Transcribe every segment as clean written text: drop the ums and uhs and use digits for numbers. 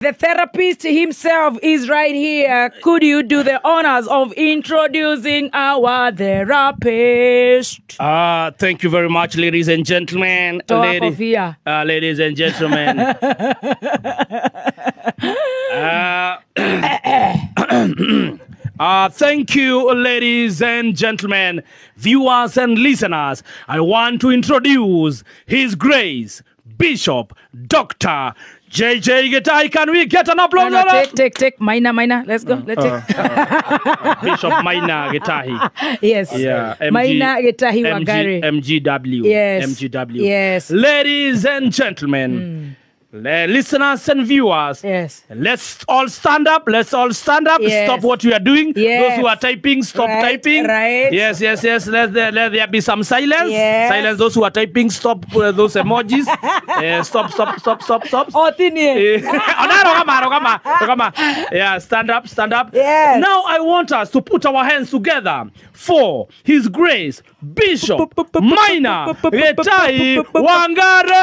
The therapist himself is right here. Could you do the honors of introducing our therapist? Thank you very much, ladies and gentlemen. Toa kofia. Ladies and gentlemen. Thank you, ladies and gentlemen, viewers and listeners. I want to introduce His Grace, Bishop Dr. JJ Gitahi. Can we get an applause? No, no, take. Maina. Let's go. Let's take. Bishop Maina Gitahi. Yes. Yeah. MG, Maina Gitahi Wangari. MGW. Yes. MGW. Yes. Ladies and gentlemen, listeners and viewers, yes. Let's all stand up. Let's all stand up. Yes. Stop what you are doing. Yes. Those who are typing, stop typing. Right. Yes, yes, yes. Let there be some silence. Yes. Silence. Those who are typing, stop those emojis. Stop. Oh, tini. Yeah, stand up, stand up. Yes. Now I want us to put our hands together for His Grace Bishop Maina Gitahi Wangari.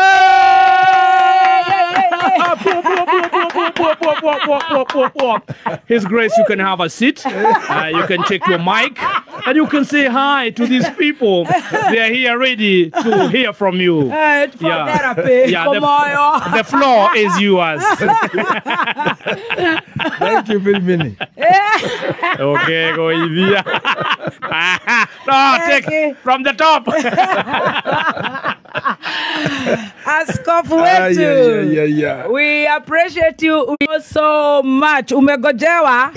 His Grace, you can have a seat. You can take your mic and you can say hi to these people. They are here ready to hear from you. Yeah. Therapy. Yeah, the floor is yours. Thank you very much. Okay, go easy. No, take from the top. Askofu wetu. Yeah. We appreciate you so much. Umegojewa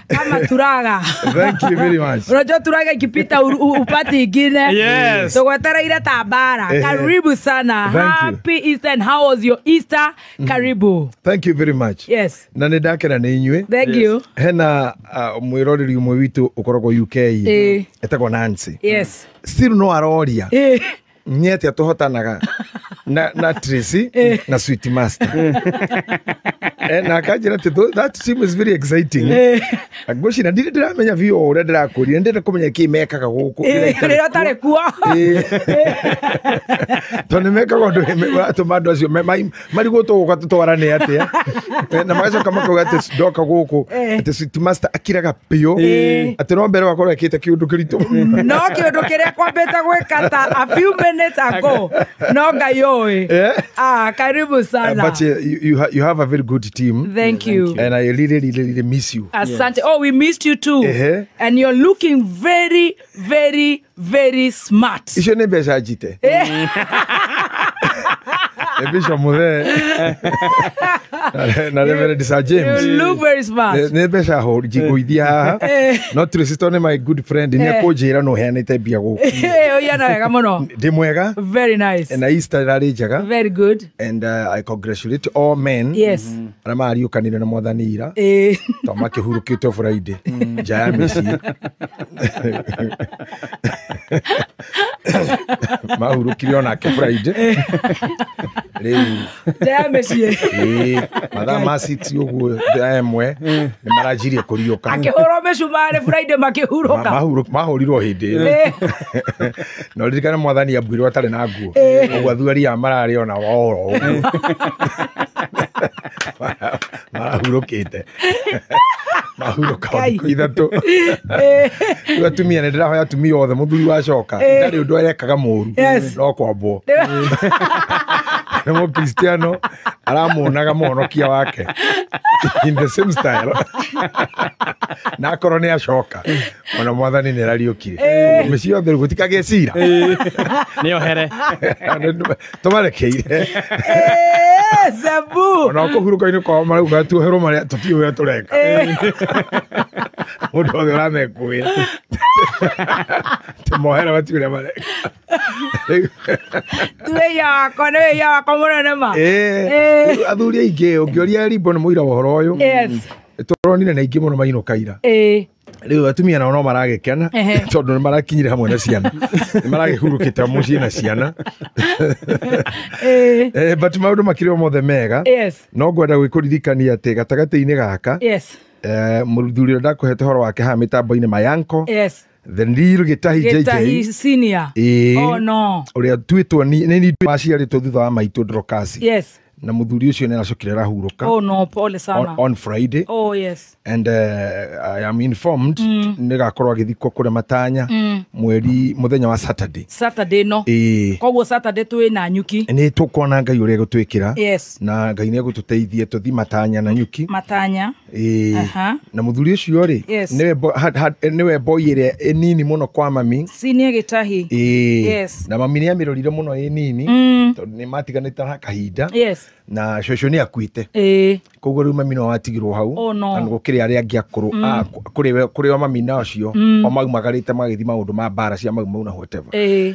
kama turaga. Thank you very much. Unajua turaga ikipita upati ingine. Yes. Tugwetereire tabara. Karibu sana. Happy Easter, and how was your Easter? Karibu. Thank you very much. Yes. Na nĩ ndakena nĩ inyuĩ. Thank you. Hena mwĩroreri ũmwe witũ ũkoragwo UK. Etagwo Nancy. Yes. Still no aroria. Nĩ atĩa tũhotanaga na Tracy na Sweet Master. Na akanjĩra atĩ that team is very exciting. Ngwĩciria ndirĩ ndĩramenya biũ o ũrĩa ndĩrakũria, ndĩrenda kũmenya kĩ mekaga gũkũ. Rĩrĩa ũtarĩ kuo. Tondũ nĩ mekaga ũndũ ũratũma andũ acio marigwo tũgũka tũtwarane atĩa. Na magacoka makauga atĩ ndoka gũkũ atĩ Sweet Master akiraga biũ atĩ no mbere wakorwo ekĩte kĩũndũ kĩritũ. No kĩũndũ kĩrĩa kwambĩte gwĩka ta a few minutes ago. No Ngai ũĩ. Karibu sana. But you have a very good team. Thank you. And I really, really, really miss you. Asante. Oh, we missed you too. And you're looking very, very, very smart. Icio nĩ mbeca njite. Bishop Muthe na Reverend Sir James. You look very smart. Nĩ mbeca njigũithia haha. No Tracy tondũ nĩ my good friend nĩ akũnjĩra no heanĩte mbia gũkũ. Ũiana wega mũno. Ndĩ mwega. Very nice. Na Easter ĩrarĩ njega. Very good. And I congratulate all men. Yes. Arĩa mariũkanire na Mwathani ira. Tondũ makĩhurũkĩte Friday nja ya mĩciĩ. Mahurũkire onake Friday. Rĩu nja ya mĩciĩ. Mathaa ma 6 ũguo thaa ĩmwe nĩ maranjirie kũriũka. Akĩhũrwo mĩcumarĩ Friday makĩhurũka. Mahũrirwo hĩndĩ ĩyo. Na ũririkane Mwathani ambuirwo atarĩ na nguo. Ũguo athuri aya mararĩ ona oro ũguo. Marahurũkĩte. Mahurũka thikũ ithatũ. Rĩu atumia nĩ ndĩrahoya atumia othe mũthuri wacoka ndarĩ ũndũ arekaga mũru no kwambwo. Nĩ mũkristiano aramuonaga mũhonokia wake in the same style. Na akorwo nĩ acoka ona Mwathani nĩ arariũkire. Mĩciĩ yothe rĩu gũtikagĩe cira. Nĩ ohere. Tũmarekeire. Sabu. Ona kũhurũka-inĩ kwao marauga tuoherwo marĩa tũtiũĩ ũrĩa tũreka. Mũndũ wothe ũramekũĩra. Tũmohere matiũĩ ũrĩa mareka. Wĩya wakwa nĩ wĩya wakwa mũnene ma. Athuri aingĩ ũngĩũria Rimbo nĩ mũira wa ũhoro ũyũ. Tũronire na aingĩ mũno mainũka ira. Rĩu atumia nao no maragĩkena tondũ nĩ marakinyire hamwe na ciana. Nĩ maragĩhurũkĩte mũciĩ na ciana. But maũndũ makĩrĩ o mothe mega. No ngwenda gwĩkũririkania atĩ gatagatĩ-inĩ gaka mũthuri ũrĩa ndakũhete ũhoro wake haha mĩtambo-inĩ Mayanko. The real Gitahi JJ Senior. Oh no. Ũrĩa tuĩtwo nĩ maciarĩtwo thutha wa maitũ Dorcas. Yes. Na muthuri ucio nĩ aracokire arahurũka. Oh no, pole sana. On Friday. Oh yes. And I am informed nĩ gakorwo agĩthikwo kũrĩa Matanya mweri mũthenya wa Saturday. Saturday no. Ĩĩ. Koguo Saturday twĩ na nyuki. Nĩ tũkuona Ngai ũrĩa egũtwĩkĩra. Yes. Na Ngai nĩ egũtũteithia tũthi Matanya na nyuki. Matanya. Ĩĩ. Aha. Na muthuri ũcio rĩ, Yes. nĩwe boy ĩrĩa ĩnini mũno kwa mami. Senior Gĩtahi. Ĩĩ. Yes. Na mami nĩ amĩrorire mũno ĩ nini, tondũ nĩ matiganĩte na kahinda. Yes. Na cũcũ nĩ akuĩte. Ĩĩ. Koguo rĩu mami no watigirwo hau. Oh, no. Na gũkĩrĩ arĩa angĩ akũrũ, kũrĩ o mami na acio o maumagarĩte magĩthiĩ maũndũ ma mbara cia mau mau na whatever. Ĩĩ.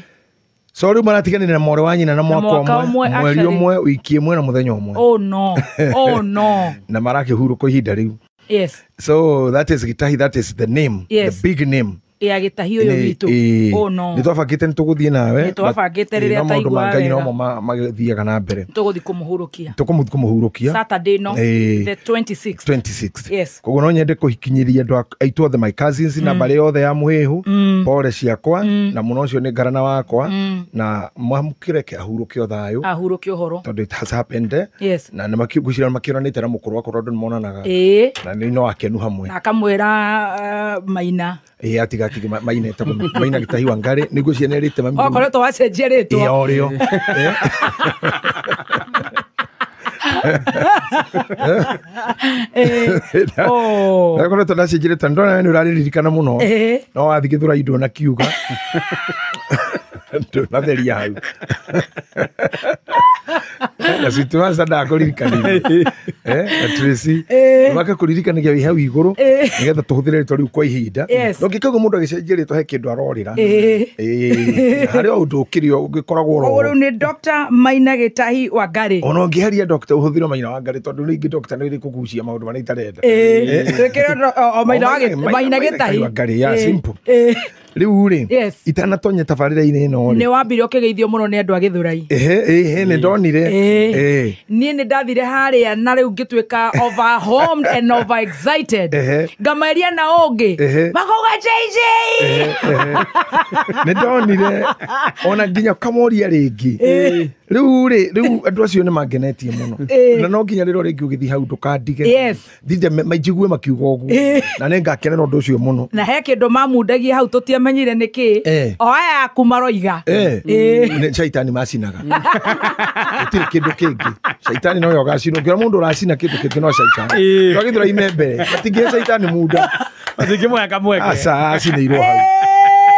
So rĩu maratiganire na mwarĩ wa nyina na mwaka mwaka ũmwe, ũmwe, mweri actually. ũmwe, wiki ĩmwe na mũthenya ũmwe. Oh no. Oh no. Na marakĩhurũka ihinda rĩu. Yes. So that is Gitahi, that is the name. Yes. The big name. Ya Gĩtahi ũyũ witũ. Oh no. Nĩ twabangĩte nĩ tũgũthiĩ nawe. Nĩ twabangĩte but, rĩrĩa no maũndũ ma taigua Ngai wega. nomo magĩthiaga na mbere. Tũgũthiĩ kũmũhurũkia. Tũkũmũthiĩ kũmũhurũkia. Saturday no. Ĩĩ. The 26th. 26th. Yes. Koguo no nyende kũhikinyĩria andũ aitũ othe, my cousins na mbarĩ yothe ya mũhĩhũ, pole ciakwa, na mũno ũcio nĩ ngarana wakwa, na mwamũkĩreke ahurũke o thayũ, Ahurũke ũhoro. tondũ it has happened. Yes. Na nĩ ngwĩciria makĩoranĩte na mũkũrũ wakwa tondũ nĩ monanaga. Ĩĩ. Na nĩ no akenu hamwe. Na akamwĩra Maina. Ĩĩ, atiga atige Maina etagwo Maina Gĩtahi wa Ngarĩ, nĩguo ciana ĩrĩte mami. Okoretwo wacenjia Ĩĩ, rĩtwa. o rĩo. Ĩĩ. Oh. Ndakoretwo ndacenjia rĩtwa, ndona we nĩ ũraririkana mũno. Ĩĩ. No wathiĩ Gĩthũrai ndũnakiuga. Ndũnatheria hau. Na Sweet ndakũririkanirie. Na Tracy. Makakũririkanagia wĩ hau igũrũ, nĩgetha tũhũthĩre rĩtwa rĩu kwa ihinda. Yes. No ngĩkaigua mũndũ agĩcenjia rĩtwa he kĩndũ arorĩra. Ĩĩ. Ĩĩ. Harĩ o ũndũ ũkĩrĩ ũngĩkoragwo oro Koguo ho. rĩu nĩ Dr. Maina Gĩtahi wa Ngarĩ. Ona ũngĩheria doctor ũhũthĩre Maina wa Ngarĩ, tondũ rĩngĩ doctor nĩ ĩrĩkũgucia maũndũ marĩa itarenda. Ĩĩ. Twĩkĩre o Maina wa Maina Gĩtahi. wa Ngarĩ, yeah, Ĩĩ. simple. Ĩĩ. Rĩu rĩ, Yes. itanatonya tabarĩra-inĩ ĩno rĩ, Nĩ wambire ũkĩgeithio mũno nĩ andũ a Gĩthũrai. Ehe, ehe, nĩ ndonire. Ĩĩ. Ĩĩ. Niĩ nĩ ndathire harĩa na rĩu ngĩtuĩka overwhelmed and overexcited. Ehe. Ngamaria na ũngĩ. Ehe. Makauga JJ. Ehe, ehe. Nĩ ndonire ona nginya kamoria rĩngĩ. Rĩu rĩ, rĩu andũ acio nĩ mangenetie mũno. Ĩĩ. Na no nginya rĩrĩa rĩngĩ ũgĩthiĩ hau ndũkandige. Yes. Thinde mainjigue makiuga ũguo. Na nĩ ngakenera ũndũ ũcio mũno. Na he kĩndũ mamundagia hau tũtiamenyire nĩ kĩ. Eh. O aya aku maroiga. Ĩĩ. Nĩ caitani macinaga. Gũtirĩ kĩndũ kĩngĩ. Caitani no yo ũgacina. Ũngĩona mũndũ ũracina kĩndũ kĩngĩ no caitani. Twagĩthũra ime mbere. Matingĩhe caitani munda. Matingĩmuoya kamweke. Aca, acinĩirwo hau.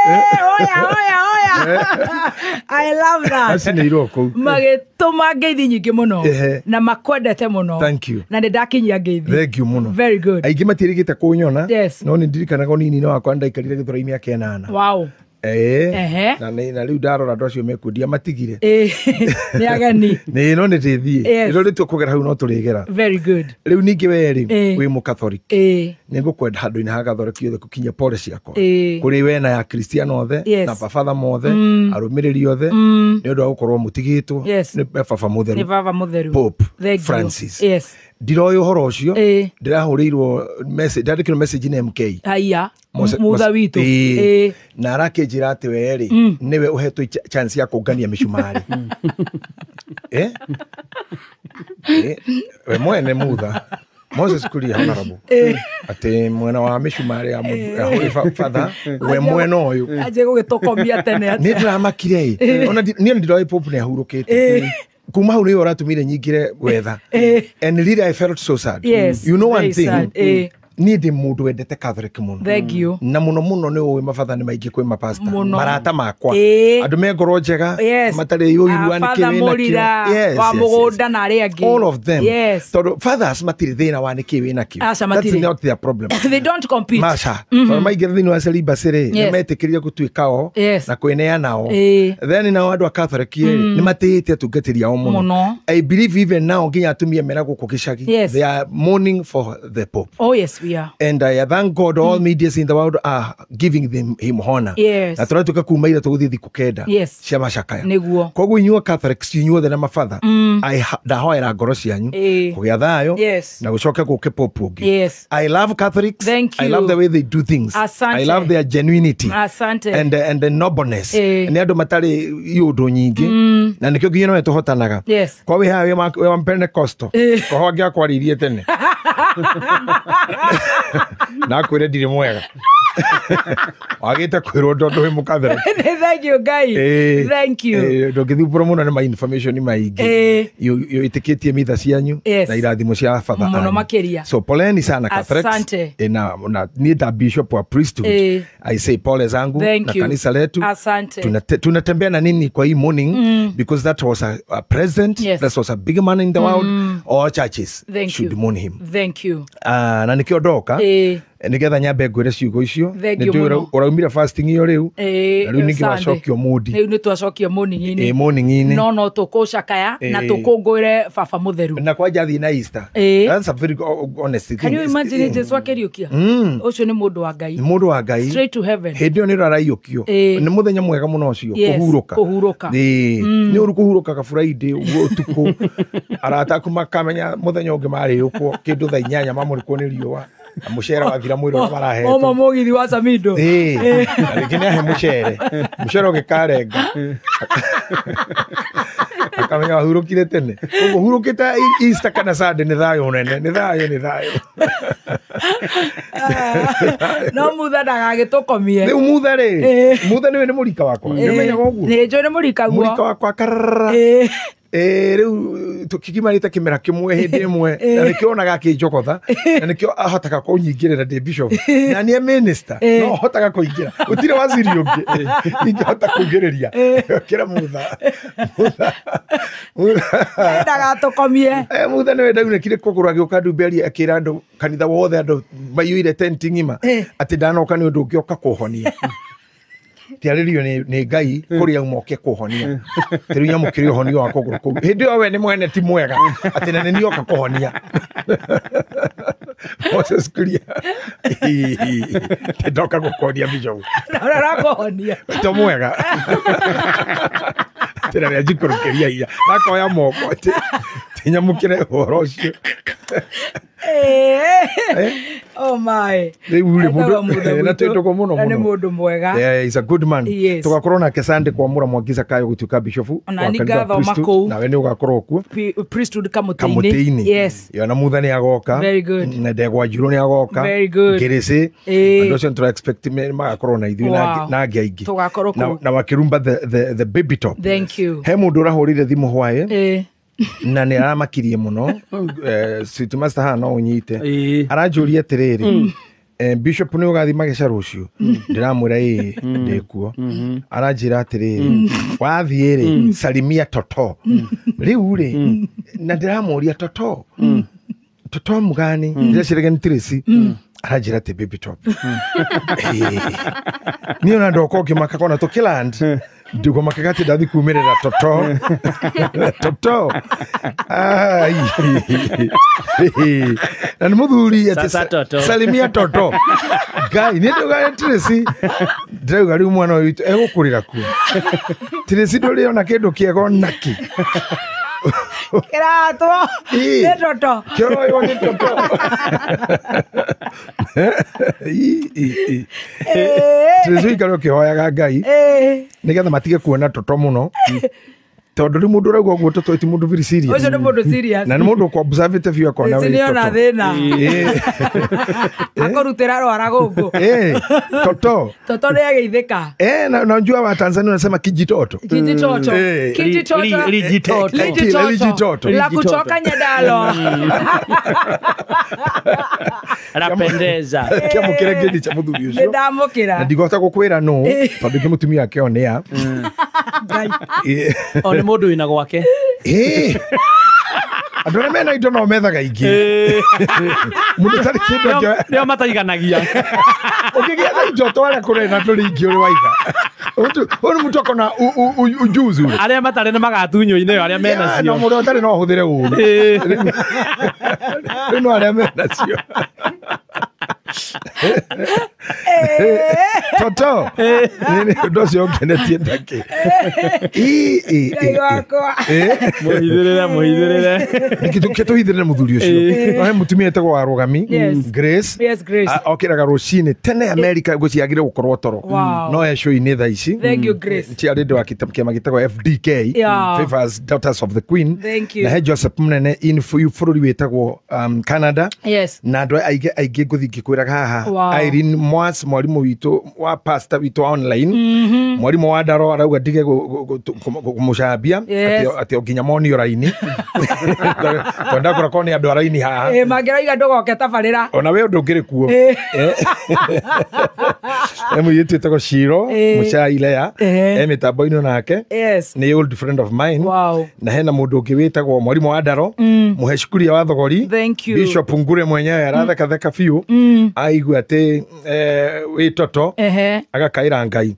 Oya, oya, oya. I love that. Acinĩirwo kũu. Magĩtũma ngeithi nyingĩ mũno. Ehe. Na makwendete mũno. Thank you. Na nĩ ndakinyia ngeithi. Thank you mũno. Very good. Aingĩ matiĩrĩgĩte kũnyona. Yes. No nĩ ndirikanaga ũnini-inĩ wakwa ndaikarire Gĩthũrai mĩaka 8. Wow. Ĩĩ. Ehe. Na rĩu ndarora andũ acio mekuo matigire. Ĩĩ. Nĩ ageni. Nĩ no nĩ ndĩthiĩ. Yes. Rĩrĩa rĩtua kũgera hau no tũrĩgera. Very good. Rĩu ningĩ we rĩ, Ĩĩ. wĩ mũkathoriki. Ĩĩ. Nĩ ngũkwenda handũ-inĩ ha gathoreki othe gũkinyia pole ciakwa. Ĩĩ. Kũrĩ we na ya Kristiano othe, Yes. na babatha mothe, arũmĩrĩri othe, nĩ ũndũ wa gũkorwo mũtigĩtwo Yes. nĩ baba mũtheru. Nĩ baba mũtheru. Pope Thank you. Francis. Yes. Ndiroĩ ũhoro ũcio. Ĩĩ. Ndĩrahũrĩirwo message, ndandĩkĩrwo message nĩ MK. Haiya. Mutha witũ. Ĩĩ. Ĩĩ. Na arakĩnjĩra atĩ we rĩ, nĩwe ũhetwo chance ya kũngania mĩcumarĩ. Eh? Eh, we mwene mutha Moses Kuria honorable atĩ mwena wa mĩcumarĩ ya ya father we mwena ũyũ. Anjie gũgĩtũkomia tene atĩa. Nĩ ndĩramakire ĩ. Ona niĩ ndiroĩ Pope nĩ ahurũkĩte. Kuma hau nĩyo ũratũmire nyingĩre gwetha. And really I felt so sad. Yes, You know one very thing. sad. Niĩ ndĩ mũndũ wendete Catholic mũno. Thank you. Na mũno mũno nĩ ũĩ mabatha nĩ maingĩ kwĩ mapasta. Mũno. Marata makwa. Ĩĩ. Andũ me ngoro njega. Yes. Matarĩ ũiru wa nĩkĩ Father wĩnakĩo. Mũrira, Yes, wa yes, yes. mũgũnda na arĩa angĩ. All of them. Yes. Tondũ fathers matirĩ thĩna wa nĩkĩ wĩnakĩo. Aca, That's matirĩ. not their problem. They don't compete. Maca. Tondũ maingĩra thĩinĩ wa celibacy rĩ, Yes. nĩ metĩkĩrire gũtuĩka o Yes. na kwĩneana o. Ĩĩ. Then nao andũ a Catholic rĩ, nĩ matĩĩte atungatĩri ao mũno. Mũno. I believe even now nginya atumia mena gũkũ gĩcagi. Yes. They are mourning for the Pope. Oh yes. we are. And I thank God all medias in the world are giving them him honor. Yes. Na tũratuĩka kuma ira tũgũthiĩ thikũ 9 Yes. cia macakaya. Nĩguo. Koguo inyuĩ Catholics inyuothe na mabatha, ndahoera ngoro cianyu kũgĩa thayũ Yes. na gũcoke gũke pope ũngĩ. Yes. I love Catholics. Thank I you. love the way they do things. Asante. I love their genuinity. Asante. And the nobleness. Nĩ andũ matarĩ iũndũ nyingĩ na nĩkĩo nginya nowe tũhotanaga. Yes. Kwa wĩ haha wĩ wa Pentecostal. Koho angĩakwarĩirie tene. Na akwĩre ndirĩ mwega. Wagĩte kwĩrwo tondũ wĩ mũkatholic. Thank you, Ngai. Thank you. Ndũngĩthumbũrwo mũno nĩ ma information maingĩ. Ĩtĩkĩtie mitha cianyu Yes. na irathimo cia batha Mũno anyu. makĩria. So poleni sana Catholics. Asante. Na niĩ ta bishop wa priesthood, I say pole zangu Thank na you. kanisa letu. Asante. Tunatembea na nini kwa hii morning because that was a president. Yes. That was a big man in the world. All churches Thank should you. mourn him. Thank you. Na nĩkĩo ndoka nĩgetha nyambe ngwĩre ciugo icio. Thank you Nĩndĩũĩ mũno. ũraumire fasting ĩyo rĩu na rĩu ningĩ wacokio mũndi. Rĩu nĩ twacokio morning-inĩ. Morning-inĩ. No tũkũcakaya na tũkũngũĩre baba mũtheru. Na kwanja thiĩ na Easter. That's a very honest thing. Can you imagine Jesu akĩriũkia? Ũcio nĩ mũndũ wa Ngai. Nĩ mũndũ wa Ngai. Straight to heaven. Hĩndĩ ĩyo nĩ raraiyũkio. Nĩ mũthenya mwega mũno ũcio. Yes, Kũhurũka. kũhurũka. Nĩ ũru kũhurũka ka Friday ũguo ũtukũ. Arata aku makamenya mũthenya ũngĩ marĩũkwo kĩndũ thaa 8 mamũrĩkwo nĩ riũa. Na mũcere wathira mwĩrĩ ũrĩa marahetwo. Oma mũgithi wa Samido. Na rĩngĩ nĩ ahe mũcere. Mũcere ũgĩkarenga. Akamenya wahurũkire tene. Ũguo hurũkĩte Easter kana Sunday nĩ thayũ nene. Nĩ thayũ, nĩ thayũ. No mutha ndagagĩtũkomie. Rĩu mutha rĩ, mutha nĩwe nĩ mũrika wakwa. Nĩũmenyaga ũguo? Nĩ njũĩ nĩ mũrika guo. Mũrika wakwa kararara. Rĩu tũkigimarĩte kĩmera kĩmwe hĩndĩ ĩmwe na nĩkĩo onaga akĩnjogotha na nĩkĩo ahotaga kũnyingĩrĩra ndĩ bishop na nĩ minister no ahotaga kũingĩra gũtirĩ waziri ũngĩ ingĩhota kũingĩrĩria kĩra mutha. Ndagatũkomie. Mutha nĩwe ndaunĩkire kũgũrũ agĩũka Ndumberi akĩra andũ kanitha wothe andũ maiyũire tenti ng'ima atĩ ndanoka nĩ ũndũ ũngĩ oka kũhonia. Tiarĩrio nĩ Ngai kũrĩa auma oke kũhonia. Rĩu nyamũkĩre ũhonio wa kũgũrũ kũu. Hĩndĩ ĩyo we nĩ mwene ti mwega atĩ na nĩ niĩ oka kũhonia. Moses Kuria. Ndoka gũkũhonia bishop. Na ũrĩa ũrakũhonia. To mwega. Tena nĩ anjikũrũkĩria hinya. Nakoya moko atĩ nyamũkĩre ũhoro ũcio. Oh my. Rĩu rĩ Etagwo mũndũ Mutha na witũ, twĩtũkwo mũno na nĩ mũno. mũndũ mwega. Yeah, he's a good man. Yes. Tũgakorwo nake Sunday kwamũra Mwangi Zakayo gũtuĩka bishop Ona wa nĩ kanitha wa ngathoma Priesthood. kũu. Nawe nĩ ũgakorwo kuo. Priesthood kamũtĩ-inĩ. Kamũtĩ-inĩ. Yes. Yo na Mutha nĩ agoka. Very good. Na Ndegwa Njirũ nĩ agoka. Very good. Ngĩrĩcĩ. Andũ acio nĩ expect magakorwo na ithuĩ Wow. na angĩ aingĩ. Tũgakorwo kũu. Na wakĩrumba the baby top. Thank you. He mũndũ ũrahũrire thimũ hwaĩ na nĩ aramakirie mũno. Sweet Master haha no ũnyite. Aranjũria atĩrĩrĩ, Bishop nĩ ũgathiĩ mageca rũciũ? Ndĩramwĩra ĩĩ ndĩkuo. Aranjĩra atĩrĩrĩ, wathiĩ rĩ salimia toto. Rĩu rĩ na ndĩramũria toto toto mũgani ndĩreciragia nĩ Tracy. Aranjĩra atĩ baby top. Niĩ ona ndoka ũkĩmaka kona tũkĩland ndĩkũmakaga atĩ ndathi kumĩrĩra toto toto. Ai. Na nĩ mũthuri atĩ Sasa toto. salimia toto. Ngai nĩ ndauga Tracy ndĩrauga rĩu mwana ũyũ witũ egũkũrĩra kuo. Tracy ndũrĩ ona kĩndũ kĩega onakĩ. Kĩratwo nĩ toto. Kĩroywo nĩ toto. Tracy ũikare ũkĩhoyaga Ngai nĩgetha matige kuona toto mũno tondũ rĩu mũndũ ũrauga ũguo toto ti mũndũ very serious. Ũcio nĩ mũndũ serious. Na nĩ mũndũ ũkũ-observĩte biũ akona Tracy wĩ nĩ ona toto. thĩna. Akũrutĩra rwara gũkũ. Toto. Toto nĩ ageithĩka. Na unajua wa Tanzania wanasema kijitoto. Kijitoto. Kijitoto. Lijitoto. Lijitoto. Lijitoto. La kutoka Nyandalo. Anapendeza. Kĩamũkĩre ngeithi cia mũthuri ũcio. Nĩ ndamũkĩra. Na ndigũhota gũkwĩra nũ tondũ ingĩ mũtumia wake o nĩ a. Ngai. O nĩ mũndũ wĩna gwake. Andũ arĩa mena indo no methaga ingĩ. Mũndũ ũtarĩ kĩndũ angĩoya. Nĩo mataiganagia. Ũkĩgĩa na indo tware kũrĩ na tũrĩ ingĩ ũrĩ waiga. Ũyũ nĩ mũndũ akona ujuzi ũrĩ. Arĩa matarĩ nĩ magatunywo ineo arĩa mena No cio. mũndũ ũtarĩ no ahũthĩre ũru. Rĩu no arĩa mena cio. Toto nĩ ũndũ ũcio ũngenetie takĩ. Ngai wakwa. Mũhithĩrĩre, mũhithĩrĩre. Nĩkĩ tũhithĩrĩre mũthuri ũcio? No he mũtumia etagwo wa Rũgami. Yes. Grace. Yes, Grace. Okĩraga rũcinĩ tene America, ngwĩciria gũkorwo toro. No e show-inĩ thaa ici. Thank you, Grace. Ti arĩ ndũ wa kĩama gĩtagwo FDK. Favors Daughters of the Queen. Thank you. Na he Joseph Mũnene in bũrũri wĩtagwo Canada. Na andũ aingĩ aingĩ ngũthiĩ ngĩkwĩraga haha. Irene Mwas, mwarimũ witũ wa pastor witũ wa online, mwarimũ wa ndaro, arauga ndige kũmũcambia. Atĩ o nginya monio raini, tondũ ndakora korwo nĩ andũ a raini haha. Ĩ, mangĩroiga ndũgoke tabarĩra. Ona we ũndũ ũngĩrĩ kuo. He mũirĩtu wĩtagwo Ciro Mũchai Lea. E mĩtambo-inĩ nake. Nĩ old friend of mine. Na hena mũndũ ũngĩ wĩtagwo mwarimũ wa ndaro, mũhe cukuria wa thogori. Thank you. Bishop Ngure mwenyewe arathekatheka biũ aigua atĩ wĩ toto. Agakaĩra Ngai.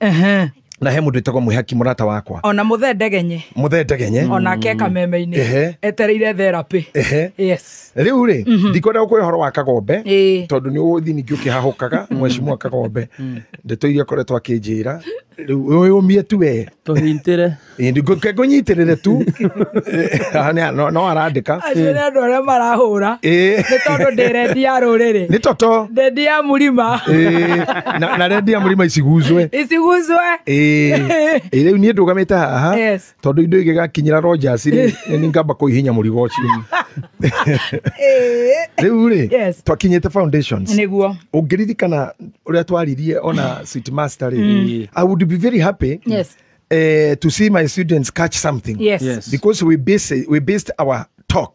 Na he mũndũ wĩtagwo Mwĩhaki, mũrata wakwa. Ona mũthee Ndegenye. Mũthee Ndegenye. Onake kameme-inĩ. Etereire therapy. Yes. Rĩu rĩ, ndikwenda gũkũhe ũhoro wa Kagombe, tondũ nĩ ũgũthiĩ ningĩ ũkĩhahũkaga. Mheshimiwa Kagombe, ndeto iria akoretwo akĩnjĩra rĩu, wĩyũmie tu we. Tũhintĩre. Ngũnyitĩrĩre tu. No arandĩka. Acio nĩ andũ arĩa marahũra. Nĩ tondũ ndĩ rendi ya rũrĩrĩ. Nĩ toto. Ndendi ya mũrima. Na rendi ya mũrima iciguzwe. Iciguzwe. Ĩ, rĩu niĩ ndũgamĩte haha tondũ indo igĩgakinyĩra Rogers rĩ, nĩ ngamba kũhihinya mũrigo ũcio. Rĩu rĩ, twakinyĩte foundations. Nĩguo. Ũngĩririkana ũrĩa twaririe ona Sweet Master rĩ, I would be very happy to see my students catch something. Because we based our talk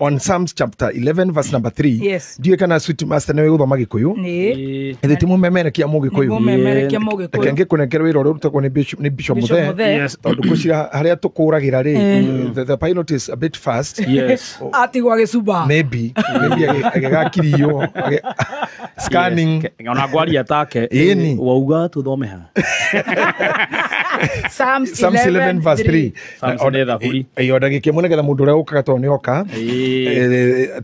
on Psalms chapter 11 verse number 3. Ndiũĩ kana Sweet Master nĩwe gũthoma Gĩkũyũ. Ĩthĩ ti mũmemerekia Mũgĩkũyũ? Mũmemerekia Reke Mũgĩkũyũ. ngĩkũnengere wĩra ũrĩa ũrutagwo nĩ Bishop Bishop Muthee. Muthee. Tondũ ngwĩciria harĩa tũkũragĩra rĩ, the pilot is a bit fast. Atigwo agĩcumba. Maybe agĩgakirio scanning. Yes. Ona ngwaria take. Ĩni. Wauga tuthome ha? Psalms Psalms 11 verse 3. Psalms nĩ thaburi. Ĩyo ndagĩka ĩmwe nĩgetha mũndũ ũrĩa ũkaga tondũ nĩ oka.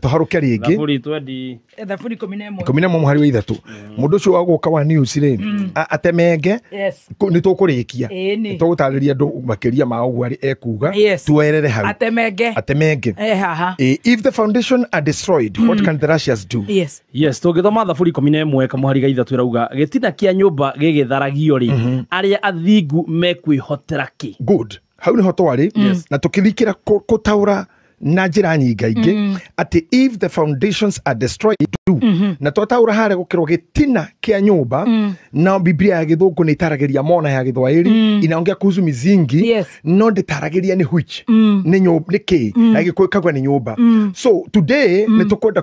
Tũharũke rĩngĩ. Thaburi twendi. Thaburi 11. 11 mũhari wa 3. Mũndũ ũcio wa gũka wa news rĩ, atemenge. Nĩ tũkũrĩkia. Ĩni. Nĩ tũgũtarĩria andũ makĩria ma ũguo arĩ ekuga. Tuerere hau. Atemenge. Atemenge. Haha. If the foundation are destroyed, what can the righteous do? Yes. Yes, tũngĩthoma thaburi 11 kamũhari ga 3 ĩrauga gĩtina kĩa nyũmba gĩgĩtharagio rĩ, arĩa athingu mekwĩhotera kĩ? Good, hau nĩho twarĩ na tũkĩrikĩra kũtaũra na njĩra nyingaingĩ atĩ if the foundations are destroyed do, na twataũra harĩa gũkĩrwo gĩtina kĩa nyũmba. Na Biblia ya Gĩthũngũ nĩ itaragĩria mona ya Gĩthwaĩri inaongea kuhusu mizingi. No ndĩtaragĩria nĩ which nĩ nyũmba nĩ kĩ na Gĩkũyũ kagwa nĩ nyũmba. So today nĩ tũkwenda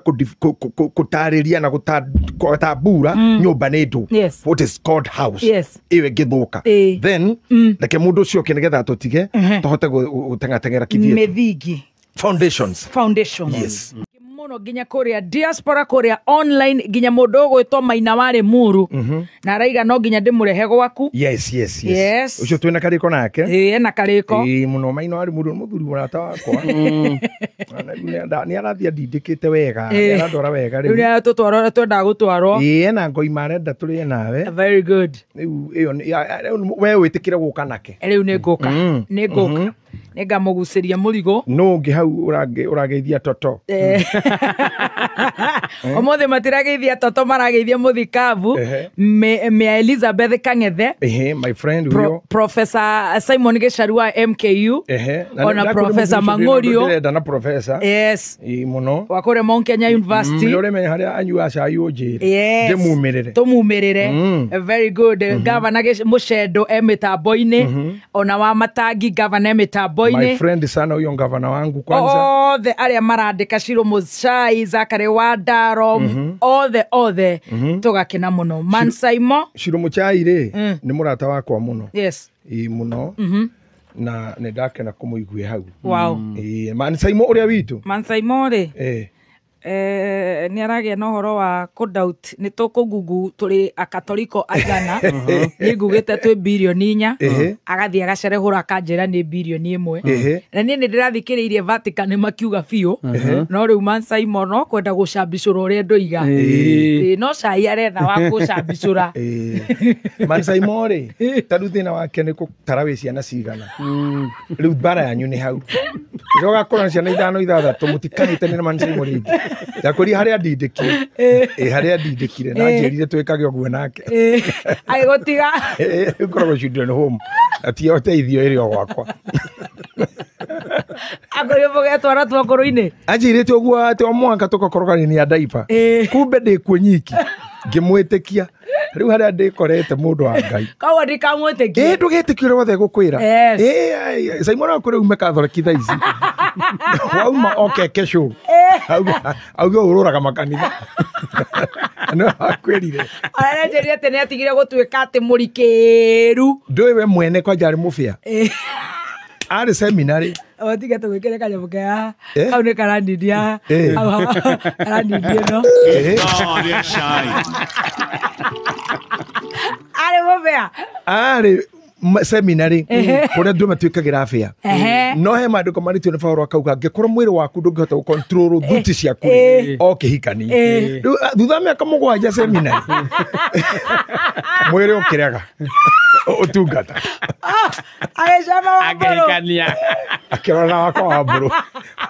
kũtarĩria na gũtambura nyũmba nĩ ndũ. What is called house ĩyo ĩngĩthũka. Then reke mũndũ ũcio oke nĩgetha tũtige tũhote gũteng'ateng'era kithietu. Mĩthingi. Foundations. Foundations. Yes. Mũno nginya kũrĩa diaspora, kũrĩa online, nginya mũndũ ũgwĩtwo Maina warĩ Muru na araiga no nginya ndĩmũrehe gwaku. Yes. Yes. Ũcio twĩna karĩko nake. Ĩĩ, ena karĩko. Ĩĩ mũno, Maina warĩ mũndũ mũthuri mũrata wakwa. Na rĩu nĩ arathiĩ andindĩkĩte wega. Nĩ arandwara wega. Rĩu rĩu. Nĩ tũtwarwo ũrĩa twendaga gũtwarwo. Ĩĩ, ena ngoima arenda tũrĩe nawe. Very good. Rĩu ĩyo rĩu we wĩtĩkĩre gũka nake. Rĩu nĩ ngũka. Nĩ ngũka, nĩ ngamũgucĩria mũrigo. Nũ ũngĩ hau ũrageithia toto? Ũmũthĩ matirageithia toto, marageithia mũthikabu. Mĩa Elizabeth Kang'ethe. Ehe, my friend huyo. Professor Simon Gĩcaru wa MKU. Ona Na Professor kũrĩ mũthuri ũcio Mang'orio. ndĩrenda na professor. Ĩĩ mũno. Wa kũrĩa Mount Kenya University. Nĩ ũrĩmenya harĩa anyua cai ũnjĩre. Ndĩmumĩrĩre. Tũmumĩrĩre. Very good. Gavana Mũcendo e mĩtambo-inĩ, ona wa Matangi gavana e My mĩtambo-inĩ. friend sana huyo gavana wangu kwanza. Othe arĩa marandĩka, Ciro Mũcai, Zakary wa Ndaro, othe othe, tũgakena mũno. Mansaimo. Ciro Mũchai rĩ, nĩ mũrata wakwa mũno. Ĩĩ mũno, na nĩ ndakena kũmũigue hau. Ĩĩ, Mansaimo ũrĩa witũ. Mansaimo rĩ, Nĩ aragĩa na ũhoro wa kũdoubt nĩ tũkũgugu tũrĩ akatoliko aigana. Nĩ ngugĩte twĩ 4 billion. Agathiĩ agacerehũra akanjĩra nĩ 1 billion. Na niĩ nĩ ndĩrathikĩrĩirie Vatican makiuga biũ, no rĩu Man Simon no kwenda gũcambicũra ũrĩa ndoiga. Ĩĩ, no cai aretha wa gũcambicũra. Man Simon rĩ, ta rĩu thĩna wake nĩ gũtara wĩ ciana cigana. Rĩu mbara yanyu nĩ hau. Rĩrĩa ũgakorwo na ciana ithano, ithathatũ, mũtikahĩtanie na Man Simon rĩngĩ. Ndakwĩrire harĩa ndindĩkire. Ĩ harĩa ndindĩkire na njĩrire twĩkage ũguo nake. Agĩgũtiga. Rĩu ngoragwo children home na ti ũteithio ĩrĩ o gwakwa. Akũrĩ mũgetwara tuongũrũ-inĩ. Anjĩrĩte ũguo atĩ o mwaka tũgakorogania nĩ ndaipa. Kumbe ndĩkuo nyiki, ngĩmwĩtĩkia. Rĩu harĩa ndĩkorete, mũndũ wa Ngai. Koguo ndikamwĩtĩkie. Ĩ, ndũgetĩkia ũrĩa wothe gũkwĩra. Yes. Ĩ Simon akwĩra ume Catholic thaa ici, wauma oke kesho auge ũrũraga makanitha, no akwĩrire. Aranjĩrire atĩ nĩ atigire gũtuĩka atĩ mũrikĩru. Ndũĩ we mwene kwanja arĩ mũbĩa, arĩ seminary. O tiga tũgwĩkĩre kanyamũ kea Eh? kau nĩ karandidia. Eh. Hau karandidia ĩno. Arĩ mũbĩa. Arĩ seminary kũrĩa andũ matuĩkagĩra abĩa. No he maandĩko marĩtio nĩ Paũlũ akauga angĩkorwo mwĩrĩ waku ndũngĩhota gũcontrol thuti ciaku rĩ, o kĩhikani. Rĩu thutha wa mĩaka 7 seminary, mwĩrĩ ũkĩrega ũtungata. Agĩcama wa mbũrũ. Akĩhikania. Akĩrora na wakwa wa mbũrũ,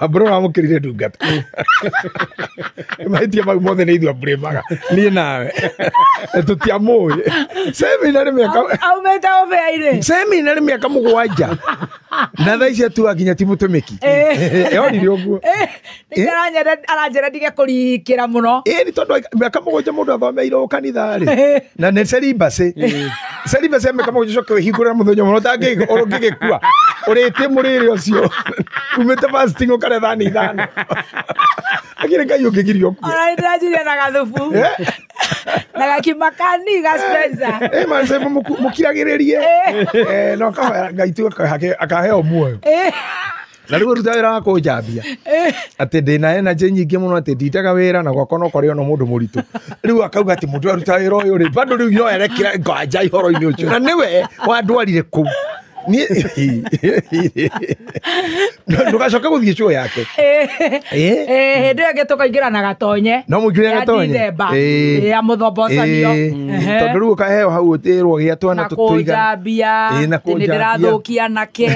wa mbũrũ wamũkĩrire ndungata. Mahĩtia mau mothe nĩ ithuĩ amburĩmaga niĩ nawe tũtiamũĩ seminary mĩaka Aumĩte ũbĩa-inĩ. Seminary mĩaka 7 na thaa ici atua nginya ti mũtũmĩki, yonire ũguo. Nĩkĩo aranjĩra ndige kũrikĩra mũno. Ĩ nĩ tondũ mĩaka 7 mũndũ athomeire o kanitha rĩ, na nĩ celibacy, celibacy ya mĩaka 7, coke wĩhingũre mũthenya mũno ũngĩgĩkua ũrĩtie mũrĩre ũcio umĩte fasting ũkarĩa thani 5, akĩrĩ Ngai ũngĩgirio ũkue. Ona nĩndĩranjirie na gathubu na gakima kani ga Spencer. Ĩ manse mũkiragĩrĩrie. No kahoya Ngai tu akaheo muoyo. Na rĩu ruta wĩra wa kũnjambia atĩ ndĩna energy nyingĩ mũno, atĩ ndindaga wĩra na gwakwa no kũrĩ ona mũndũ mũritũ. Rĩu akauga atĩ mũndũ aruta wĩra ũyũ rĩ, bado rĩu no erekĩra nganja ihoro-inĩ ũcio na nĩwe wandwarire kũu. Niĩ ndũgacoke gũthiĩ show yake. Hĩndĩ ĩyo ĩngĩ tũkaingĩra na gatonye. No mũingĩre Ya gatonye. Dithemba. Ya mũthombocanio. Tondũ rĩu ũkaheo hau ũtĩrwo gĩa twana Na tũigana. kũnjambia. Na Atĩ nĩ kũnjambia. ndĩrathũkia anake,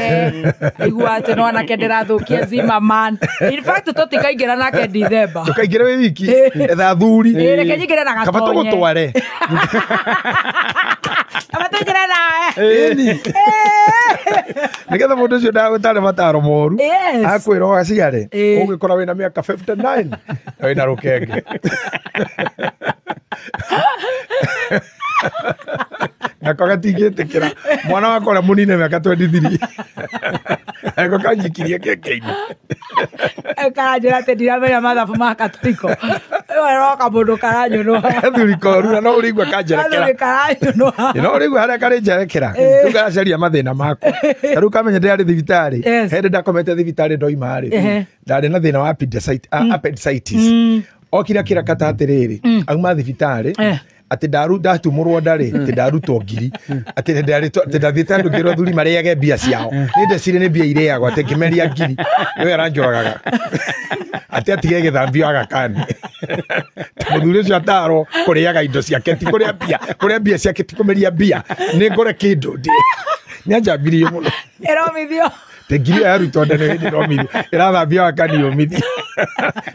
aigua atĩ no anake ndĩrathũkia Zimmerman. In fact tũtikaingĩra nake Dithemba. Ndũkaingĩre wĩ wiki, etha thuri. Reke nyingĩre na Kaba gatonye. tũgũtware. Kaba tũingĩre nawe. Ĩni. Nĩgetha mũndũ ũcio ndagũtare mataro moru. Akwĩra ũgaciare ũgĩkora wĩna mĩaka 59 na wĩna rũkenge nako gatingĩtĩkĩra mwana wakwa ũrĩa mũnini mĩaka 23 ako kanyikirie keke-inĩ. Karanjĩra atĩ ndiramenya mathabu ma Katoriko. Ĩyo mũndũ karanyũnũha. Gathuri koru na no ũrĩigua kanjerekera. Gathuri karanyũnũha. No ũrĩigua harĩa karĩ njerekera, rĩu karacaria mathĩna makwa. Ta rĩu kamenya ndĩrarĩ thibitarĩ. Hĩndĩ ndakomete thibitarĩ ndoima rĩ, ndarĩ na thĩna wa appendicitis. Okire akĩra kata atĩrĩrĩ, auma thibitarĩ atĩ ndatumũrwo ndarĩ atĩ ndarutwo ngiri atĩ atĩ ndathiĩte andũ ngĩrwo athuri marĩage mbia ciao, nĩ ndecire nĩ mbia irĩagwo, atĩ ngĩmeria ngiri nĩwe aranjũragaga atĩ atige gĩthambio agakani mũthuri ũcio atarwo kũrĩaga indo ciake ti kũrĩa mbia, kũrĩa mbia ciake ti kũmeria mbia, nĩ ngũre kĩndũ ndĩ nĩ anjambirie mũno. Ĩromithio. Te ngiri ĩyo yarutwo nda nĩ hĩndĩ ĩromithio ĩrathambia wakani ũmithio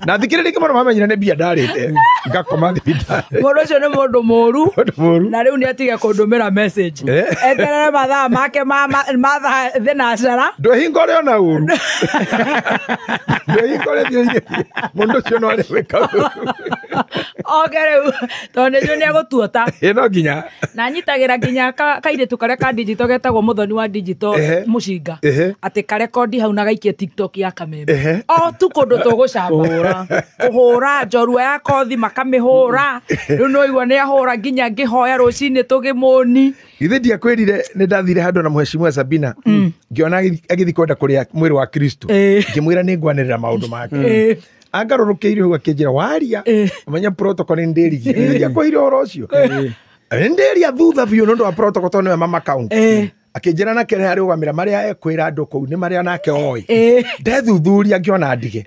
na thikĩrĩria mũno mamenyire nĩ mbia ndarĩte ngakoma thibitarĩ. Mũndũ ũcio nĩ mũndũ mũru. Mũndũ mũru. Na rĩu nĩ atige kũndũmĩra message. Eterere mathaa make ma thaa thinacara. Ndwĩhinga ũrĩ ona ũru, ndwĩhinga ũrĩ thiũire mũndũ ũcio no arĩ gwĩka ũru. Oke rĩu tondũ nĩ nĩ egũtuota. Ĩ no nginya. Na nyitagĩra nginya kairĩtu karĩa ka digital getagwo mũthoni wa digital mũcinga atĩ karekondi hau na gaikie TikTok ya kameme. O tu kũndũ tũgũcamba kũhũra njorua ya kothi makamĩhũra, rĩu nĩ waigua nĩ ahũra nginya ngĩhoya rũcinĩ tũgĩmũni. Githĩ ndiakwĩrire nĩ ndathire handũ na mheshimiwa Sabina, ngĩona agĩthiĩ kwenda kũrĩa mwĩrĩ wa Kristo, ngĩmwĩra nĩ ngwanĩrĩra maũndũ make. Angarũrũkĩire hau akĩnjĩra waria menya protocol nĩ ndĩrigie. Ndiakwĩire ũhoro ũcio. Nĩ ndĩria thutha biũ nĩ ũndũ wa protocol tondũ nĩwe mama count. Akĩnjĩra nake nĩ arũgamĩra marĩa ekwĩra andũ kũu nĩ marĩa nake oĩ. Ndethuthuria ngĩona ndige.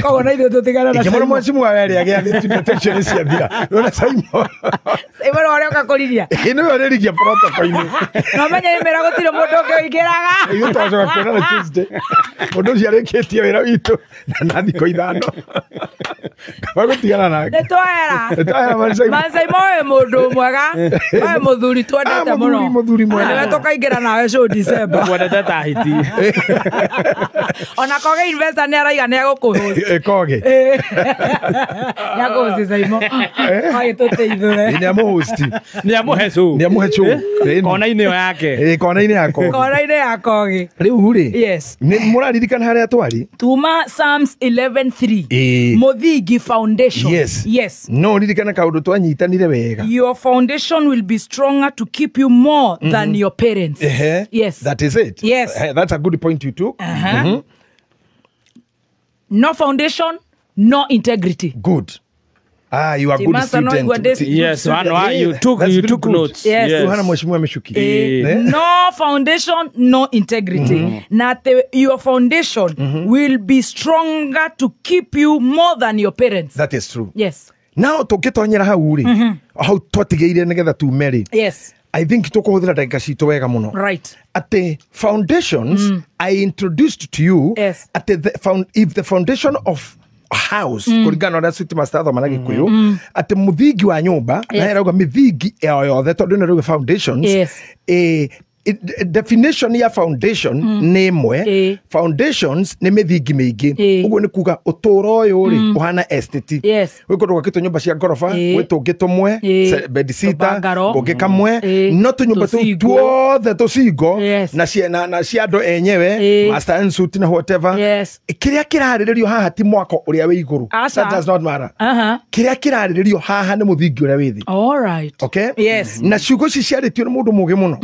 Koguo na ithuĩ tũtigana na Ingĩmwona Simon. mheshimiwa werĩ agĩathĩ ndeto nĩ ciathira. Nona Simon. Simon ũrĩa ũka kũriria. Ĩ nĩwe ũrĩrigia protocol-inĩ. No menye imĩra gũtirĩ mũndũ ũngĩ ũingĩraga. Ithuĩ twacoka kuonana Tuesday. Mũndũ ũcio arĩkĩtie wĩra witũ na thikũ 5. Kaba gũtigana nake. Nĩ twahera. Nĩ twahera man Simon. Man Simon wĩ mũndũ mwega. Wĩ mũthuri twendete Ah, mũno. mũthuri mwega. Na nĩwe tũkaingĩra nawe show December. Mwendete ta hiti. Ona Koge investor nĩ araiga nĩ egũkũhost. Koge. Nĩ egũkũhost Simon. Agĩtũteithũre. Nĩ amũhosti. Nĩ amũhe show. Nĩ amũhe show. Kona-inĩ ĩyo yake. Ĩ kona-inĩ ya Koge. Kona-inĩ ya Koge. Rĩu rĩ. Yes. Nĩ mũraririkana harĩa twarĩ? Tuma Psalms 11:3. Ĩĩ. Mũthingi foundation. Yes. Yes. No ririkana kaũndũ twanyitanire wega. Your foundation will be stronger to keep you more than your parents. Ehe. Yes. That is it. Yes. That's a good point you took. No foundation, no integrity. Good. Ah, you are good Timasa no student. igua this- Yes, one, one, you took, That's you very took good. notes. Yes. Yohana mheshimiwa Michuki. No foundation, no integrity. Na your foundation will be stronger to keep you more than your parents. That is true. Yes. Now tũngĩtonyera hau rĩ, hau twatigĩire nĩgetha tume rĩ. Yes. I think tũkũhũthĩra ndagĩka citũ wega mũno. Right. Atĩ foundations I introduced to you Yes. atĩ if the foundation of house kũringana na ũrĩa Sweet Master athoma na Gĩkũyũ atĩ mũthingi wa nyũmba na ĩrauga mĩthingi ĩyo yothe tondũ ĩno ĩrauga foundations Yes. Definition ya foundation nĩ ĩmwe. Foundations nĩ mĩthingi mĩingĩ. Ũguo nĩ kuga ũtũũro ũyũ rĩ ũhana estate. Yes. Gwĩ kũndũ gwakĩtwo nyũmba cia ngoroba, gwĩ tũngĩ tũmwe, bedsitter, Tũbangaro. kũngĩ kamwe, no tũnyũmba tũu Tũcingo. tuothe tũcingo Yes. na cia andũ enyewe, master and suite na whatever. Yes. Kĩrĩa kĩrarĩrĩrio haha ti mwako ũrĩa wĩ igũrũ. Aca. That does not matter. Kĩrĩa kĩrarĩrĩrio haha nĩ mũthingi ũrĩa wĩ thĩ. All right. Okay? Yes. Na ciugo ici ciarĩtio nĩ mũndũ mũũgĩ mũno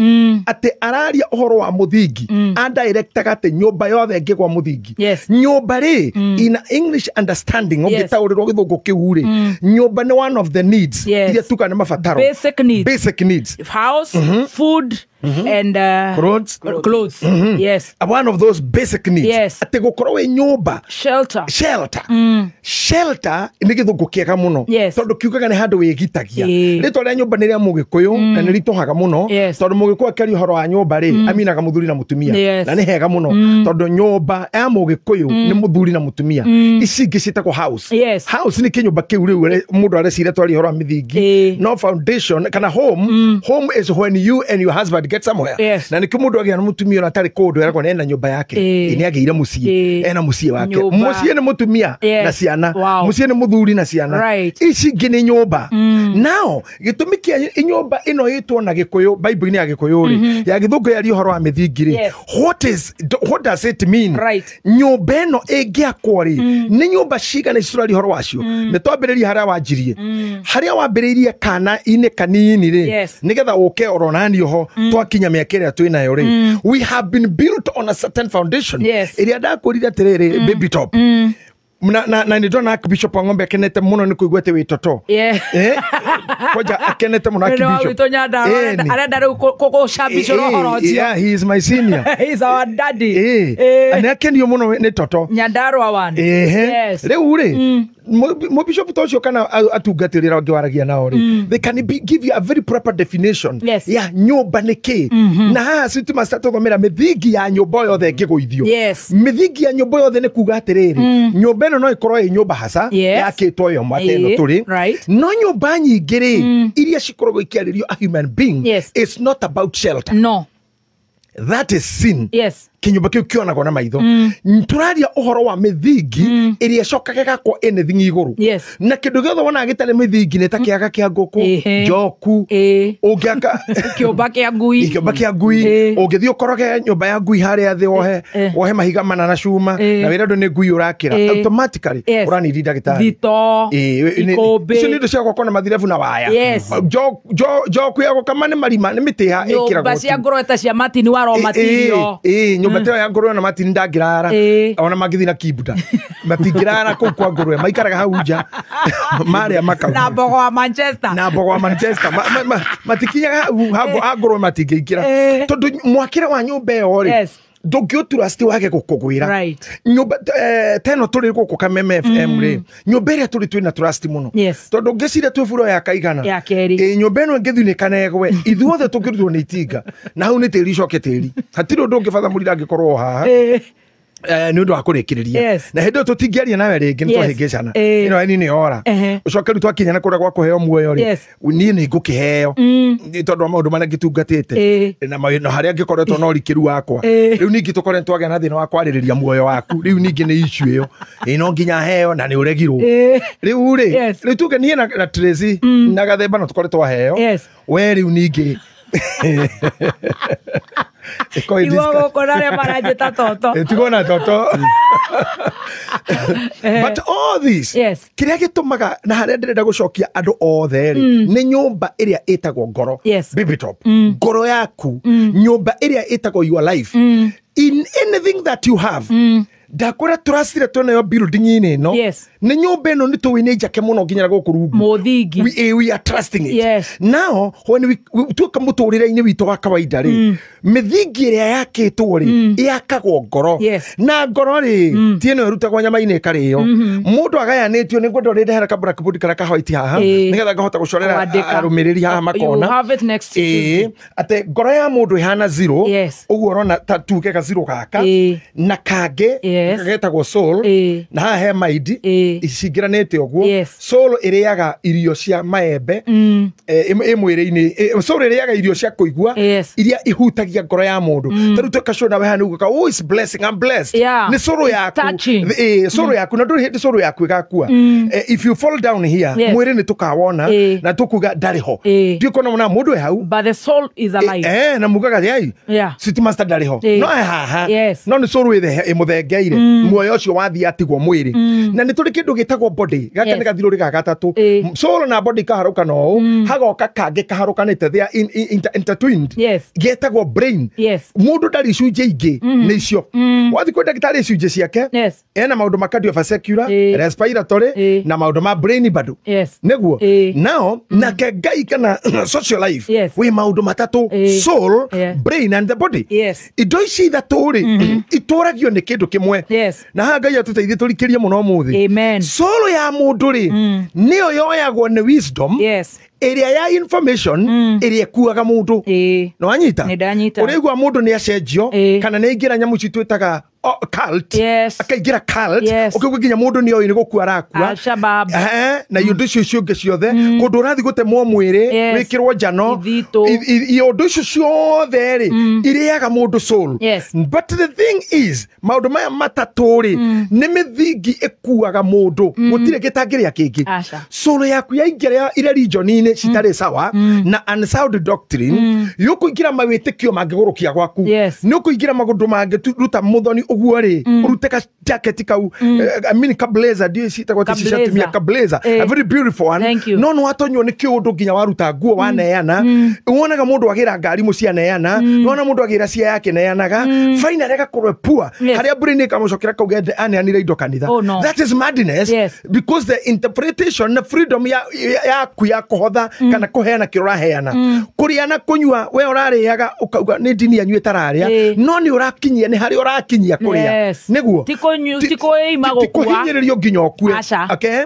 atĩ araria ũhoro wa mũthingi andirectaga atĩ nyũmba yothe ĩngĩgwa mũthingi. Yes. Nyũmba rĩ in English understanding ũngĩtaũrĩrwo gĩthũngũ kĩu rĩ, nyũmba nĩ one of the needs Yes. iria tuga nĩ mabataro. Basic needs. Basic needs. House, food, and Clothes. Clothes. Yes. One of those basic needs. Yes. Atĩ gũkorwo wĩ nyũmba. Shelter. Shelter. Shelter nĩ gĩthũngũ kĩega mũno. Yes. Tondũ kiugaga nĩ handũ wĩgitagia. Ĩĩ. Rĩtwa rĩa nyũmba nĩ rĩa mũgĩkũyũ na nĩ ritũhaga mũno. Yes. Tondũ mũgĩkũyũ akĩaria ũhoro wa nyũmba rĩ, aminaga mũthuri na mũtumia. Yes. Na nĩ hega mũno tondũ nyũmba ya mũgĩkũyũ nĩ mũthuri na mũtumia. Ici ingĩ ciĩtagwo house. Yes. House nĩ kĩnyũmba kĩu rĩu mũndũ areciria twaria ũhoro wa mĩthingi. Ĩĩ. No foundation kana home, home is when you and your husband get somewhere. Yes. Na nĩkĩo mũndũ agĩa na mũtumia ona atarĩ kũndũ eragwo nĩ ena nyũmba yake. Ĩĩ. Nĩ agĩire mũciĩ. Ĩĩ. Ena mũciĩ wake. Nyũmba. Mũciĩ nĩ mũtumia Yes. na ciana. Wow. Mũciĩ nĩ mũthuri na ciana. Right. Ici ingĩ nĩ nyũmba. Now gĩtũmi kĩa nyũmba ĩno ĩtwo na Gĩkũyũ Bible-inĩ ya Gĩkũyũ rĩ, ya gĩthũngũ yaria ũhoro wa mĩthingi rĩ, Yes. what does it mean? Right. Nyũmba ĩno ĩngĩakwo rĩ, nĩ nyũmba cigana ici tũraria ũhoro wacio? Nĩ twambĩrĩrie harĩa wanjirie. Harĩa wambĩrĩirie kana-inĩ kanini rĩ, Yes. nĩgetha ũke oronani oho twakinya mĩaka ĩrĩa twĩ nayo rĩ, we have been built on a certain foundation. Yes. Ĩrĩa ndakwĩrire atĩrĩrĩ, baby top. Na nĩ ndona Archbishop Wang'ombe akenete mũno nĩ kũigua atĩ wĩ toto. Yeah. Kwanja akenete mũno Nĩ wa Archbishop. witũ Nyandarua, arenda rĩu gũcambicũra ũhoro ũcio. Yeah, he is my senior. He's our daddy. Nĩ akenio mũno nĩ toto. Nyandarua one. Ehe. Yes. Rĩu rĩ, mũbishop ta ũcio kana atungatĩri arĩa angĩ waragia nao rĩ, they can give you a very proper definition Yes. ya nyũmba nĩ kĩ. Na haha Sweet Master tũthomera mĩthingi ya nyũmba yothe ĩngĩgũithio. Yes. Mĩthingi ya nyũmba yothe nĩ kuga atĩrĩrĩ, nyũmba ĩno no ĩkorwo ĩ nyũmba haca Yes. yakĩtwo yo mwata ĩno Ĩĩ, tũrĩ. right. No nyũmba nyingĩ rĩ, iria cikoragwo ikĩarĩrio a human being, Yes. it's not about shelter. No. That is sin. Yes. Kĩnyũmba kĩu kĩonagwo na maitho. Tũraria ũhoro wa mĩthingi ĩrĩa ĩcokaga ĩgakwo anything igũrũ. Yes. Na kĩndũ gĩothe wonaga gĩtarĩ mĩthingi nĩ ta kĩaga kĩa ngũkũ, Ĩhĩ. njoku, Ĩĩ. ũngĩaka Kĩũmba kĩa ngui. kĩũmba kĩa ngui, Ĩĩ. ũngĩthiĩ ũkoroge nyũmba ya ngui harĩa thĩ wohe mahiga mana na cuma Ĩĩ. na wĩra andũ nĩ ngui ũrakĩra, Ĩĩ. automatically Yes. ũranindi ndagĩtarĩ. Thitoo. Ikũmbĩ. Icio nĩ indo cia gwakwo na mathirebu na waya. Yes. Njoku ya gũkama nĩ marima nĩ mĩtĩ Nyũmba ĩkĩragwo cia ngũrwe ta cia Martin wa raw material. Nyũmba Nyũmba ta ĩyo ya ngũrwe ona Martin ndangĩrara. Ona mangĩthiĩ na kibuda matingĩrara kũu kwa ngũrwe, maikaraga hau nja marĩa makau Na mbogo wa Manchester. Na mbogo wa Manchester. Matikinyaga hau ha ngũrwe, matingĩingĩra tondũ mwakĩre wa nyũmba ĩyo rĩ, ndũngĩũtrust wage gũkũgwĩra. Nyũmba ta ĩno tũrĩ gũkũ Kameme FM rĩ, nyũmba ĩrĩa tũrĩ twĩna trust mũno, tondũ ngĩciria twĩ buro ya kaigana? Ya kerĩ. Ĩ, nyũmba ĩno ĩngĩthinĩka na ĩgwe, ithuothe tũngĩrutwo nĩ itinga na hau nĩ tĩri icoke tĩri, hatirĩ ũndũ ũngĩ batha mũrira angĩkorwo o haha. Nĩ ũndũ wa kũrĩkĩrĩria, na hĩndĩ ĩyo tũtingĩaria nawe rĩngĩ nĩ twahĩngĩcana. Ĩno eni nĩ yora. Ũcoke rĩu twakinya na kũrĩa gwa kũheo muoyo rĩ, niĩ nĩ ngũkĩheo nĩ tondũ wa maũndũ marĩa ngĩtungatĩte na harĩa ngĩkoretwo na ũrikĩru wakwa. Rĩu ningĩ tũkore twagĩa na thĩna wa kwarĩrĩria muoyo waku, rĩu ningĩ nĩ issue ĩyo, ĩ no nginya heo na nĩ ũregirwo. Rĩu rĩ, rĩu tuge niĩ na Tracy na Gathemba no tũkore twaheo. We rĩu ningĩ ĩkorwo ĩ Igwo gũkũ na arĩa maranjĩta toto. Tigwo na toto, but all this, kĩrĩa gĩtũmaga na harĩa ndĩrenda gũcokia andũ othe rĩ, nĩ nyũmba ĩrĩa ĩtagwo ngoro. Baby top, ngoro yaku, nyũmba ĩrĩa ĩtagwo your life, in anything that you have, ndakwĩra trust ĩrĩa twenayo building-inĩ ĩno, nĩ nyũmba ĩno nĩ tũĩ nĩ njake mũno nginya gũkũ rungu. Mũthingi. We are trusting it. Now when we tuoka mũtũrĩre-inĩ witũ wa kawaida rĩ, mĩthingi ĩrĩa yakĩtwo rĩ, ĩakagwo ngoro. Na ngoro rĩ, ti ĩno ĩrutagwo nyama-inĩ ĩkarĩo. Mũndũ agayanĩtio nĩ ngwenda ũrĩndehera ka blackboard karĩa ka white haha, nĩgetha ngahota gũcorera Kwandĩka. arũmĩrĩri haha You makona. have it next Ĩĩ, Tuesday. atĩ ngoro ya mũndũ ĩhana zero. Ũguo ũrona ta tuge ka zero gaka na kangĩ getagwo soul, na haha he mind cingĩranĩte ũguo. Soul ĩrĩaga irio cia maembe, ĩ mwĩrĩ-inĩ. Soul ĩrĩaga irio cia kũigua iria ihutagia ngoro ya mũndũ. Ta rĩu tweka nawe haha nĩugaga, "Oh, it's blessing, I'm blessed." Nĩ soul It's yaku. touching. Soul yaku, na ndũrĩ hĩndĩ soul yaku ĩgakua. If you fall down here, mwĩrĩ nĩ tũkawona na tũkuga ndarĩ ho. Ndiũ kuona mona mũndũ e hau. But the soul is alive. Na mugaga yai city master ndarĩ ho, no e haha. No nĩ soul ĩmũthengeire, muoyo ũcio wathiĩ atigwo mwĩrĩ. Na nĩ tũrĩ kĩndũ gĩtagwo body gaka, nĩ gathirũrĩ ga gatatũ. Soul na body kaharũkana ũũ, hagoka kangĩ kaharũkanĩte, they are intertwined, getagwo brain. Mũndũ ndarĩ icunjĩ ingĩ, nĩ icio. Wathiĩ kwĩ ndagĩtarĩ, icunjĩ ciake ena maũndũ ma cardiovascular, respiratory, na maũndũ ma brain bado. Nĩguo nao nake Ngai kana social life wĩ maũndũ matatũ: soul, brain and the body. Indo ici ithatũ rĩ, itũragio nĩ kĩndũ kĩmwe. Na haha Ngai atũteithie tũrikĩrie mũno ũmũthĩ. Amen. Soul ya mũndũ rĩ, nĩyo yoyagwo nĩ wisdom ĩrĩa ya information ĩrĩa ĩkuaga mũndũ. Nĩ wanyita? Nĩ ndanyita. Ũrĩigua mũndũ nĩ acenjio kana nĩ aingĩra nyamũ ici twĩtaga, oh, cult. Akaingĩra cult. Ũkaigua nginya mũndũ nĩ oĩ nĩ gũkua arakua. Al-Shabaab. Na iũndũ icio icio ingĩ ciothe, kũndũ ũrathiĩ gũtemwo mwĩrĩ, wĩkĩrwo njano. Ithitũ. Iũndũ icio ciothe rĩ, irĩaga mũndũ soul. But the thing is, maũndũ maya matatũ rĩ, nĩ mĩthingi ĩkuaga mũndũ, gũtirĩ gĩtangĩrĩa kĩngĩ. Aca. Soul yaku yaingĩra religion-inĩ citarĩ sawa na unsound doctrine, yũkũingĩra mawĩtĩkio mangĩgũrũkia gwaku. Nĩ ũkũingĩra maũndũ mangĩruta mũthoni ũguo rĩ, ũrute ka jacket kau, I mean ka blazer, ndiũĩ ciĩtagwo atĩ Ka cia atumia, blazer. ka blazer, a very beautiful one. Thank you. No nĩ watonywo nĩ kĩũndũ nginya waruta nguo waneana. Wonaga mũndũ agĩra ngari mũciĩ aneana, nĩwona mũndũ agĩra cia yake neanaga, finally agakorwo poor, harĩa brain ĩkamũcokera kauga aneanire indo kanitha. Oh, no. That is madness. Because the interpretation na freedom yaku ya kũhotha kana kũheana kĩrĩa ũraheana, kũrĩa na kũnyua, we ũrarĩaga ũkauga nĩ ndini yanyu ĩtararĩa, no nĩ ũrakinyia, nĩ harĩa ũrakinyia kũrĩa. Nĩguo Ti ti kwĩima ti gũkua. kũhinyĩrĩrio nginya ũkue. Aca. Okay?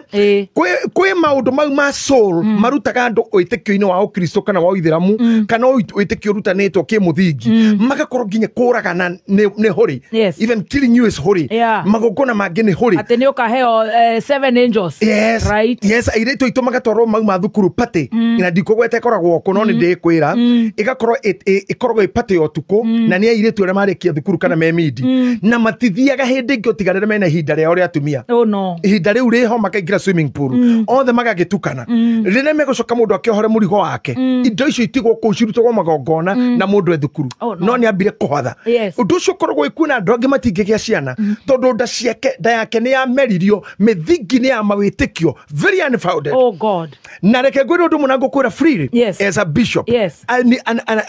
Kwĩ maũndũ mau ma soul marutaga andũ wĩtĩkio-inĩ wa ũkristo kana wa ũithĩramu kana wĩtĩkio ũrutanĩtwo kĩmũthingi, magakorwo nginya kũragana nĩ hũrĩ. Even killing you is hũrĩ. Magongona mangĩ nĩ hũrĩ. Atĩ nĩ ũkaheo seven angels. Right? Yes, airĩtu aitũ magatwarwo mauma thukuru party, na ndikũgweta ĩkoragwo kũ, no nĩ ndĩkwĩra ĩgakorwo ĩkoragwo ĩ party ya ũtukũ, na nĩ airĩtu arĩa marĩkia thukuru kana me midi, na matithiaga hĩndĩ ĩngĩ ũtiga rĩrĩa mena ihinda rĩao rĩa atumia. Oh no. Ihinda rĩu rĩho makaingĩra swimming pool othe magagĩtukana. Rĩrĩa megũcoka mũndũ akĩohore mũrigo wake, indo icio itigwo kũu cirutagwo magongona na mũndũ e thukuru. Oh, no. No nĩ ambire kũhotha. Ũndũ ũcio ũkoragwo ĩkuo na andũ angĩ matingĩgĩa ciana tondũ nda ciake, nda yake nĩ yameririo mĩthingi nĩ ya mawĩtĩkio very unfounded. Oh God. Na reke ngwĩre ũndũ mũna, ngũkwĩra freely, as a bishop.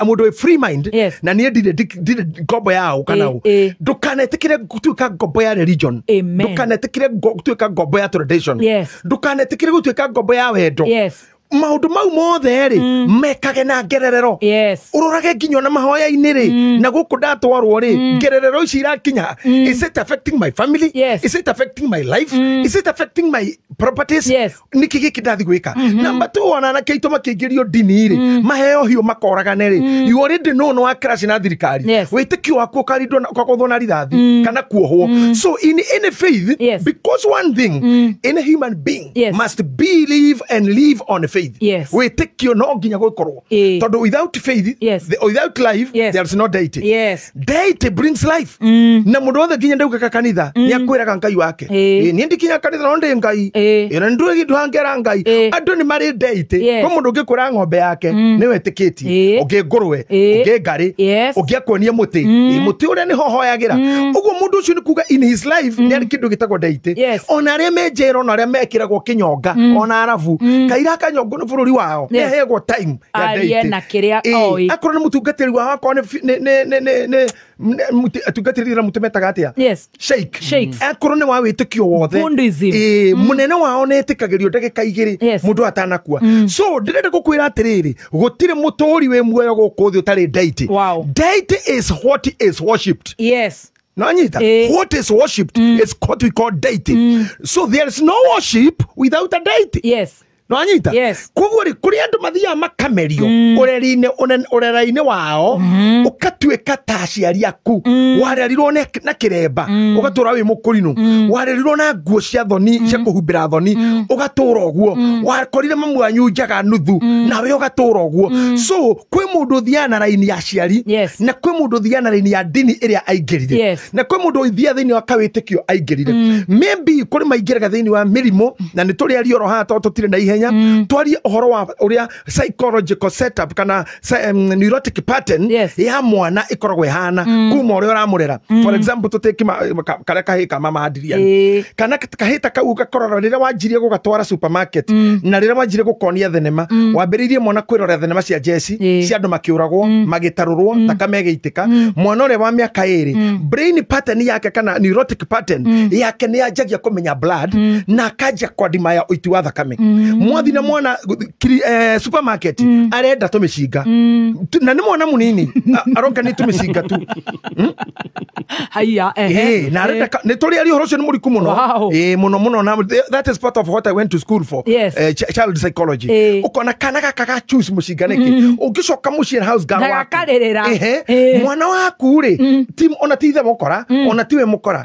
Mũndũ wĩ free mind Yes. na niĩ ndirĩ ngombo yao kana ũ. Ndũkanetĩkĩre gũtuĩka ngombo ya religion. Amen. Ndũkanetĩkĩre gũtuĩka ngombo ya tradition. Yes. Ndũkanetĩkĩre gũtuĩka ngombo ya wendo. Yes. Maũndũ mau mothe rĩ mekage na ngererero. Yes. Ũrorage nginya ona mahoya-inĩ rĩ na gũkũ ndatwarwo rĩ ngererero ici irakinya, is it affecting my family? Yes. Is it affecting my life? Is it affecting my properties? Yes. Nĩkĩ gĩkĩ ndathi gwĩka? Namba two, ona anake aitũ makĩingĩrio ndini rĩ maheo hiũ makoragane rĩ, you already know nĩ wa crash na thirikari. Yes. Wĩtĩkio waku ũkarindwo ũkagũthwo na rithathi kana kuohwo. So in any faith, Yes. because one thing, any human being Yes. must believe and live on faith. Yes. Wĩtĩkio no nginya gwĩkorwo, tondũ without faith, Yes. without life, Yes. there is no deity. Yes. Deity brings life. Na mũndũ wothe nginya ndaugaga kanitha nĩ akwĩraga Ngai wake. Niĩ ndikinya kanitha no ndĩ Ngai. Na ndũĩ ndũhangera Ngai. Andũ nĩ marĩ deity. Yes. Kwĩ mũndũ ũngĩkwĩra ng'ombe yake nĩwe ĩtĩkĩtie, ũngĩ ngũrwe, ũngĩ ngarĩ, Yes. ũngĩ akuonie mũtĩ. Mũtĩ ũrĩa nĩho hoyagĩra ũguo. Mũndũ ũcio nĩ kuga in his life nĩ arĩ kĩndũ gĩtagwo deity. Yes. Ona arĩa me njera, ona arĩa mekĩragwo kĩnyonga, ona arabu kaira kanyongo nĩ bũrũri wao, Yes. nĩaheagwo time ya Arie deity. na kĩrĩa oĩ. Akorwo nĩ mũtungatĩri wao, akorwo nĩ atungatĩri na mũtĩ metaga atĩa? Yes. Sheikh. Sheikhs. Akorwo nĩ wa wĩtĩkio wothe. Buddhism. Mũnene wao nĩ etĩkagĩrio ndagĩka 2 Yes. mũndũ atanakua. So ndĩrenda gũkwĩra atĩrĩrĩ, gũtirĩ mũtũri wĩ muoyo gũkũ thĩ ũtarĩ deity. Wow. Deity is what is worshipped. Yes. No anyita. What is worshipped is what we call deity. So there is no worship without a deity. Yes. No anyita. Yes. Koguo rĩ, kũrĩ andũ mathiaga makamerio ũreri-inĩ ũrera-inĩ wao, ũkatuĩka ta aciari aku. Warerirwo na kĩremba, ũgatũra wĩ mũkũrinũ. Warerirwo na nguo cia thoni cia kũhumbĩra thoni, ũgatũra ũguo. Wakorire mamu wanyu njaga nuthu, nawe ũgatũra ũguo. So kwĩ mũndũ ũthiaga na raini ya aciari, Yes. na kwĩ mũndũ ũthiaga na raini ya ndini ĩrĩa aingĩrire, Yes. na kwĩ mũndũ ũthiaga thĩinĩ wa kawĩtĩkio aingĩrire. Maybe kũrĩ maingĩraga thĩinĩ wa mĩrimũ, na nĩ tũrĩ aria oro haha tondũ tũtirĩ na ihenya. Twarie ũhoro wa ũrĩa psychological setup kana neurotic pattern Yes. ya mwana ĩkoragwo ĩhana kuma ũrĩa ũramũrera. For example, tũtĩki karĩa kahĩ ka mama Adrian, kana kahĩ ta kau gakorora rĩrĩa wanjirie gũgatwara supermarket na rĩrĩa wanjirie gũkonia thenema, wambĩrĩirie mwana kwĩrorera thenema cia jeci, cia andũ makĩũragwo, magĩtarũrwo, thakame ĩgĩitĩka. Mwana ũrĩa wa mĩaka 2, brain pattern yake kana neurotic pattern yake nĩ yanjagia kũmenya blood na akanjia kwadimaya ũiti wa thakame. Mwathi na mwana supermarket arenda tũmĩcinga. Na nĩ mwana mũnini, aroka nĩ tũmĩcinga tu. Haiya, ehe. Na arenda nĩ tũrĩ aria ũhoro ũcio nĩ mũriku mũno. Wow. Mũno mũno, na that is part of what I went to school for. Yes. Child psychology. Ũkona kana gaka ga choose mũcinga nĩkĩ, ũngĩcoka mũciĩ na house girl Na waku. gakarĩrĩra. Mwana waku rĩ, ti ona ti ithe mũkora, ona tiwe mũkora,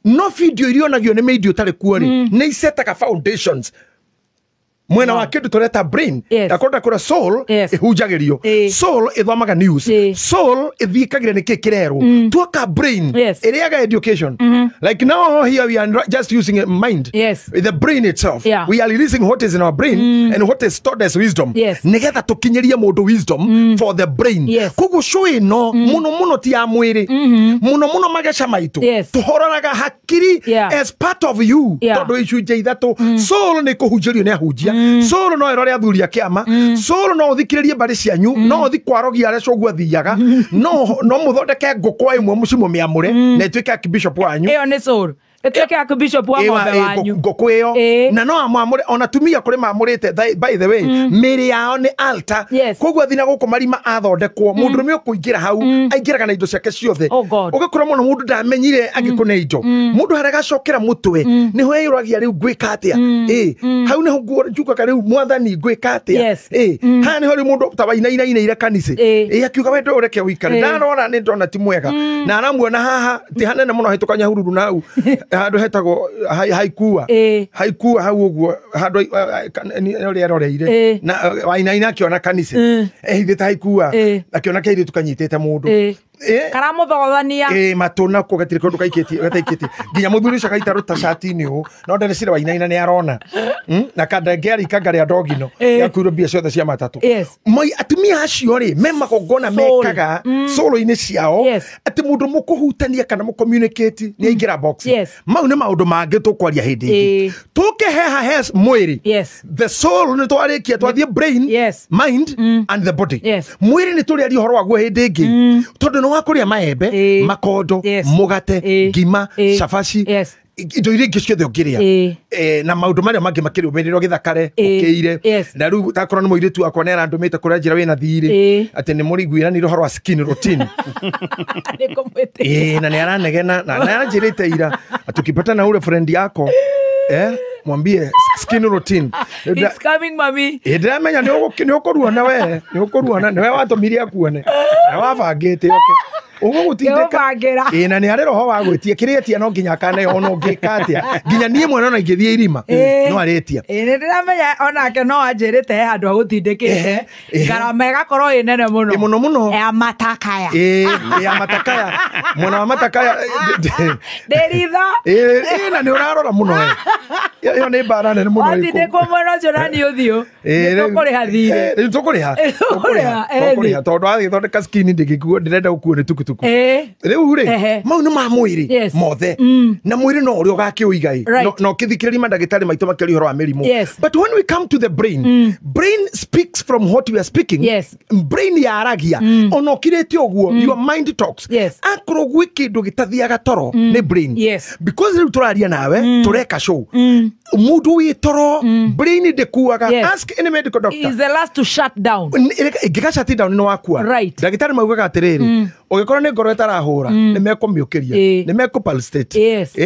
no video iria onagio nĩ media ũtarĩ kuo rĩ, nĩ icetaga foundations mwena wa kĩndũ tũreta brain. Yes. Akorwo kũrĩa soul ĩhunjagĩrio, soul ĩthomaga news, soul ĩthiĩkagĩra nĩkĩ kĩrerwo tuoka brain ĩrĩaga education. Like now here we are just using a mind, the brain itself. We are releasing what is in our brain and what is stored as wisdom, nĩgetha tũkinyĩrie mũndũ wisdom for the brain. Koguo show ĩno mũno mũno ti ya mwĩrĩ, mũno mũno mageca maitũ tũhororaga hakiri as part of you, tondũ icunjĩ ithatũ. Soul nĩ kũhunjĩrio nĩ ahunjia, soul no ĩrore athuri a kĩama, soul no ũthikĩrĩrie mbarĩ cianyu, no ũthi kwarogia arĩa coguo athiaga, no mũthondeke ngũkũ ĩmwe mũcimo mĩamũre na ĩtuĩke archbishop wanyu. Ĩyo nĩ soul. Ĩtuĩke archbishop wa ng'ombe wanyu. Ngũkũ ĩyo na no amwamũre. Ona tumia kũrĩ mamũrĩte, by the way, mĩĩrĩ yao nĩ altar. Yes. Koguo athi na gũkũ marima athondekwo, mũndũrũme ũkũingĩra hau aingĩraga na indo ciake ciothe. Oh God. Ũgakora mũno mũndũ ndamenyire angĩkũne indo, mũndũ harĩa agacokera mũtwe nĩho eyũragia, rĩu ngwĩka atĩa? Hau nĩho njugaga, rĩu Mwathani, ngwĩka atĩa? Yes. Haha nĩho rĩu mũndũ ta wainainainĩire kanitha, akiuga wendo ũreke ũikare, ndarora nĩ ndona ti mwega, na aramuona haha ti hanene mũno, hĩtũka Nyahururu na hau handũ hetagwo Haikua. Haikua hau ũguo handũ ũrĩa eroreire na wainaina akĩona kanitha ehithĩte Haikua, akĩona kairĩtu kanyitĩte mũndũ. Karamuthogothania. Matũ nako gatirĩ kũndũ kaikĩtie gataikĩtie nginya mũthuri ũcio agaita ruta cati-inĩ ũũ no ndarĩcira wainaina nĩ arona. Na kandangĩarika ngarĩa ndogino yakuirwo mbia ciothe cia matatũ. Moi atumia acio rĩ me magongona mekaga solo-inĩ ciao atĩ mũndũ mũkũhutania kana mũcommunicate nĩ aingĩra box. Mau nĩ maũndũ mangĩ tũkwaria hĩndĩ ĩngĩ. Tũke heha hes mwĩrĩ. The soul nĩ twarĩkia twathiĩ brain, mind and the body. Mwĩrĩ nĩ tũrĩaria ũhoro waguo hĩndĩ ĩngĩ tondũ nĩ wakũrĩa maembe, makondo, mũgate, ngima, cabaci, indo iria ingĩ ciothe ũngĩrĩa na maũndũ marĩa mangĩ makĩrũmĩrĩrwo gĩthakare ũkĩire na rĩu takorwo nĩ mũirĩtu wakwa nĩ arandũmĩte kũrĩa njĩra wĩna thirĩ atĩ nĩ mũriguĩranire ũhoro wa skin routine na nĩ aranegena na nĩ aranjĩrĩte ira tukipatana ule friend yako mwambie skin routine. It's coming, mami. Ndĩramenya nĩ ũkũruona we, nĩ ũkũruona, nĩwe watũmire akuone. Na wabangĩte oke. Ũgũgũtindĩka. Na nĩ arĩ roho wa gwĩtia kĩrĩa etia no nginya akane ona ũngĩka atĩa. Nginya niĩ mwene ona ingĩthiĩ irima no arĩtia. Nĩ ndĩramenya onake no anjĩrĩte he handũ agũtindĩkĩte. Ngarama ĩgakorwo ĩ nene mũno. Mũno mũno. Ya matakaya. Ya matakaya. Mwena wa matakaya. Ndĩ ritho. Na nĩ ũrarora mũno we. Ĩyo nĩ mbara nene mũno. Watindĩkwo mwena ũcio na niĩ ũthiũ. Nĩ tũkũrĩha thirĩ. Nĩ tũkũrĩha. Tũkũrĩha. Tondũ agĩthondeka skin ndĩngĩkuo ndĩrenda gũkuo nĩ tukutuku. Rĩu rĩ mau nĩ ma mwĩrĩ mothe na mwĩrĩ no ũrĩa ũgakĩũiga no kĩthikĩrĩria mandagĩtarĩ maitũ makĩaria ũhoro wa mĩrimũ. But when we come to the brain, brain speaks from what we are speaking. Brain yaragia ona ũkirĩte ũguo your mind talks. Akorwo gwĩ kĩndũ gĩtathiaga toro nĩ brain. Because rĩu tũraria nawe tũreka show mũndũ wĩ toro brain ndĩkuaga. Ask any medical doctor. Is the last to shut down. Ĩngĩga shut down nĩ wakua. Ndagĩtarĩ maugaga atĩrĩrĩ ũngĩkorwo nĩ ngoro ĩtarahũra nĩ mekũmĩũkĩria, nĩ mekũ-pulsate,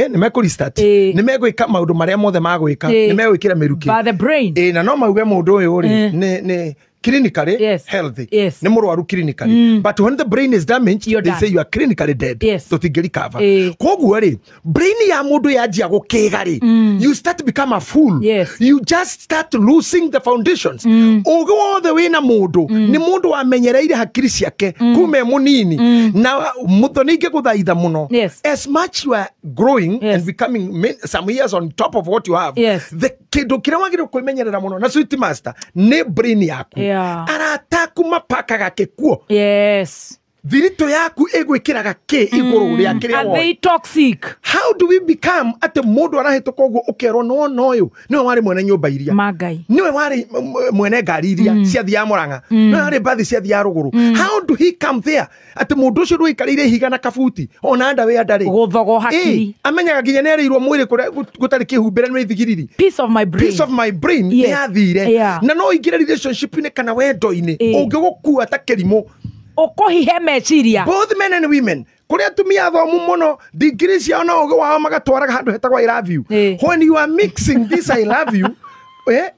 nĩ mekũ-restart, nĩ megwĩka maũndũ marĩa mothe magwĩka, nĩ megwĩkĩra mĩrukĩ. By the brain. Na no mauge mũndũ ũyũ rĩ nĩ clinically healthy, nĩ mũrwaru clinically, but when the brain is damaged they say you are clinically dead. Tũtingĩrecover. Koguo rĩ brain ya mũndũ yanjia gũkĩga rĩ you start to become a fool. You just start losing the foundations. Ũgĩ wothe wĩna mũndũ nĩ mũndũ wamenyereire hakiri ciake kuma e mũnini na mũthoni ingĩgũthaitha mũno. As much you are growing and becoming some years on top of what you have, the kĩndũ kĩrĩa wagĩrĩirwo kwĩmenyerera mũno na sweet master nĩ brain yaku. Arataku mapakaga kĩkuo. Thiritũ yaku ĩgwĩkĩraga kĩ igũrũ rĩa kĩrĩa Are they toxic? How do we become atĩ mũndũ arahĩtũka ũguo ũkerwo no no ũyũ nĩwe warĩ mwene nyũmba iria, nĩwe warĩ mwene ngari iria ciathiaga Mũrang'a, nĩwe warĩ mbathi ciathiaga rũgũrũ. How do he come there atĩ mũndũ ũcio ndũikarĩire ihiga na kabuti ona ndawĩ ndarĩ gũthogwo hakiri amenyaga nginya nĩ arĩirwo mwĩrĩ kũrĩa gũtarĩ kĩhumbĩre nĩ ithigiriri. Peace of my brain. Peace of my brain nĩ yathire. Na no ũingĩre relationship-inĩ kana wendo-inĩ ũngĩgũkua ta kĩrimũ ũkũhihe meciria. Both men and women kũrĩa atumia athomu mũno degree ciao na ũgĩ wao magatwaraga handũ hetagwo I love you. When you are mixing this I love you,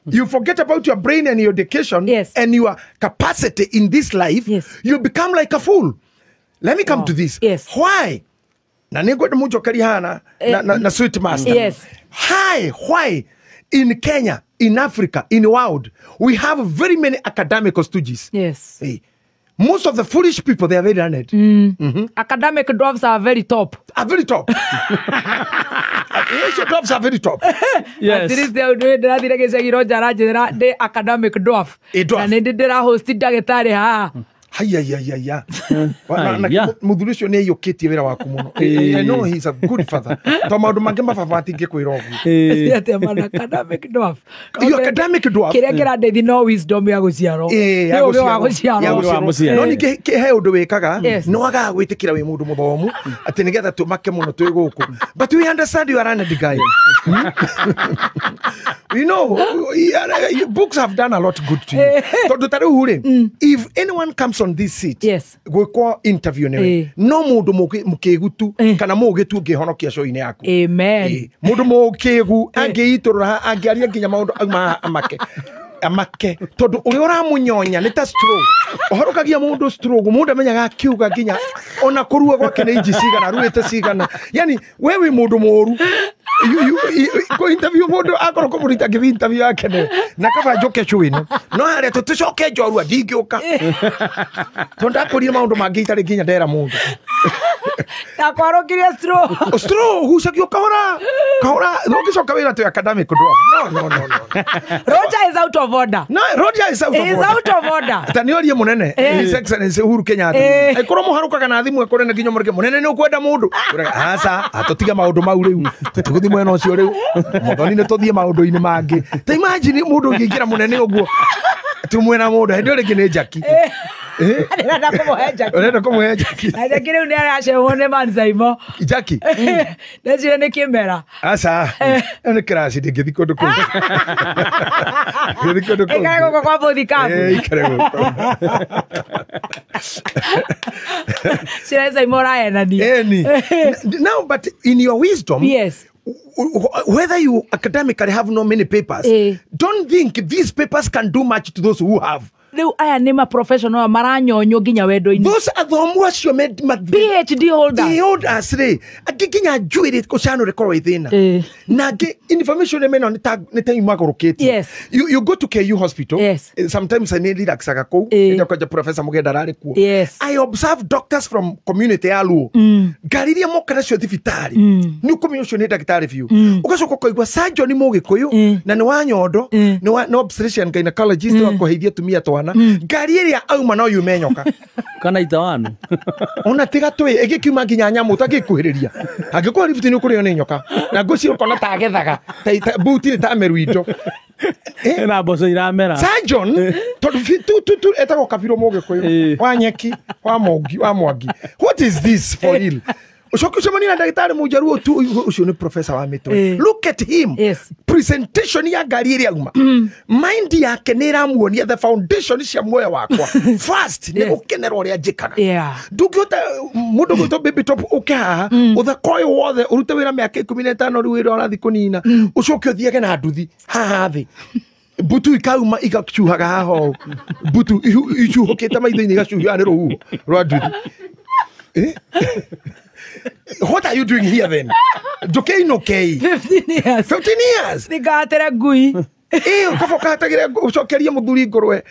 you forget about your brain and your education and your capacity in this life. You become like a fool. Let me come to this. Why? Na nĩngwenda mũnjokerie haha na sweet master. Why in Kenya, in Africa, in the world, we have very many academic stooges. Most of the foolish people, they are very learned. Academic dwarfs are very top. Are very top. Asian dwarfs are very top. Yes. At least they academic dwarf. Na nĩ ndĩra host ndagĩtarĩ haha. Haya. Mũthuri ũcio nĩ aiyũkĩtie wĩra waku mũno. I know he's a good father. To maũndũ mangĩ mababa matingĩkwĩra ũguo. Atĩ man academic dwarf. You academic dwarf. Kĩrĩa kĩrandeithia no wisdom ya gũciarwo. Nĩ ũgĩ wa gũciarwo. No ningĩ he ũndũ wĩkaga nĩ wagaga gwĩtĩkĩra wĩ mũndũ mũthomu atĩ nĩgetha tũmake mũno twĩ gũkũ. But we understand you are an guy. You know, books have done a lot good to you. Tondũ ta rĩu rĩ, if anyone comes on this seat, gwĩkwo interview nĩwe, no mũndũ mũkĩgu tu kana mũũgĩ tu ũngĩhonokia show-inĩ yaku. Amen. Mũndũ mũkĩgu angĩitũrũra angĩaria nginya maũndũ auma haha amake. Amake tondu uria uramunyonya ni ta stroke. Uharukagia mundu stroke, mundu amenyaga akiuga nginya ona kurua gwake ni inji cigana ruite cigana. Yani we wi mundu muru. Ko interview mundu akorwo kumurita ngithi interview yake ne na kaba njoke show ino no haria tutucoke njorua ndingiuka tondu ndakorire maundu mangi itari nginya ndera mundu ndakwarukirie stroke stroke hucagio kahora kahora ngicoka wira tu academic dwarf. No. Roger is out of order. No, Roger is out of order. Is out of order. Taniorie munene His Excellency Uhuru Kenyatta aikorwo muharukaga na thimu ekore na nginya mureke munene ni ukwenda mundu aca atutiga maundu mau riu tuguthi mwena ucio riu muthoni ni tuthie maundu-ini mangi. Ta imagine mundu ungiingira munene uguo tu mwena mundu hindi ringi ni Jackie. Ndĩrenda kũmũhe Jackie. Ũrenda kũmũhe Jackie. Na Jackie rĩu nĩ aracemwo nĩ Manzaimo. Jackie. Ndecire nĩ kĩmera. Aca. Ĩyo nĩ kĩraci ndĩngĩthiĩ kũndũ kũu. Ndĩngĩthiĩ kũndũ kũu. Ĩikare gũkũ kwa Bũthikabu. Ĩikare gũkũ. Cira Zaimo ũrahenania. Ĩni. Now but in your wisdom. Yes. Whether you academically have no many papers, don't think these papers can do much to those who have. Riu aya ni ma professional maranyonyo nginya wendo-inĩ. Those athomu acio me PhD holders. The holders ri angĩ nginya njuĩrĩ gũcanũre korwo ithĩna. Na angĩ information mena nĩ ta imagũrũkĩtie. Yes. You go to KU hospital. Yes. Sometimes I need relaxaga kũu. Ndio kwanja Professor Mugenda ararĩ kuo. Yes. I observe doctors from community ya Luo. Ngari iria moka nacio thibitarĩ. Nĩ ũkũmenya ũcio nĩ ndagĩtarĩ biũ. Ũgacoka ũkaigua surgeon Mũgĩkũyũ na nĩ wa nyondo, nĩ wa obstetrician gynecologist wa kũheithia atumia twana. Ngari ĩrĩa auma no yume nyoka kana itawanu ona tiga twĩ ĩgĩkiuma nginya nyamũ ũtangĩkuhĩrĩria angĩkorwo lift nĩ ũkũrĩo nĩ nyoka na ngũcio ũkona ta agethaga buti nĩ ta meru indo na mboco iramera surgeon tondũ tu etagwo Kabirũ Mũgĩkũyũ wa nyeki wa Mwangi wa Mwangi. What is this for real? Ucoke ucemanie na ndagĩtarĩ Mũjaruo tu ũcio nĩ professor wa mĩtwe. Look at him. Yes. Presentation ya ngari ĩrĩa auma. Mind yake nĩ ĩramuonia the foundation cia muoyo wakwa. First nĩ gũkenera ũrĩa njĩkaga. Ndũngĩhota mũndũ gwĩtwo baby top ũke haha ũthaka ũyũ wothe ũrute wĩra mĩaka 15 rĩu wĩra ũrathiĩ kũnina ũcoke ũthiage na nduthi haha thĩ butu ikauma igacuhaga haha ũũ butu icuhũkĩte maitho-inĩ igacuhia nĩ rũhuho rwa nduthi. What are you doing here then? Njũke inũkei. 15 years. 15 years. Ndingahatĩre ngui. Ũkaba ũkahatagĩre ũcokerie mũthuri ngũrwe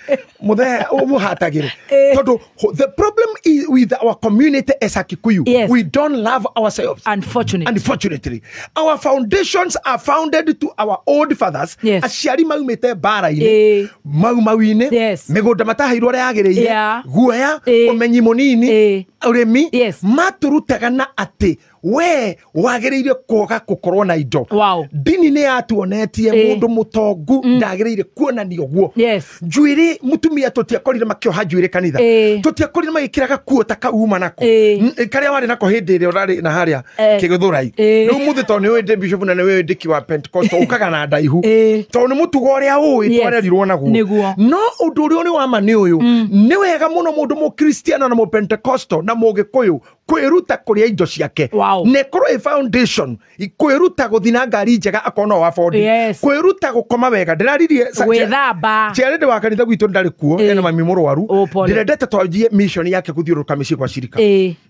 mũthee ũmũhatagĩre. Tondũ the problem is with our community as a Kikuyu, yes, we don't love ourselves. Unfortunately. Our foundations are founded to our old fathers. Yes. Aciari maumĩte mbara-inĩ, mau-mau-inĩ, yes, mĩgũnda mataheirwo ũrĩa yagĩrĩire, yeah, guoya, ũmenyi mũnini, ũrĩmi, yes, matũrutaga na atĩ we wagĩrĩire kwaga gũkorwo na indo. Wow. Ndini nĩ yatuonetie mũndũ mũtongu ndagĩrĩire kuonania ũguo. Yes. Njuĩrĩ mũtumia tũtiakorire makĩoha njuĩrĩ kanitha. Tũtiakorire magĩkĩra gakuo ta kau uma nako. Karĩa warĩ nako hĩndĩ ĩrĩa ũrarĩ na harĩa kĩgĩthũrai. Rĩu mũthĩ tondũ nĩ ũĩ ndĩ bishop na nĩ ũĩ ndĩki wa Pentecost ũkaga na ndaihu. Tondũ nĩ mũtugo ũrĩa ũĩ twarerirwo naguo. No ũndũ ũrĩa ũrĩ wa ma nĩ ũyũ. Nĩ wega mũno mũndũ mũkristiano na mũpentecosto na mũgĩkũyũ kwĩruta kũrĩa indo ciake. Wow. Nekorwo ĩ foundation kwĩruta gũthiĩ na ngari njega akorwo no wabondi. Yes. Kwĩruta gũkoma wega ndĩraririe gwĩthamba ciarĩndĩ wa kanitha gwitũ ndarĩ kuo ena mami mũrwaru ndĩrendete twanjie mission yake gũthiũrũrũka mĩciĩ kwa cirika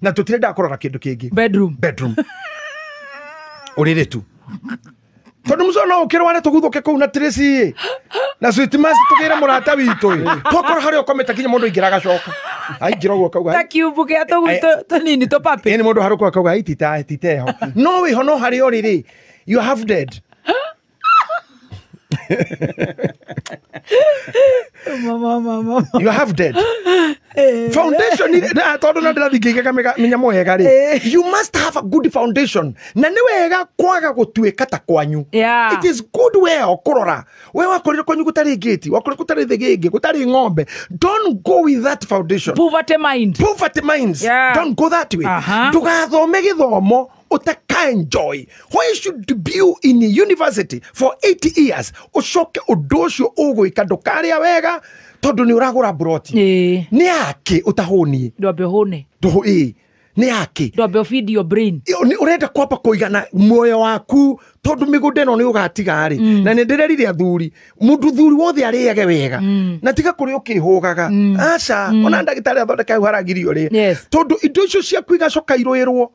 na tũtirenda kũrora kĩndũ kĩngĩ bedroom ũrĩrĩ tu tondũ mũco no ũkĩrware tũguthũke kũu na Tracy na sweet mas tũgĩre mũrata witũ twakorwo harĩa ũkomete nginya mũndũ aingĩra agacoka aingĩra ũguo akauga ta kiumbu gĩa tũnini tũpapi ĩni mũndũ harũkũ akauga ai titeho no wĩho no harĩa ũrĩ rĩ you have dead. Mama. You have dead. Foundation na tondu na ndirathi ngĩigaga mĩnyamũ wega rĩ. You must have a good foundation. Na nĩ wega kwaga gũtuĩka ta kwanyu. Yeah. It is good well kũrora. We wakorire kwanyu gũtarĩ gate, wakorire gũtarĩ thĩgĩngĩ, gũtarĩ ng'ombe. Don't go with that foundation. Poverty mind. Poverty minds. Yeah. Don't go that way. Ndũgathome gĩthomo utaka enjoy. Why should be in university for 8 years? Ucoke ũndũ ũcio ũgwĩka ndũkarĩa wega tondũ nĩ ũragũra broti. Nĩ yake ũtahũniĩ. Ndwambe ũhũne. Ĩĩ. Nĩ yake. Ndwambe feed your brain. Ũrenda kwamba kũigana muoyo waku tondũ mĩgũnda ĩno nĩ ũgatiga rĩ. Na nĩ ndĩrerire athuri, mũndũ thuri wothe arĩage wega. Na tiga kũrĩa ũkĩhũgaga. Aca, ona ndagĩtarĩ athondeka hau haragirio rĩ. Yes. Tondũ indo icio ciaku igacoka irũĩrwo.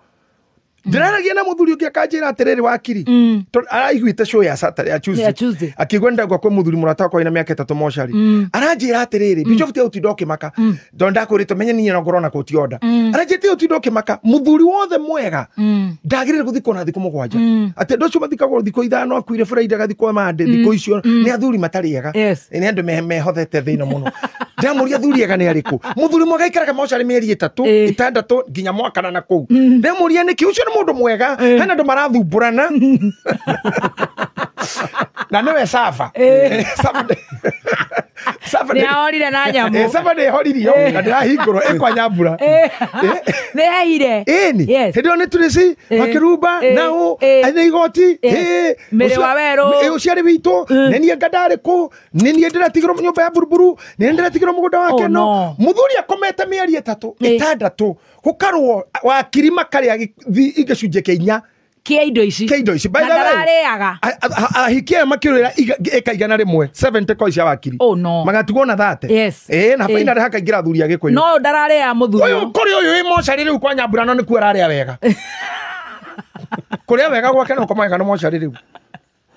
Ndĩraragia na mũthuri ũngĩ akanjĩra atĩrĩrĩ wakiri. Tondũ araiguĩte show ya Saturday, ya Tuesday. Ya Tuesday. Akĩigua ndagwa kwĩ mũthuri mũrata wakwa wĩna mĩaka 3 mocarĩ. Aranjĩra atĩrĩrĩ, Bishop ti ũtinda ũkĩmaka. Tondũ ndakwĩrĩte menye niĩ no ngorwo na kũti order. Aranjĩra ũtinda ũkĩmaka, mũthuri wothe mwega ndagĩrĩire gũthikwo na thikũ 7. Atĩ andũ acio mathikagwo thikũ 5 akuire Friday agathikwo Monday, thikũ icio nĩ athuri matarĩ ega. Yes. Nĩ andũ mehothete thĩna mũno. Ndamũria athuri ega nĩ arĩkũ? Mũthuri mwega aikaraga mocarĩ mĩeri 3, 6 nginya mwaka na kũu. Ndamũria nĩkĩ ũcio nĩ mũndũ mwega, hena andũ marathumbũrana. Na nĩwe Sava. Sava Nĩ ahorire na nyamũ. Sava nĩ ehoririo na ndĩrahingũrwo ĩkwa Nyambura. Nĩ ehire. Ĩni. Yes. Hĩndĩ ĩyo nĩ tũrĩci makĩrumba nao nĩ igoti. Mĩrĩ wa werũ. Ũciarĩ witũ nĩ niĩ anga ndarĩ kũ, nĩ niĩ ndĩratigĩrwo nyũmba ya buruburu, nĩ niĩ ndĩratigĩrwo mũgũnda wa Keno. Mũthuri akomete mĩeri 3, 6 gũkarwo wakiri makarĩa gĩcunjĩ kĩa 4 Kia indo ici. Kia indo ici. By the way, ahiki aya makĩrũĩra ĩka 100, 70 koi cia wakiri. Oh no. Magatigwo na 30. Yes. Na finally hakaingĩra athuri a Gĩkũyũ. No ndararĩa mũthuri. Ũyũ kũrĩ ũyũ wĩ mocarĩ rĩu kwa Nyambura no nĩkuo ararĩa wega. Kũrĩa wega gwake no koma wega no mocarĩ rĩu.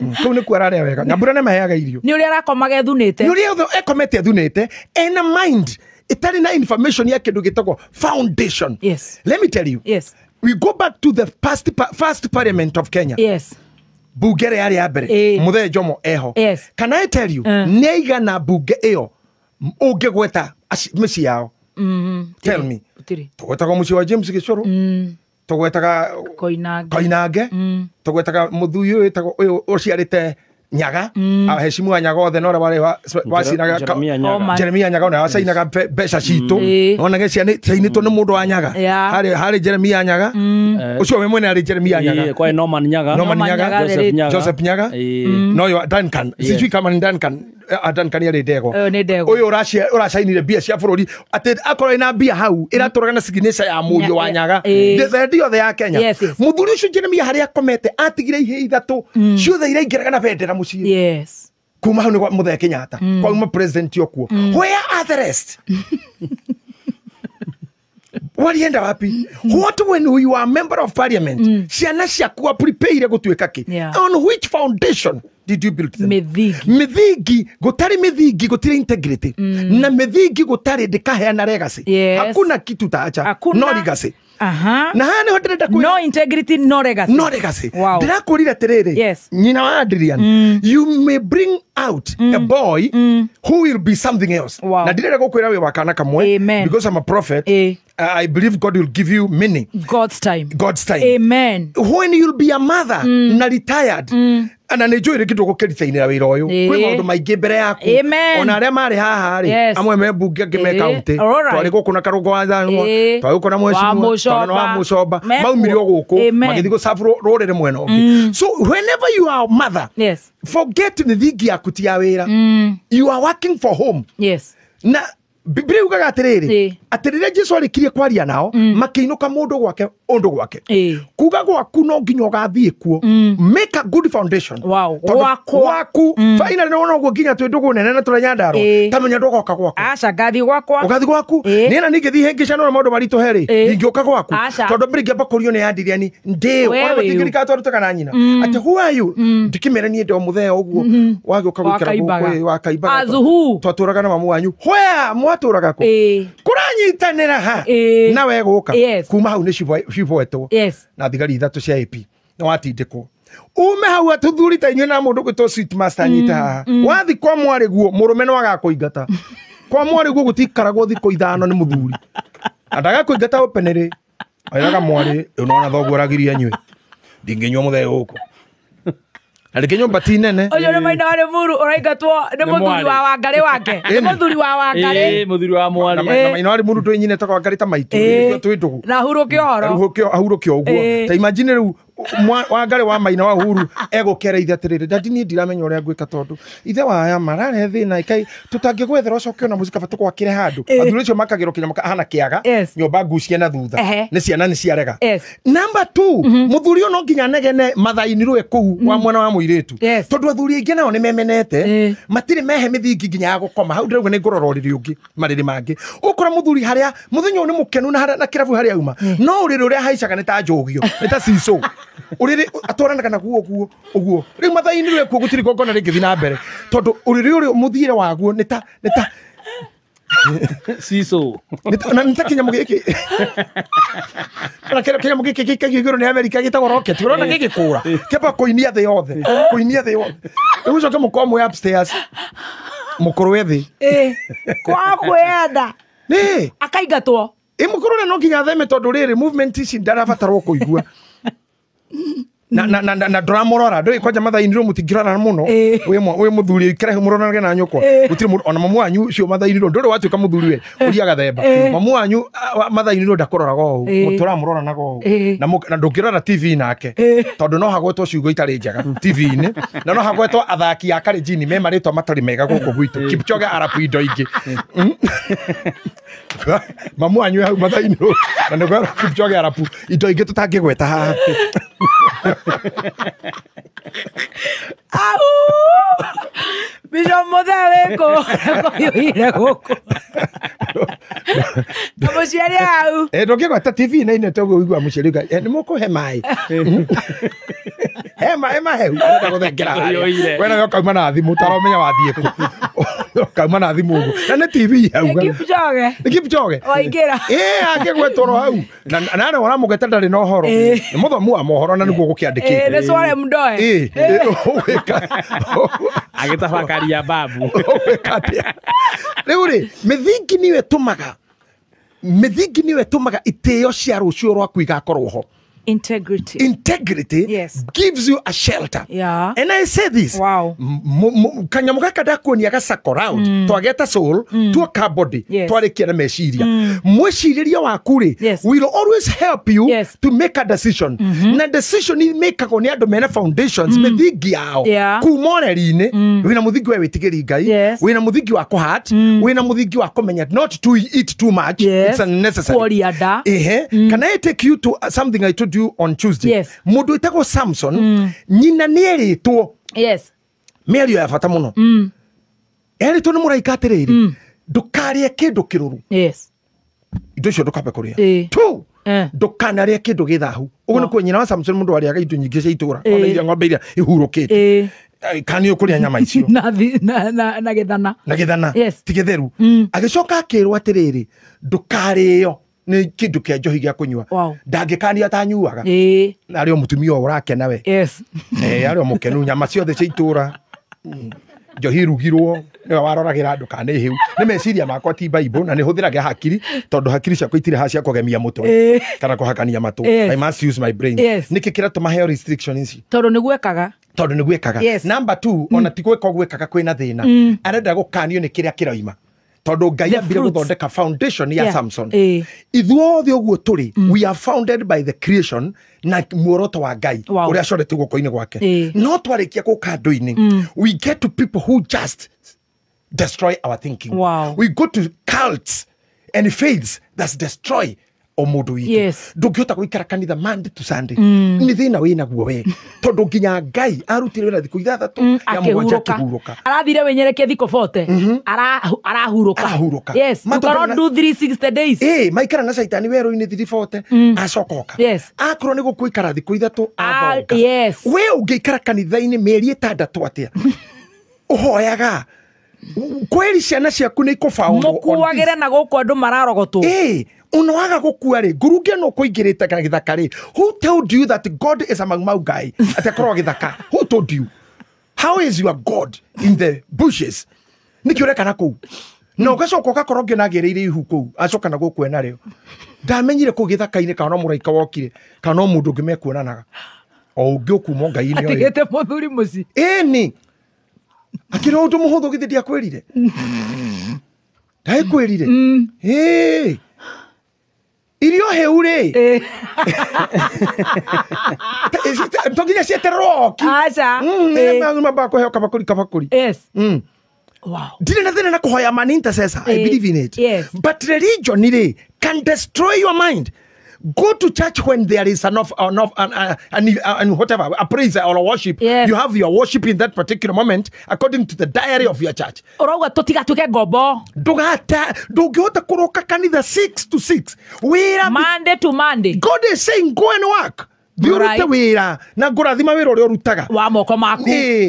Kũu nĩkuo ararĩa wega. Nyambura nĩ maheaga irio. Nĩ ũrĩa arakomaga ethunĩte. Nĩ ũrĩa ekomete ethunĩte, ena mind ĩtarĩ na information ya kĩndũ gĩtagwo foundation. Yes. Let me tell you. Yes. We go back to the first parliament of Kenya. Yes. Bunge ĩrĩa yarĩ ya mbere. Mũthee Jomo eho. Yes. Can I tell you, nĩ aigana bunge ĩyo ũngĩgweta mĩciĩ yao? Tell me. Tũgwetaga mũciĩ wa James Gĩcũrũ. Tũgwetaga Koinange. Tũgwetaga mũthuri ũyũ wĩtagwo ũyũ ũciarĩte Nyaga. Aheshimu wa Nyaga othe na ũrĩa warĩ wacinaga Jeremia Nyaga ona wacainaga mbeca citũ. Onage ciainĩtwo nĩ mũndũ wa Nyaga. Harĩ Jeremia Nyaga. Ũcio we mwene arĩ Jeremia Nyaga. Kwa Norman Nyaga. Norman Nyaga. Joseph Nyaga. No yo Duncan. Sijui kama ni Duncan. Duncan yarĩ ndegwa. Ũyũ ũracainire mbia cia bũrũri atĩ akorwo ĩna mbia hau ĩratũraga na signature ya mũriũ wa Nyaga. Thendi yothe ya Kenya. Mũthuri ũcio Jeremia harĩa akomete atigire ihĩĩ 3 ciothe iraingĩraga na bendera mũciĩ. Yes. Kuma hau nĩ gwa Mũthee Kenyatta. Kwauma president okuo. Where are the rest? Walienda wapi? What when you are member of parliament? Ciana ciaku prepare gũtuĩka kĩ? On which foundation did you build them? Mithingi gũtarĩ mithingi gũtirĩ integrity. Na mithingi gũtarĩ ndĩkaheana legacy. Yes. Hakuna kitu taacha. No legacy. Na haha nĩho ndĩrenda kwĩra. No integrity, no legacy. No legacy. Wow. Ndĩrakwĩrire atĩrĩrĩ. Yes. Nyina wa Adrian, you may bring out a boy who will be something else. Wow. Na ndĩrenda gũkwĩra wĩ wa kana kamwe. Amen. Because I'm a prophet. I believe God will give you many. God's time. God's time. Amen. When you'll be a mother na retired, na nĩ njũĩ rĩngĩ ndũgũkĩritainĩra wĩra ũyũ. Kwĩ maũndũ maingĩ mbere yaku. Ona arĩa marĩ haha rĩ, amwe me mbunge angĩ me kaunti. Twarĩ gũkũ na Karũngũ wa Thanwa, twarĩ gũkũ na Mheshimiwa, twarĩ na wa Mũcomba, maumire o gũkũ, magĩthiĩ gũcabu rũrĩrĩ mwena ũngĩ. So whenever you are a mother, yes, forget mĩthingi yaku ti ya wĩra. You are working for home. Yes. Na Biblia yugaga atĩrĩrĩ, atĩ rĩrĩa Jesu arĩkirie kwaria nao, makĩinũka mũndũ gwake ũndũ gwake. Kuga gwaku no nginya ũgathiĩ kuo. Make a good foundation. Wow. Gwaku. Finally no ũguo nginya twĩ ndũgũ nene na tũrĩ Nyandarũa. Ta menya ndũgoka gwaku. Aca ngathiĩ gwakwa. Ũgathiĩ gwaku. Niĩ na ningĩthiĩ hĩngĩcano na maũndũ maritũhe rĩ, ingĩũka gwaku. Tondũ mbere ingĩamba kũrio nĩ Adrian, ndĩũ. Ona matingĩrikana twarutaga na nyina. Atĩ who are you? Ndikĩmere niĩ ndĩ o mũthee ũguo. Wagĩũka gũikara gũkũ, wakaimbaga. Twatũraga na mamu wanyu. Where? Mwatũraga kũ? Kũranyitanĩra ha? Na we gũka. Kuma hau nĩ ciboetwo. Na thigari 3 cia AP. Na watindĩkwo. Ume hau athuthuri ta inyuĩ na mũndũ gwĩtwo sweet master nyite haha. Wathi kwa mwarĩ guo mũrũme no agakũingata. Kwa mwarĩ guo gũtikaragwo thikũ 5 nĩ mũthuri. Na ndagakũingata openly. Oiraga mwarĩ, unaona thoguo aragiria nyue. Ndingĩnyua mũthee gũkũ. Na rĩngĩ nyũmba ti nene. Ũcio nĩ maina wa Limuru ũraingatwo nĩ mũthuri wa Wangarĩ wake. Nĩ mũthuri wa Wangarĩ. Mũthuri wa mwarĩ. Na maina wa Limuru twĩ nyina etagwo Wangarĩ ta maitũ. Nĩkĩo twĩ ndũgũ. Na ahurũke ũhoro. Ahurũke ũguo. Ta imagine rĩu Wangari wa Maina wa Uhuru egũkera ithe atĩrĩrĩ, dadi niĩ ndiramenya ũrĩa ngwĩka tondũ ithe wa aya mararehe thĩna ikai tũtangĩgwethera ũcoke ona mũciĩ kaba tũgwakĩre handũ. Athuri acio makagĩrwo kinya makahana kĩaga nyũmba ngucie na thutha nĩ ciana nĩ ciarega. Number 2, mũthuri ũyũ no nginya anegene mathainirwe kũu wa mwana wa mũirĩtu tondũ athuri aingĩ nao nĩ memenete matirĩ mehe mĩthingi nginya ya gũkoma. Hau ndĩrauga nĩ ngũrora ũrĩrĩ ũngĩ marĩrĩ mangĩ ũkora mũthuri harĩa mũthenya ũyũ nĩ mũkenu na harĩa na kĩrabu harĩa auma no ũrĩrĩ ũrĩa haicaga nĩ ta njũgio nĩ ta cicũ ũrĩrĩ atwaranaga naguo ũguo ũguo. Rĩu mathainirwe kuo gũtirĩ igongona rĩngĩthiĩ na mbere tondũ ũrĩrĩ ũrĩa mũthiĩre waguo nĩ ta Siso. Na nĩ ta kĩnyamũ gĩkĩ. Na kĩnyamũ gĩkĩ gĩikagio igũrũ nĩ Amerika gĩtagwo rocket. Ũrona gĩgĩkũra. Kĩamba kũinia thĩ yothe. Kũinia thĩ yothe. Rĩu ũcoke mũkorwo mwĩ upstairs. Mũkũrũ e thĩ. Kwa kwenda. Nĩ. Akaingatwo. Ĩ mũkũrũ ũrĩa no nginya atheme tondũ rĩrĩ movement ici ndarabatarwo kũigua. Na ndũramũrora ndũĩ kwanja mathainirwo mũtingĩrorana mũno wĩ mũthuri ũikare hau mũroranage na nyũkwa gũtirĩ mũndũ ona mamu wanyu ũcio mathainirwo ndũrĩ watuĩka mũthuri we ũria gathemba mamu wanyu mathainirwo ndakũroraga ũũ mũtũramũroranaga ũũ na ndũngĩrora TV nake tondũ no hagwetwo ciugo itarĩ njega TV-inĩ na no hagwetwo athaki a Kalenjin me marĩtwa matarĩ mega gũkũ gwitũ Kipchoge Arap indo ingĩ mamu wanyu hau mathainirwo na nĩkwĩrwo Kipchoge Arap indo ingĩ tũtangĩgweta haha. Au! Bishop Muthee wĩkũ? Kũhiũhire gũkũ. Na mũciari hau. Ndũngĩgweta TV na ine toguo ũiguaga mũciari uga, nĩ mũkũhe maĩ. He maĩ mahehu arenda gũthengera harĩa. We nawe ũkauma na thimũ ũtaramenya wathiĩ kũ. Ũkauma na thimũ ũguo. Na nĩ TV hau. Nĩ Kipchoge. Nĩ Kipchoge. Waingĩra. Angĩgwetwo oro hau. Na nawe ũramũgweta ndarĩ na ũhoro. Nĩ mũthomu wa mohoro na nĩguo gũkĩandĩkĩte. Nĩ Swale Mdoe. Ũgwĩka. Agĩtabakaria babu. Ũgwĩka atĩa? Rĩu rĩ, mĩthingi nĩyo ĩtũmaga mĩthingi nĩyo ĩtũmaga itĩo cia rũciũ rwaku igakorwo ho. Integrity. Integrity yes. Gives you a shelter. Yeah. And I say this. Wow. Kanyamũ gaka ndakuonia gacako round twageta soul tuoka body yes. Twarĩkia na meciria. Mwĩcirĩrie waku rĩ yes. Will always help you yes. to make a decision. Na decision imĩkagwo nĩ andũ mena foundations mĩthingi yao yeah. Kuma ũreri-inĩ wĩna mũthingi wa wĩtigĩri Ngai yes. Wĩna mũthingi wa kũhat wĩna mũthingi wa kũmenya not to eat too much yes. It's unnecessary. Kuoria nda. Ehe. Can I take you to something I told you on Tuesday? Yes. Mũndũ wĩtagwo Samson nyina nĩerĩtwo yes. Mĩario ya bata mũno erĩtwo nĩ mũraika atĩrĩrĩ ndũkarĩe kĩndũ kĩrũrũ yes. Indo icio ndũkambe kũrĩa two ndũkanarĩe kĩndũ gĩthahu ũguo nĩ kuo nyina wa Samson mũndũ arĩaga indo nyingĩ cia itũra ona iria ng'ombe iria ihurũkĩte kana nĩ ũkũrĩa nyama icio na gĩthana na gĩthana yes. Ti gĩtheru agĩcoka akĩrwo atĩrĩrĩ ndũkarĩo nĩ kĩndũ kĩa njohi gĩa kũnyua ndangĩkania atanyuaga arĩ o mũtumia ũyũ ũrakena we yes. Arĩ o mũkenu nyama ciothe cia itũra njohi irugirwo nĩwe waroragĩra andũ kana nĩ hĩu nĩ meciria makwa ti Bible na nĩ hũthĩraga hakiri tondũ hakiri ciakwa itirĩ haha cia kũgemia mũtwe kana kũhakania matũ. I must use my brain. Yes. Nĩkĩ kĩratũma heo restriction ici tondũ nĩ gwĩkaga tondũ nĩ gwĩkaga yes. Number 2 ona ti gwĩka gwĩkaga kwĩna thĩna arenda gũkanio nĩ kĩrĩa kĩroima tondũ Ngai ambire gũthondeka foundation ya Samson ithuothe ũguo tũrĩ we are founded by the creation na muoroto wa Ngai ũrĩa acorete guoko-inĩ gwake no twarĩkia gũka andũ-inĩ we get to people who just destroy our thinking. Wow. We go to cults and faiths that destroy o mũndũ witũ yes. Ndũngĩhota gũikara kanitha Monday to Sunday nĩ thĩna wĩ naguo we tondũ nginya Ngai arutire wĩra thikũ ithathatũ ya mũgwanja akĩhurũka arathire wĩnyerekie thikũ 40 arahurũka yes. You cannot do 360 days maikara na caitani werũ-inĩ 340 acoka oka yes. Akorwo nĩ gũkũikara thikũ ithatũ athonga yes. We ũngĩikara kanitha-inĩ mĩeri ĩtandatũ atĩa ũhoyaga kweri ciana ciaku nĩ ikũbaũrwo mũkuagĩre na gũkũ andũ mararogotwo unoaga gũkua rĩ ngurunge no kũingĩrĩte kana gĩthaka rĩ who told you that God is a mau mau guy atĩ akorwo gĩthaka who told you how is your God in the bushes nĩkĩ ũreka na kũu na ũgacoka ũgakorwo ngĩona agĩrĩire ihu kũu acoka na gũkũ enarĩo ndamenyire kũu gĩthaka-inĩ kana no mũraika wokire kana no mũndũ ũngĩ mekuonanaga o ũngĩ ũkuma Ngai-inĩ ũyũ atigĩte mũthuri mũciĩ ĩni akĩrĩ ũndũ mũhũthũ githĩ ndiakwĩrire ndakwĩrire Irio heu rĩ to nginya cietererwo oki. Aca. Mamba kũheo kabakũri kabakũri. Yes. Wow. Ndirĩ na thĩna na kũhoya man intercessor. I believe in it. Yes. But religion rĩ can destroy your mind. Go to church when there is enough, and whatever, a praise or a worship. Yes. You have your worship in that particular moment according to the diary of your church. Ũrauga tũtigatuĩke ngombo. Ndũgata, ndũngĩhota kũroka kanitha 6 to 6. Wĩra Monday to Monday. God is saying go and work. Thiĩ ũrute wĩra na ngũrathima wĩra ũrĩa ũrutaga wa moko maku.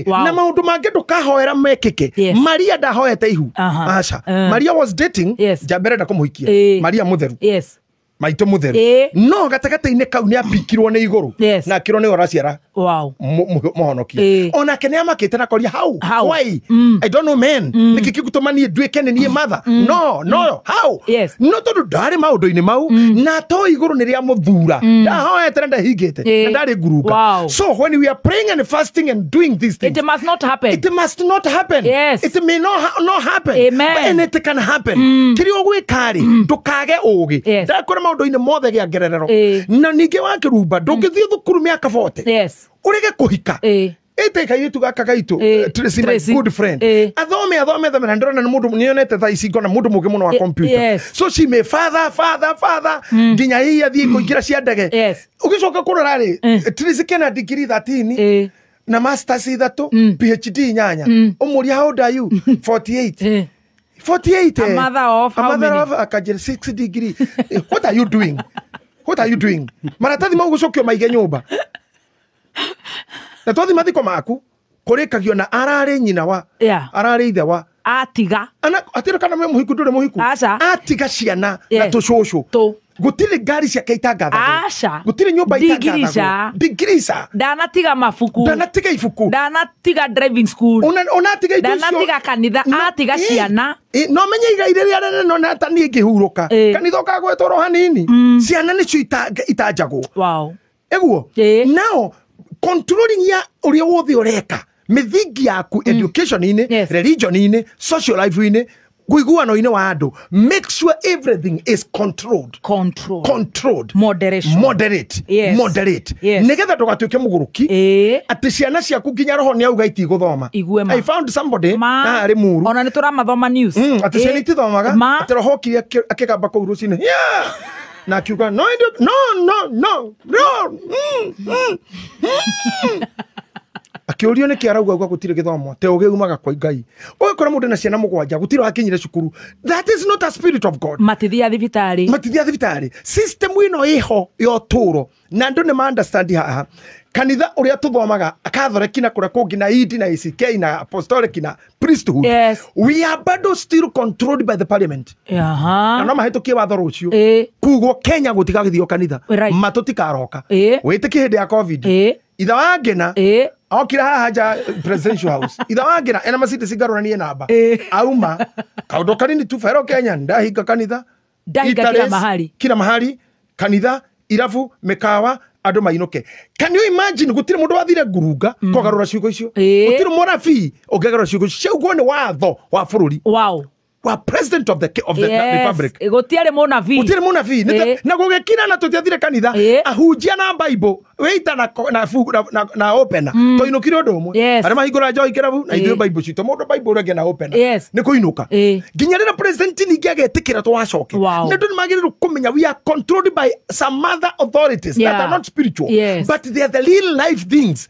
Wow. Na maũndũ mangĩ ndũkahoera mekĩke. Yes. Maria ndahoete ihu. Aca. Maria was dating. Yes. Njamba ĩrenda kũmũhikia. Maria mũtheru. Yes. Maitũ mũtheru. No gatagatĩ-inĩ kau nĩ apikirwo nĩ igũrũ. Yes. Na akĩrwo nĩwe ũraciara. Wow. Mũhonokia. Onake nĩ amakĩte na koria how? Why? I don't know men. Nĩkĩ gĩgũtũma niĩ nduĩke nĩ niĩ mother? No, no, how? Yes. No tondũ ndarĩ maũndũ-inĩ mau na to igũrũ nĩ rĩa mũthura. Ndahoete na ndahingĩte na ndarĩ ngurunga. Wow. So when we are praying and fasting and doing these things, it must not happen. It must not happen. Yes. It may not happen. Amen. But and it can happen. Kĩrĩa ũgwĩka rĩ, ndũkage ũũgĩ. Ndakora maũndũ-inĩ mothe gĩa ngererero. Na ningĩ wakĩrumba ndũngĩthiĩ thukuru mĩaka 40. Yes. Urege kuhika. Ete kairitu gaka gaitu Tracy, my good friend. Athome athome na ndĩrona nĩ mũndũ nĩonete thaa ici ngona mũndũ mũgĩ mũno wa computer. Yes. So she may father nginya hii athiĩ kũingĩra cia ndege. Yes. Ũgĩcoka kũrora rĩ, Tracy kena degree 13 na masters 3, PhD 8. Ũmũria how old are you? 48. 48. A mother of how many? A mother of akajira 6 degree. What are you doing? What are you doing? Maratathi mau gũcokio maige nyũmba. Na twathi mathiko maku kũrĩkagio na ararĩ nyina wa, ararĩ ithe wa, atiga ana atĩrĩ kana mũhiku ndũrĩ mũhiku, atiga ciana na tũcũcũ, gũtirĩ ngari ciake itangathagwo, aca, gũtirĩ nyũmba itangathagwo, ndigirica, ndanatiga mabuku, ndanatiga ibuku, ndanatiga driving school, onatiga indo icio, ndanatiga kanitha, atiga ciana. No menye igai rĩrĩa rĩnene no na ta niĩ ngĩhurũka kanitha ũkagwetwo ro hanini, ciana nĩcio itanjagwo. Wow. Eguo now controlling ya ũrĩa wothe ũreka, mĩthingi yaku, education-inĩ, yes, religion-inĩ, social life-inĩ, guiguano-inĩ wa andũ, make sure everything is controlled. Controlled. Moderation. Moderate. Yes. Moderate. Yes. Nĩgetha ndũgatuĩke mũgũrũki atĩ ciana ciaku nginya roho nĩ auga itigũthoma. I found somebody na arĩ muru. Ona nĩ tũramathoma news. Atĩ ciana itithomaga, atĩ roho okire akĩgamba kũu rũcinĩ. Yeah. Na akiuga no no no no no. Akĩũrio nĩkĩ arauga uga gũtirĩ gĩthomo te ũgĩ umaga kwa Ngai. Ũgakora mũndũ na ciana mũgwanja gũtirĩ wakinyire cukuru. That is not a spirit of God. Matithia thibitarĩ. Matithia thibitarĩ. System ĩno ĩho ya ũtũũro na andũ nĩ ma understand haha. Kanitha ũrĩa tũthomaga Catholic na kũrĩa kũngĩ na ED na ACK na Apostolic na priesthood. Yes. We are bado still controlled by the parliament. Na no mahĩtũkie watho rũciũ. Kugwo Kenya gũtigagĩthio kanitha. Right. Matũtikaroka. Wĩtĩkie hĩndĩ ya COVID. Itha wa Ngĩna okire haha nja presidential house. Itha wa Ngĩna ena Mercedes ngarũranie namba. Auma kaũndũ kanini tu fellow Kenya ndahinga kanitha. Ndahinga kila mahali. Kila mahali kanitha, irabu, mĩkawa, andũ mainũke. Can you imagine gũtirĩ mũndũ wathire ngurunga kũgarũra ciugo icio? Gũtirĩ mũrabii ũngĩgarũra ciugo icio. Ciaugwo nĩ watho wa bũrũri. Wow. Wa president of the republic. Gũtiarĩ mũnabii. Gũtiarĩ mũnabii. Na gũgĩkira na tũtiathire kanitha. Ahunjia na Bible, wĩita na opener. Twainũkire ũndũ ũmwe. Arĩa mahingũra njohi kĩrabu na ithuĩ Bible citũ. Mũndũ Bible ũrĩa ũngĩ na opener. Nĩ kũinũka. Nginya rĩrĩa president ningĩ agetĩkĩra twacoke. Na andũ nĩ magĩrĩirwo kũmenya we are controlled by some other authorities that are not spiritual. But they are the real life things.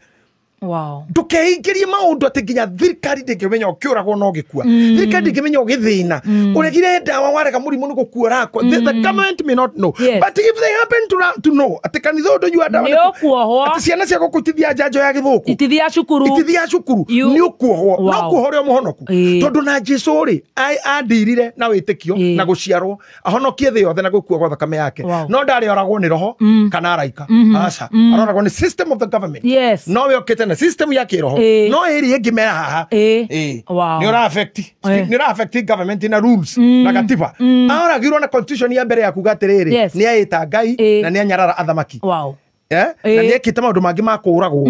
Wow. Ndũkeingĩrie maũndũ atĩ nginya thirikari ndĩngĩmenya ũkĩũragwo na ũgĩkua. Thirikari ndĩngĩmenya ũgĩthĩna. Ũregire ndawa warega mũrimũ nĩ gũkua ũrakua. The government may not know. Yes. But if they happen to know atĩ kanitha ũyũ ndũnyua ndawa nĩ ũkuohwo. Atĩ ciana cia gũkũ itithiaga njanjo ya gĩthũkũ. Itithiaga cukuru. Itithiaga cukuru. Nĩ ũkuohwo. No ũkuohwo ũrĩ o mũhonoku. Tondũ na Jesũ rĩ andirire na wĩtĩkio na gũciarwo ahonokie thĩ yothe na gũkua gwa thakame yake. No ndarĩ oragwo nĩ roho kana araika. Aca. Aroragwo nĩ system of the government. Yes. No we okĩte na system ya kĩroho. No ĩrĩ ĩngĩ mera haha. Nĩ ũra affect. Nĩ ũra affect government na rules na gatiba. Aragirwo na constitution ya mbere ya kuga atĩrĩrĩ nĩ aĩta Ngai na nĩ anyarara athamaki. Wow. Na nĩ ekĩte maũndũ mangĩ ma kũũragwo.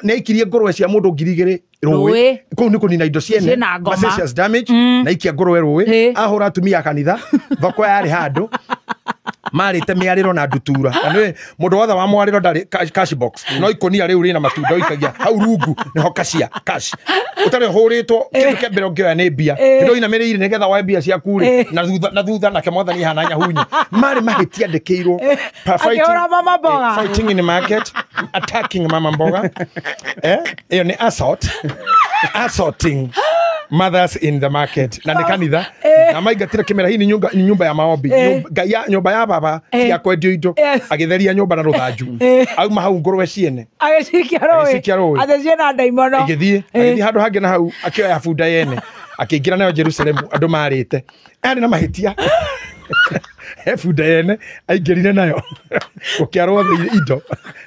Nĩ aikirie ngũrwe cia mũndũ 2000 rũĩ. Kũu nĩ kũnina indo ciene. Malicious damage na ikia ngũrwe rũĩ. Ahũra atumia a kanitha. Thoko yarĩ handũ. Marĩte mĩarĩro na ndutura. Na nĩ mũndũ wothe wa mwarĩro ndarĩ cash box. No ikonia rĩu rĩna matunda ũikagia hau rungu nĩho kacia cash. Ũtarĩ ũhũrĩtwo kĩndũ kĩa mbere ũngĩoya nĩ mbia. Kĩndũ ũinamĩrĩire nĩgetha woe mbia ciaku rĩ na thutha nake mwathani hana nyahunyu. Marĩ mahĩtia andĩkĩirwo. Akĩhũra mama mboga. Fighting in the market, attacking mama mboga. Ĩyo nĩ assault. Assaulting mothers in the market. Na nĩ kanitha. Na maingatire kĩmera hii ni nyumba ya maombi. Nyumba ya baba ya kwendio indo. Agĩtheria nyumba na rũthanju. Auma hau ngũrwe ciene. Agĩcikia rũĩ. Atĩ ciĩna ndaimono. Agĩthiĩ handũ hangĩ na hau akĩoya bunda yene. Akĩingĩra nayo Jerusalemu andũ marĩte. Arĩ na mahĩtia. He bunda yene aingĩrire nayo. Gũkĩarwo indo.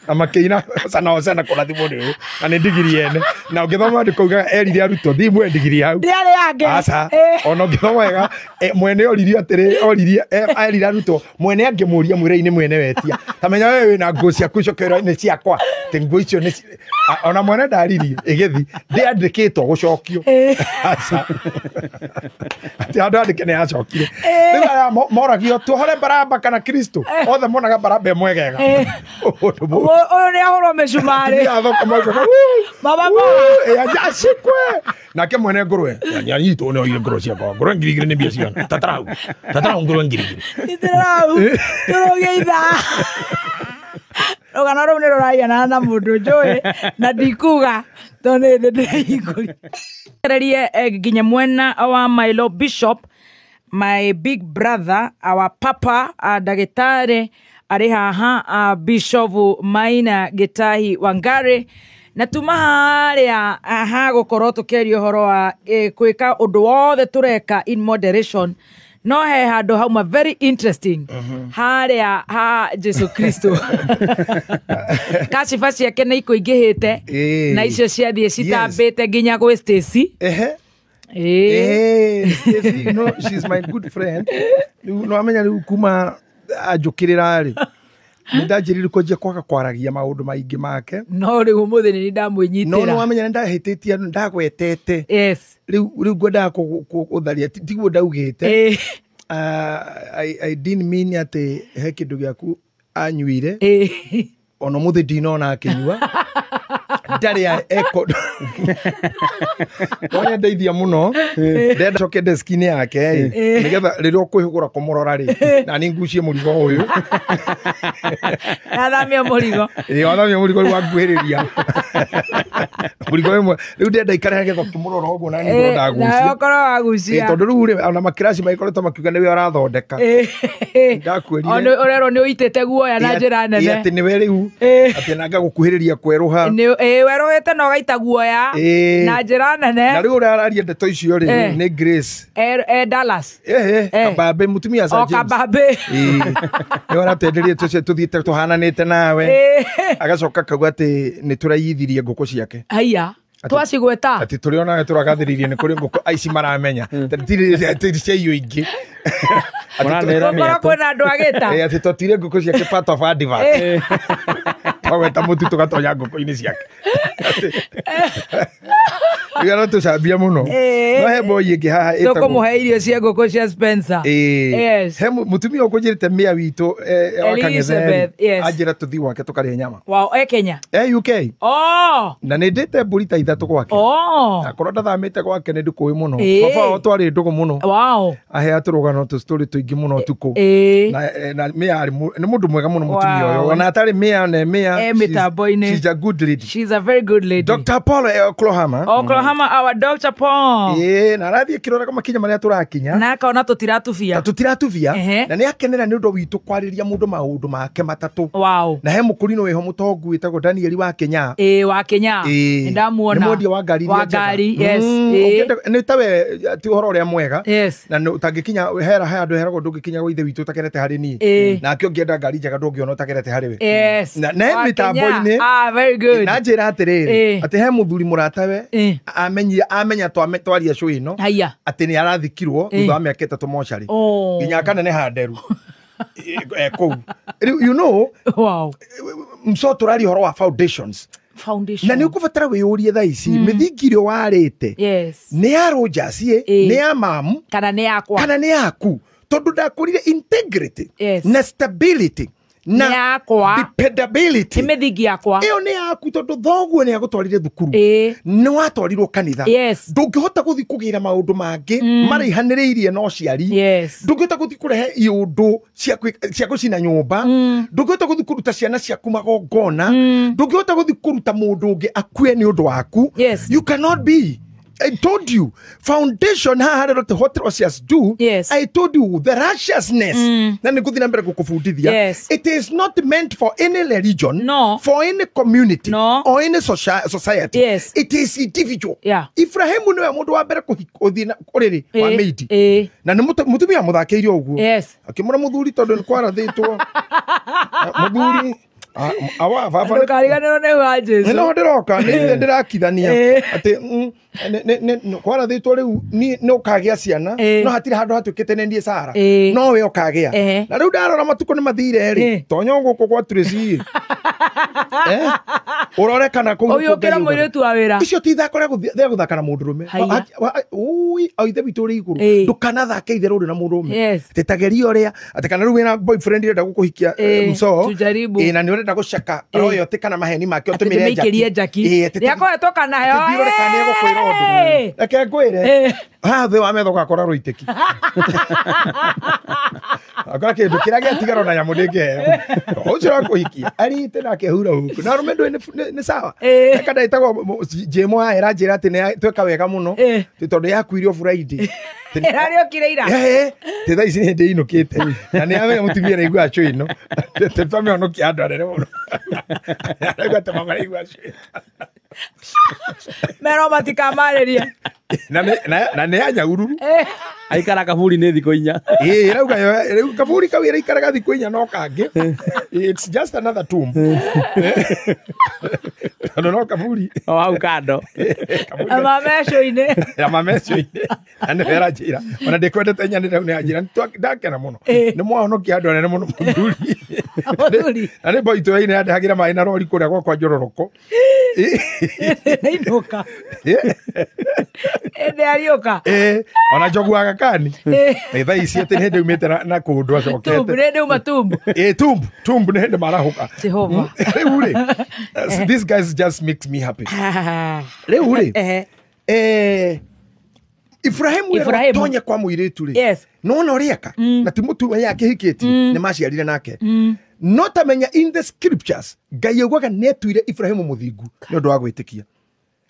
Na makĩina sana hosana kũrathimwo nĩ ũyũ. Na nĩ ndigiri yene. Na ũngĩthoma andĩko ugaga erire arutwo thiĩ muoe ndigiri hau. Ndĩarĩ yake. Aca. Ona ũngĩthoma wega mwene oririe atĩrĩ oririe erire arutwo mwene angĩmũria mwĩre-inĩ mwene wetia. Ta menya wewe wĩna nguo ciaku icoke nĩ ciakwa. Atĩ nguo icio nĩ ona mwene ndaririe ĩgĩthiĩ ndĩandĩkĩtwo gũcokio. Aca. Atĩ handũ andĩke nĩ yacokire. Rĩu aya moragio tuohore Baraba kana Kristo. Othe monaga Baraba e mwegega. Ũyũ nĩ ahũrwo mĩcumarĩ. Mama mboga. Acikwe. Nake mwene ngũrwe anyitwo nĩ oire ngũrwe ciakwa. Ngũrwe 2,000 nĩ mbia cigana? Tatarau. Tatarau ngũrwe 2,000. Tatarau. Tũrũgie ithaa. Rũgano rũu nĩ rũraigana na mũndũ njũĩ na ndikuga tondũ nĩ ndĩrehingũria. Rerie nginya mwena wa Milo Bishop, my big brother, our papa, ndagĩtarĩ arĩ haha, Bishop Maina Gĩtahi Wangari. Na tuma harĩa ha gũkorwo tũkĩaria ũhoro wa gwĩka ũndũ wothe tũreka in moderation. No he handũ hauma very interesting harĩa ha Jesu Kristo. Kaciba ciake nĩ ikũingĩhĩte na icio ciathiĩ citambĩte nginya gwĩ Stacy. Stacy, no, she's my good friend. No amenya rĩu kuma anjũkĩrĩra rĩ nĩ ndanjĩrire kwanjia kwaga kwaragia maũndũ maingĩ make. No rĩu ũmũthĩ nĩ ndamwĩnyitĩra. No nĩ wamenya nĩ ndahĩtĩtie ndagwetete. Yes. Rĩu ngwendaga gũtharia tiguo ndaugĩte. I didn't mean atĩ he kĩndũ gĩaku anyuire. Ona mũthĩ ndinona akĩnyua. Ndarĩ eko. Oya ndeithia mũno. Ndenda coke desk-inĩ yake nĩgetha rĩrĩa ũkwĩhũgũra kũmũrora rĩ na nĩ ngucie mũrigo ũyũ. Athamia mũrigo. Athamia mũrigo rĩu anguhĩrĩria. Mũrigo ũmwe rĩu ndenda ikare nĩgetha ũkĩmũrora ũguo na nĩ ngorwo ndagucia. Nawe ũkorwo wagucia. Tondũ rĩu rĩ ona makĩraci magĩkoretwo makiuga nĩwe ũrathondeka. Ndakwĩrire. Ũrerwo nĩ ũitĩte guoya na njĩra nene. Atĩ nĩwe rĩu atĩ na ngagũkuhĩrĩria kwerũha. Werũhĩte na ũgaita guoya na njĩra nene. Na rĩu ũrĩa araria ndeto icio rĩ nĩ Grace. Dallas. Kabambe mũtumia Sir James. O Kabambe. Nĩwe ũratwenderie tũcio tũthiĩte tũhananĩte nawe. Agacoka akauga atĩ nĩ tũraiyithirie ngũkũ ciake. Haiya. Twacigweta. Atĩ tũrĩ onawe tũragathĩrĩirie nĩ kũrĩ ngũkũ aici maramenya. Ti cia irio ingĩ. Gũkorwo kwĩna andũ agĩta. Atĩ twatire ngũkũ ciake part of advert. Twagweta mũtu tũgatonya ngũkũ-inĩ ciake. Rĩu tũcambia mũno. No he boy ĩngĩ haha ĩtagwo. Tũkũmũhe irio cia ngũkũ cia Spencer. Yes. He mũtumia ũkũnjĩrĩte mĩa witũ wa Kang'ethe. Anjĩra tũthiĩ gwake tũkarĩe nyama. Wow, e Kenya. E UK. Oh. Na nĩ ndĩte mbũri ta ithatũ gwake. Oh. Akorwo ndathamĩte gwake nĩ ndĩkũĩ mũno. Baba wao twarĩ ndũgũ mũno. Wow. Ahea tũrũgano tũ story tũingĩ mũno ũtukũ. Na mĩa arĩ nĩ mũndũ mwega mũno mũtumia ũyũ. Ona atarĩ mĩa ne mĩa. Mĩtambo-inĩ. She's a good lady. She's a very good lady. Dr. Paul Oklahoma. Oklahoma, our Dr. Paul. Na arathiĩ akĩroraga makinya marĩa tũrakinya. Na akona tũtiratubia. Na tũtiratubia. Na nĩ akenera nĩ ũndũ witũ kwarĩria mũndũ maũndũ make matatũ. Wow. Na he mũkũrinũ wĩho mũtongu wĩtagwo Daniel wa Kenya. Wa Kenya. Nĩ ndamuona. Nĩ mwendia wa ngari iria njega. Wa ngari, yes. Nĩ tawe ti ũhoro ũrĩa mwega. Yes. Na ũtangĩkinya hera he andũ heragwo ndũngĩkinya gwa ithe witũ ũtakerete harĩ niĩ. Nake ũngĩenda ngari njega ndũngĩona ũtakerete harĩ we. Yes. Na mĩtambo-inĩ. Ah, very good. Na njĩra atĩrĩrĩ atĩ he mũthuri mũratawe amenya twaria show ĩno atĩ nĩ arathikirwo thutha wa mĩaka 3 mocarĩ nginya akaneneha nderu kũu. Rĩu you know, wow, mso tũraria ũhoro wa foundations. Foundation. Na nĩ ũkũbatara wĩyũrie thaa ici mĩthingi ĩrĩa warĩte yes nĩ ya Rogers nĩ ya mamu kana nĩ yakwa kana nĩ yaku. Tondũ ndakwĩrire integrity Yes. na stability na Nĩ yakwa. dependability. Nĩ mĩthingi yakwa. Ĩyo nĩ yaku tondũ thoguo nĩ agũtwarire thukuru. Ĩĩ. Nĩ watwarirwo kanitha. Yes. Ndũngĩhota gũthiĩ kũgĩra maũndũ mangĩ maraihanĩrĩirie na ũciari. Yes. Ndũngĩhota gũthiĩ kũrehe iũndũ cia gũcina nyũmba. Ndũngĩhota gũthiĩ kũruta ciana ciaku magongona. Ndũngĩhota gũthiĩ kũruta mũndũ ũngĩ akue nĩ ũndũ waku. Yes. You cannot be. I told you, foundation haha harĩ what righteous do. Yes. I told you the righteousness. Na nĩ ngũthiĩ na mbere gũkũbundithia. Yes. It is not meant for any religion, No. for any community, No. or any society. Yes. It is individual. Yeah. Ibrahimu nĩwe mũndũ wa mbere gũthiĩ na ũrĩrĩ wa Ĩĩ. maid. Ĩĩ. Na nĩ mũtumia mũthakĩire ũguo. Yes. Akĩmwĩra mũthuri tondũ nĩ kwarathĩtwo. Mũthuri awa baba Ndũkariganĩrwo nĩ wa Jesu. nĩ no ndĩroka nĩ ndĩrakithania Ĩĩ. atĩ kwarathĩtwo rĩu nĩ ũkagĩa ciana Ĩĩ. no hatirĩ handũ hatuĩkĩte nĩ niĩ Sara Ĩĩ. no we ũkagĩa Ehe. na rĩu ndarora matukũ nĩ mathire rĩ Ĩĩ. tonya gũkũ gwa Tracy ũrore kana kũu Ũyũ ũkĩra mũirĩtu wa wĩra. icio ti ithako rĩa gũthaka na mũndũrũme. Haiya. Ui o ithe witũ ũrĩ igũrũ Ĩĩ. ndũkanathake itherũ ũrĩ na mũndũrũme. Yes. Atĩ ta geria ũrĩa atĩ kana rĩu wĩna boyfriend ũrenda gũkũhikia Ĩĩ, mso tujaribu. Ĩĩ, na nĩ ũrenda gũcaka royalty kana maheni make Atĩ ũtũmĩre ndĩmĩikĩrie njaki. Ĩĩ, atĩ Nĩakohetwo kana heo. atĩ thiĩ ũrore kana nĩegũkwĩra ũndũ. Ĩĩ. Reke ngwĩre Ĩĩ. haha thĩ wa metha ũgakora rũitĩki akora kĩndũ kĩrĩa gĩatigara ona nyamũ ndĩngĩheo ũcio wakũhikia arĩte nake hura huku na arũme ndũĩ nĩ sawa. Ĩĩ. Reka ndagĩtagwo Jemo haha ĩranjĩra atĩ nĩ tweka wega mũno Ĩĩ. Atĩ tondũ yakuire o Friday. Ĩrariũkire ira. Ĩĩ, thaa ici nĩ hĩndĩ ĩinũkĩte na nĩ amenya mũtumia nĩaigua cũĩ ĩno twamĩhonokia andũ anene mũno araigua atĩ mama nĩaigua cũĩ. Merwo matikamarĩrie. Na nĩ ya Nyaururu. Aikara kaburi nĩ thikũ inya. Ĩĩ, ĩrauga rĩu kaburi kau ĩraikaraga thikũ inya no kangĩ. It's just another tomb. Tondũ no kaburi. O hau kando. Kaburi Na mamecũ-inĩ. ya mamecũ-inĩ. Na nĩwe ĩranjĩra ona ndĩkwendete nya nĩ anjĩra ndakena mũno Ĩĩ. nĩ mwahonokia andũ anene mũno mũthuri. Mũthuri. Na nĩ boitũ yainĩ yandehagĩra maĩ na rori kũrĩa gwakwa njororoko. Nĩinũka. Ĩndĩ ariũka. Ĩĩ, ona njogu wa gakani. Ĩĩ. Nĩ thaa ici atĩ nĩ hĩndĩ aumĩte na kũndũ acokete. Tumbu, nĩ ndĩuma tumbu. Ĩĩ, tumbu, tumbu nĩ hĩndĩ marahũka. Jehova. Rĩu rĩ, this guys just makes me happy. Rĩu rĩ, Ehe. Ibrahimu Ibrahimu. tonye kwa mũirĩtu rĩ. Yes. Nona ũrĩa eka na ti mũtumia akĩhikĩtie nĩ maciarire nake. No tamenya in the scriptures Ngai augaga nĩ atuire Ibrahimu mũthingu nĩ ũndũ wa gwĩtĩkia.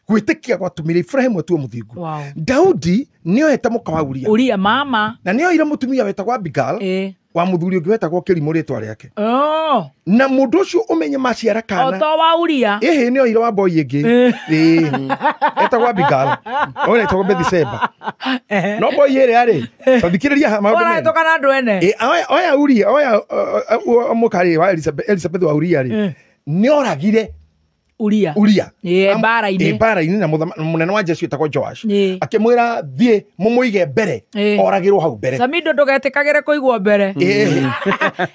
Gwĩtĩkia gwatũmire Ibrahimu atue mũthingu. Wow. Daudi nĩoete mũka wa Uria. Uria mama. Na nĩoire mũtumia wetagwo Abigail Ĩĩ. wa mũthuri ũngĩ wetagwo Kĩrimũ rĩtwa rĩake. Oh. Na mũndũ ũcio ũmenye maciara kana. Oto wa Uria. Ĩhĩ nĩoire wa boy ĩngĩ. Ĩĩ. Etagwo Abigail. Ũrĩa etagwo Bethsheba. No boy ĩrĩa rĩ, tathikĩrĩria haha maũndũ mena. Ũrahĩtũka na andũ ene. Ĩ, oya Uria, oya mũkarĩ wa Elizabeth wa Uria rĩ, nĩoragire Uria. Uria. Ĩĩ, mbara-inĩ. Ĩĩ, mbara-inĩ na mũnene wa jeshi wĩtagwo Joash. Ĩĩ. Akĩmwĩra thiĩ mũmũige mbere, Ĩĩ. oragĩrwo hau mbere. Samido ndũgetĩkagĩre kũigwo mbere. Ĩĩ.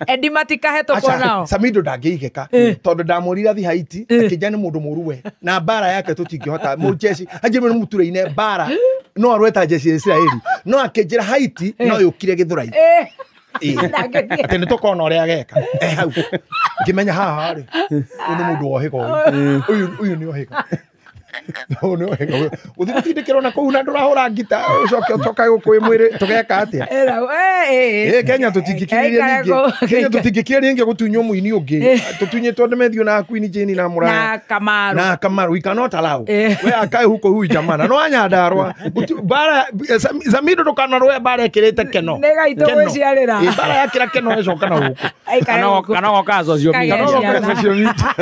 Endi matikahetũkwo Aca, nao. Samido ndangĩigĩka tondũ ndamũrire athi Haiti akĩnja nĩ mũndũ mũru we na mbara yake tũtingĩhota mũjeshi anjĩrwo nĩ mũture-inĩ mbara no arũe ta jeshi ya Isiraeli no akĩnjĩra Haiti no yũkire Gĩthũrai. Ĩĩ. Ĩĩ. Ndangĩthiĩ. Atĩ nĩ tũkona ũrĩa ageka. Hau ngĩmenya haha rĩ ũyũ nĩ mũndũ wohĩga ũyũ. Ũyũ nĩ ohĩga. Ũyũ nĩ ohĩga. Ũthiĩ gũtindĩkĩrwo na kũu na ndũrahũra ngita ũcoke ũcoke gũkũ wĩ mwĩrĩ tũgeka atĩa? Ĩĩ, Ĩĩ, Kenya tũtingĩkirĩria Aikare ningĩ. kũu. Kenya tũtingĩkirĩria ningĩ gũtunywo mũini ũngĩ. Tũtunyĩtwo Demetrio na Queen Jane na Muraya. Na Kamaru. Na Kamaru. We cannot allow. Eh. We akae huko huyu jamaa. Na no Nyandarua. Bara Samido ndũkanarũe bara ĩkĩrĩte keno. Nĩ gaitũ Keno. gwĩciarĩra. Ĩĩ, bara yakĩra keno ĩcoka na gũkũ. Aikare gũkũ. Kana goka social Kagĩa media. ciana. Kana social media.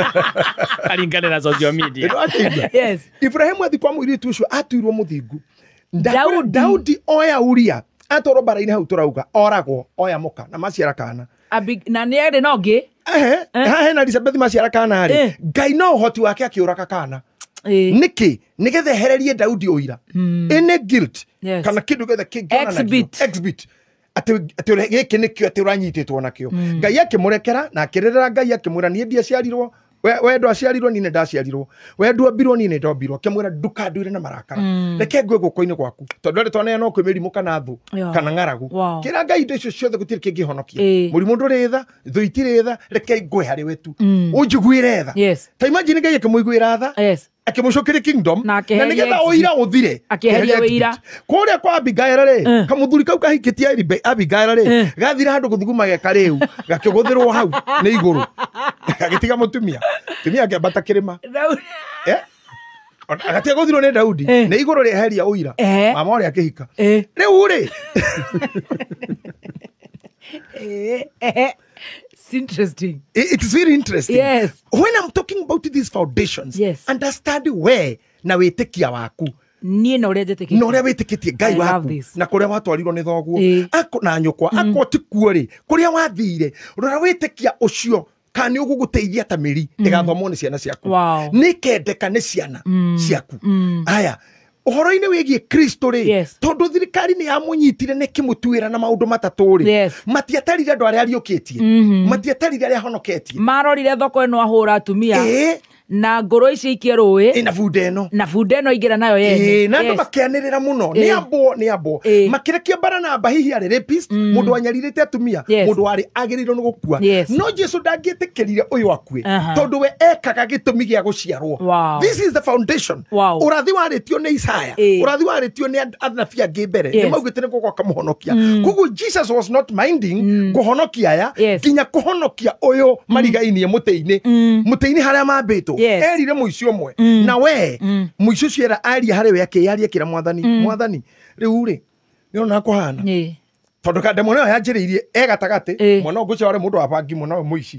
Karingane na social media. Nĩwakĩigua? Yes. Ibrahimu athi kwa mũirĩtu ũcio atuirwo mũthingu. Daudi. Daudi oya Uria atwarwo bara-inĩ hau tũrauga oragwo oya mũka na maciara kana. Na nĩ arĩ na ũngĩ. Ehe, haha hena Elizabeth maciara kana rĩ. Eh. Ngai no ũhoti wake akĩũraga kana. Ĩĩ. Nĩkĩ? Nĩgetha ehererie Daudi ũira. Any guilt Yes. kana kĩndũ gĩothe kĩngĩonanagio. Exhibit. Exhibit. Atĩ gĩkĩ nĩkĩo atĩ ũranyitĩtwo nakĩo. Ngai akĩmũrekera na akĩrĩrĩra Ngai akĩmwĩra niĩ ndiaciarirwo We ndwaciarirwo niĩ nĩ ndaciarirwo, we ndwombirwo niĩ nĩ ndombirwo. Akĩmwĩra ndũkanduĩre na marakara, reke ngwe guoko-inĩ gwaku, tondũ arĩ twaneanwo kwĩ mĩrimũ kana thũ kana ng'aragu. Kĩra Ngai indo icio ciothe gũtirĩ kĩngĩhonokia. Mũrimũ ndũrĩ tha, thũ itirĩ tha, reke ngwe harĩ we tu, ũnjiguĩre tha. Ta imagine Ngai akĩmũiguĩra tha, akĩmũcokeria kingdom, na nĩgetha ũira ũthire, akĩeheria ũira. Kũrĩa kwa Abigail rĩ, kamũthuri kau kahikĩtie Abigail rĩ, gathira handũ gũthuguma geka rĩu, gakĩgũthĩrwo hau nĩ igũrũ, gagĩtiga mũtumia. Mũtumia akĩambata kĩrĩma, agatiga gũthirwo nĩ Daudi, nĩ igũrũ rĩeheria ũira, mama ũrĩa akĩhika. Rĩu rĩ, It's interesting. It's very interesting. Yes. When I'm talking about these foundations, yes, understand where na wĩtĩkia waku. Niĩ na ũrĩa njĩtĩkĩtie. Na ũrĩa wĩtĩkĩtie Ngai waku. Na kũrĩa watwarirwo nĩ thoguo. Ako na nyũkwa, ako ti kuo rĩ, kũrĩa wathire, rora wĩtĩkia ũcio kana nĩ ũgũgũteithia ta mĩri ĩgathomwo nĩ ciana ciaku. Nĩ kendeka nĩ ciana ciaku. Aya, ũhoro-inĩ wĩgiĩ Kristo rĩ, tondũ thirikari nĩ yamũnyitire na ĩkĩmũtuĩra na maũndũ matatũ rĩ, matiatarire andũ arĩa ariũkĩtie, matiatarire arĩa ahonoketie, marorire thoko ĩno ahũra atumia na ngũrũ ici ikie rũĩ na bunda ĩno, na bunda ĩno ingĩra nayo yene, na andũ makĩanĩrĩra mũno, nĩ ambwo, nĩ ambwo, makĩrekia Baranaba hihi arĩ rapist, mũndũ wanyarirĩte atumia, mũndũ warĩ agĩrĩirwo nĩ gũkua. No Jesu ndangĩetĩkĩrire ũyũ akue, tondũ we ekaga gĩtũmi gĩa gũciarwo. This is the foundation. Ũrathi warĩtio nĩ Isaya, ũrathi warĩtio nĩ anabii angĩ mbere, nĩ maugĩte nĩ gũgoka mũhonokia. Koguo Jesus was not minding kũhonokia aya, nginya kũhonokia ũyũ marigainie mũtĩ-inĩ, mũtĩ-inĩ harĩa mambĩtwo. Erire mũici ũmwe, na we mũici ũcio era aria harĩ we akĩyaria kĩra mwathani, mwathani rĩu rĩ nĩ ũrona kũhana, tondũ kandemwa ĩyo yanjĩrĩirie e gatagatĩ, mwana ũngĩ ũcio warĩ mũndũ wa bangi, mwana ũyũ mũici,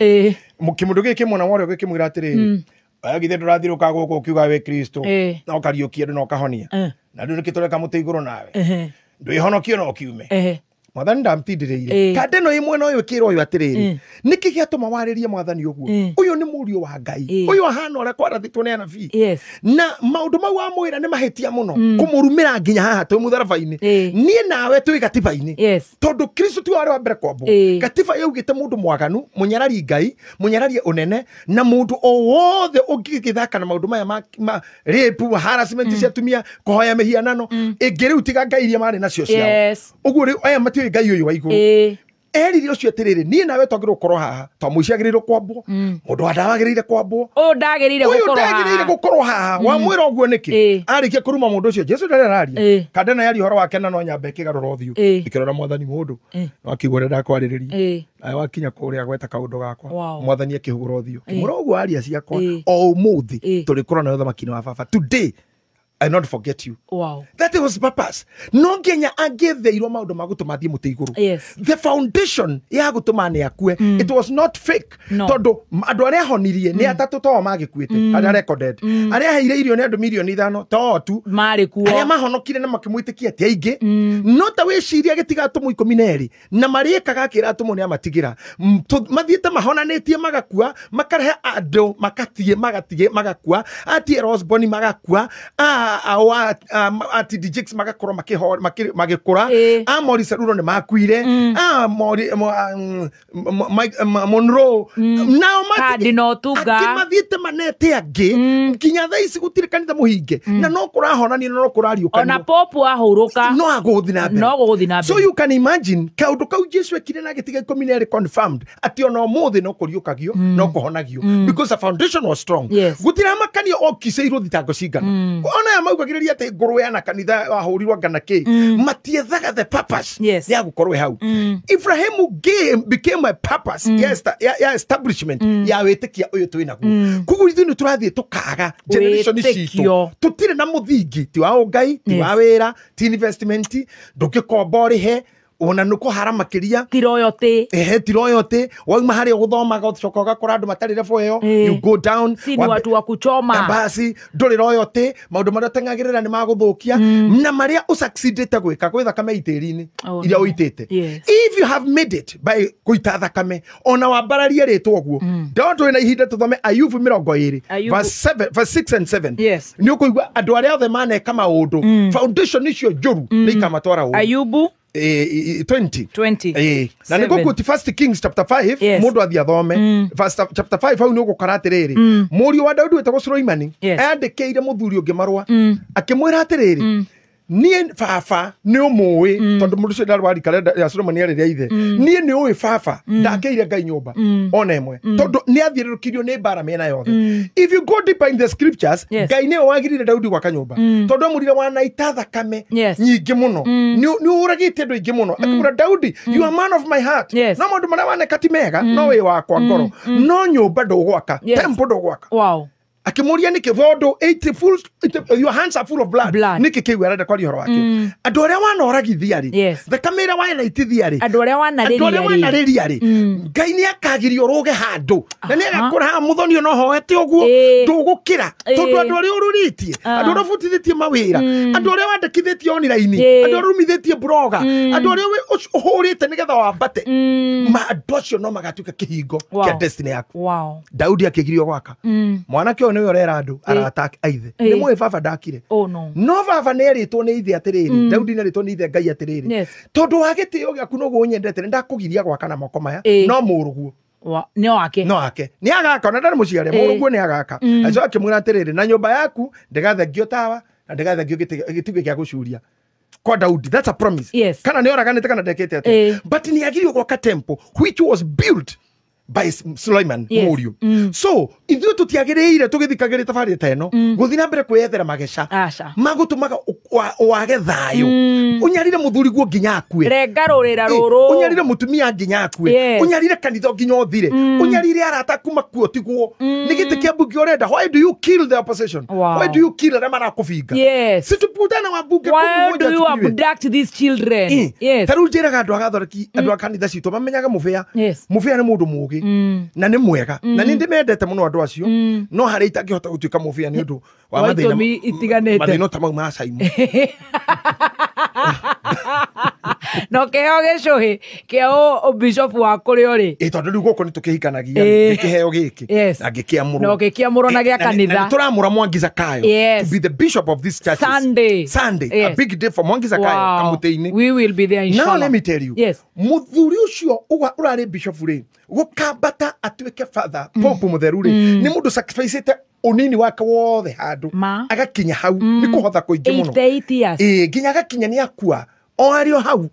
kĩmũndũ gĩkĩ mwena wa ũrĩa gĩkĩmwĩra atĩrĩrĩ, oya githĩ ndũrathirũka gũkũ ũkiuga wĩ Kristo, na ũkariũkia andũ na ũkahonia, na rĩu nĩkĩ tũreka mũtĩ igũrũ nawe, ndwĩhonokie na ũkiume. Mwathani ndamtindĩrĩire. Kande ĩno ĩ mwena ũyũ ĩkĩra ũyũ atĩrĩrĩ, nĩkĩ gĩatũma warĩrie mwathani ũguo? Ũyũ nĩ mũriũ wa Ngai, ũyũ ahana ũrĩa kwarathĩtwo nĩ anabii, na maũndũ mau wamwĩra nĩ mahĩtia mũno kũmũrumĩra nginya haha twĩ mũtharaba-inĩ. Niĩ nawe twĩ gatiba-inĩ, tondũ Kristo tiwe warĩ wa mbere kwambwo. Gatiba yaugĩte mũndũ mwaganu, mũnyarari Ngai, mũnyarari ũnene, na mũndũ o wothe ũngĩgĩthaka na maũndũ maya ma rape, harassment cia atumia, kũhoya mĩhianano, ĩngĩ rĩu tiga Ngai iria marĩ nacio ciao. Ũguo rĩu aya matiũĩ Ngai ũyũ wa igũrũ. Erire ũcio atĩrĩrĩ, niĩ nawe twagĩrĩirwo gũkorwo haha, to mũici agĩrĩirwo kwambwo, mũndũ wa ndawa agĩrĩire kwambwo, ũyũ ndagĩrĩire gũkorwo haha. Wamwĩra ũguo nĩkĩ? Arĩkia kũruma mũndũ ũcio, Jesu ndarĩ araria. Kandena yaria ũhoro wake na no nyambe ĩkĩgarũra ũthiũ, ĩkĩrora mwathani mũndũ, no akiuga ũrĩa ndakwarĩrĩria, nawe wakinya kũrĩa gweta kaũndũ gakwa, mwathani akĩhũgũra ũthiũ, kĩmwĩra ũguo aria ciakwa, o ũmũthĩ tũrĩkorwo nawe ũthamaki-inĩ wa baba. Today I not forget you. Wow. That was purpose. No nginya angĩtheirwo maũndũ ma gũtũma thiĩ mũtĩ igũrũ. The foundation ya gũtũma nĩ akue, it was not fake. Tondũ andũ arĩa ahonirie nĩ atatũ to magĩkuĩte, arĩa recorded. Arĩa aheire irio nĩ andũ 5,000,000 to tu. Marĩ kuo. Arĩa mahonokire na makĩmwĩtĩkia ti aingĩ. No ta wĩcirie gĩtiga atũmwo 12 na marĩkaga akĩra atũmwo nĩ amatigĩra. Mathiĩte mahonanĩtie magakua, makarehe andũ makatiĩ magatige magakua, atie Rosboni magakua, TD Jakes magakorwo magĩkũra, a Morris Cerullo nĩ makuire, a Monroe, nao mathiĩte manete angĩ nginya thaa ici gũtirĩ kanitha mũhinge, na no kũrahonanio na no kũrariũkanio, ona popu ahurũka no agũthiĩ na mbere, no gũgũthiĩ na mbere. So you can imagine kaũndũ kau Jesu ekire na gĩtiga 12 confirmed atĩ ona ũmũthĩ no kũriũkagio, no kũhonagio, because the foundation was strong. Gũtiramakanio okicĩirwo thitango cigana. Ona aya maugagĩrĩria atĩ ngũrwe na kanitha wahũrirwo ngana kĩ, matiethaga the purpose ya gũkorwo hau. Ibrahimu became a purpose ya establishment ya wĩtĩkia ũyũ twĩ naguo. Koguo ithuĩ nĩ tũrathiĩ tũkaga generation citũ, tũtirĩ na mũthingi, ti wa ũngai, ti wa wĩra, ti investment, ndũngĩkomba ũrĩhe, ona nĩ kũhara makĩria, ti royalty, ti royalty, wauma harĩa ũgũthomaga ũcoka ũgakora andũ matarĩ level ĩyo, you go down, si ni watu wa kuchoma basi, ndũrĩ royalty, maũndũ marĩa ũteng'agĩrĩra nĩ magũthũkia, na marĩa ũsucceedĩte gwĩka gwĩ thakame itĩri-inĩ iria ũitĩte. If you have made it by kũita thakame, ona wambararie rĩtwa ũguo, ndona twĩ na ihinda tũthome Ayubu 20 verse 6 and 7, nĩ ũkũigua andũ arĩa othe maneka maũndũ, foundation icio njũru nĩ ikamatwara ũru. Ayubu 20. 20. Na nä ngå First Kings chapter 5. Yes. Må ndå athiĩ athome First chapter 5 hau nä å gå kora atä rä rä må riå wa Daudi wä tagwo Suleimani andä kä ire må thuri å ngä marũa akä mwä ra atä rä rä niä baba nä å må ä tondå må ndå å cio ndarä wa rika rĩa Suleimani arä rĩa ithe niä nä å ä baba ndakä ire Ngai nyå mba ona ĩmwe tondå nä athiä rä rå kirio nä mbara mä ena yothe. If you go deeper in the scriptures, Ngai nä we wagirire Daudi gwaka nyå mba tondå amå rire wanaita thakame nyingä må no, nä å ragä te andå aingä må no. Akamwĩra Daudi, "You are man of my heart." No maũndũ marĩa waneka ti mega, no wĩ wakwa ngoro, no nyũmba ndũgwaka, temple ndũgwaka. Akĩmũria nĩkĩ, tondũ your hands are full of blood. Blood. Nĩkĩ kĩu arenda kwaria ũhoro wakĩo? Andũ arĩa wanoragithia rĩ, thakame ĩrĩa wanaitithia rĩ, andũ arĩa andũ arĩa wanarĩria rĩ. Wanarĩria rĩ, Ngai nĩ akagiria ũrũge handũ na nĩ agakũra haha mũthoni ona ũhoete ũguo ndũgũkĩra tondũ andũ arĩa ũrũrĩtie, andũ arĩa ũbutithĩtie mawĩra, andũ arĩa wandĩkithĩtie online, andũ arĩa ũrumithĩtie blogger, andũ arĩa ũhũrĩte nĩgetha wambate, ma andũ acio no magatuĩka kĩhingo kĩa destiny yaku. Daudi akĩgirio gwaka. Mwanake ũyũ nĩwe ũrera andũ arata aithe nĩ mũĩ baba ndakire. Oh no. No baba nĩ erĩtwo nĩ ithe atĩrĩrĩ, Daudi nĩ erĩtwo nĩ ithe Ngai atĩrĩrĩ, tondũ wa gĩtĩo gĩaku noguo ũnyendete nĩ ndakũgiria gwaka na moko maya, no mũrũguo Nĩ wake. No ake nĩ agaka ona ndarĩ mũciare, mũrũguo nĩ agaka. Acoka akĩmwĩra atĩrĩrĩ, na nyũmba yaku ndĩgathengio tawa na ndĩgathengio gĩtugĩ gĩa gũcuria kwa Daudi. That's a promise. Kana nĩ oraganĩte kana ndekĩte atĩa, but nĩ agirio gwaka temple which was built by Sulaiman mũriũ. So ithuĩ tũtiagĩrĩire tũgĩthikagĩrĩria tabarĩra ta ĩno gũthiĩ na mbere kwĩyethera mageca Aca. magũtũmaga wage thayũ, ũnyarire mũthuri guo nginya akue. Renga rũrĩra rũrũ. Ũnyarire mũtumia nginya akue. Ũnyarire kanitha nginya ũthire, ũnyarire arata aku makue ũtigwo nĩ gĩtĩ kĩa mbunge ũrenda. Why do you kill the opposition? Why do you kill arĩa marakũbinga? Si tuputane wa mbunge Why 11 do you tukiwe. abduct these children? Ta rĩu njĩraga andũ a gathoreki, andũ a kanitha citũ mamenyaga mũbĩa. Mũbĩa nĩ mũndũ mũgĩ na nĩ mwega na nĩ ndĩmendete mũno andũ acio, no harĩa itangĩhota gũtuĩka mũbĩa nĩ ũndũ wa Wa mathĩna itũmi itiganĩte. Mathĩna ta mau ma Simon. No kĩheo gĩcũhĩ kĩa ũbishopu wa kũrĩa ũrĩ. Ĩ, tondũ rĩu gũkũ nĩ tũkĩhikanagia, gĩkĩheo gĩkĩ na ngĩkĩamũrwo. Na ũgĩkĩamũrwo na gĩa kanitha. Na nĩtũramũra Mwangi Zakayo to be the bishop of this church. Sunday. Sunday, a big day for Mwangi Zakayo kamũtĩ-inĩ. We will be there, inshallah. Now let me tell you, mũthuri ũcio ũrarĩ bishop rĩ, gũkambata atuĩke father pope mũtheru rĩ, nĩ mũndũ sacrificĩte ũnini wake wothe handũ Ma. agakinya hau nĩ kũhotha kũingĩ mũno. 88 years. Ĩ, nginya agakinya nĩ akua o arĩ o hau.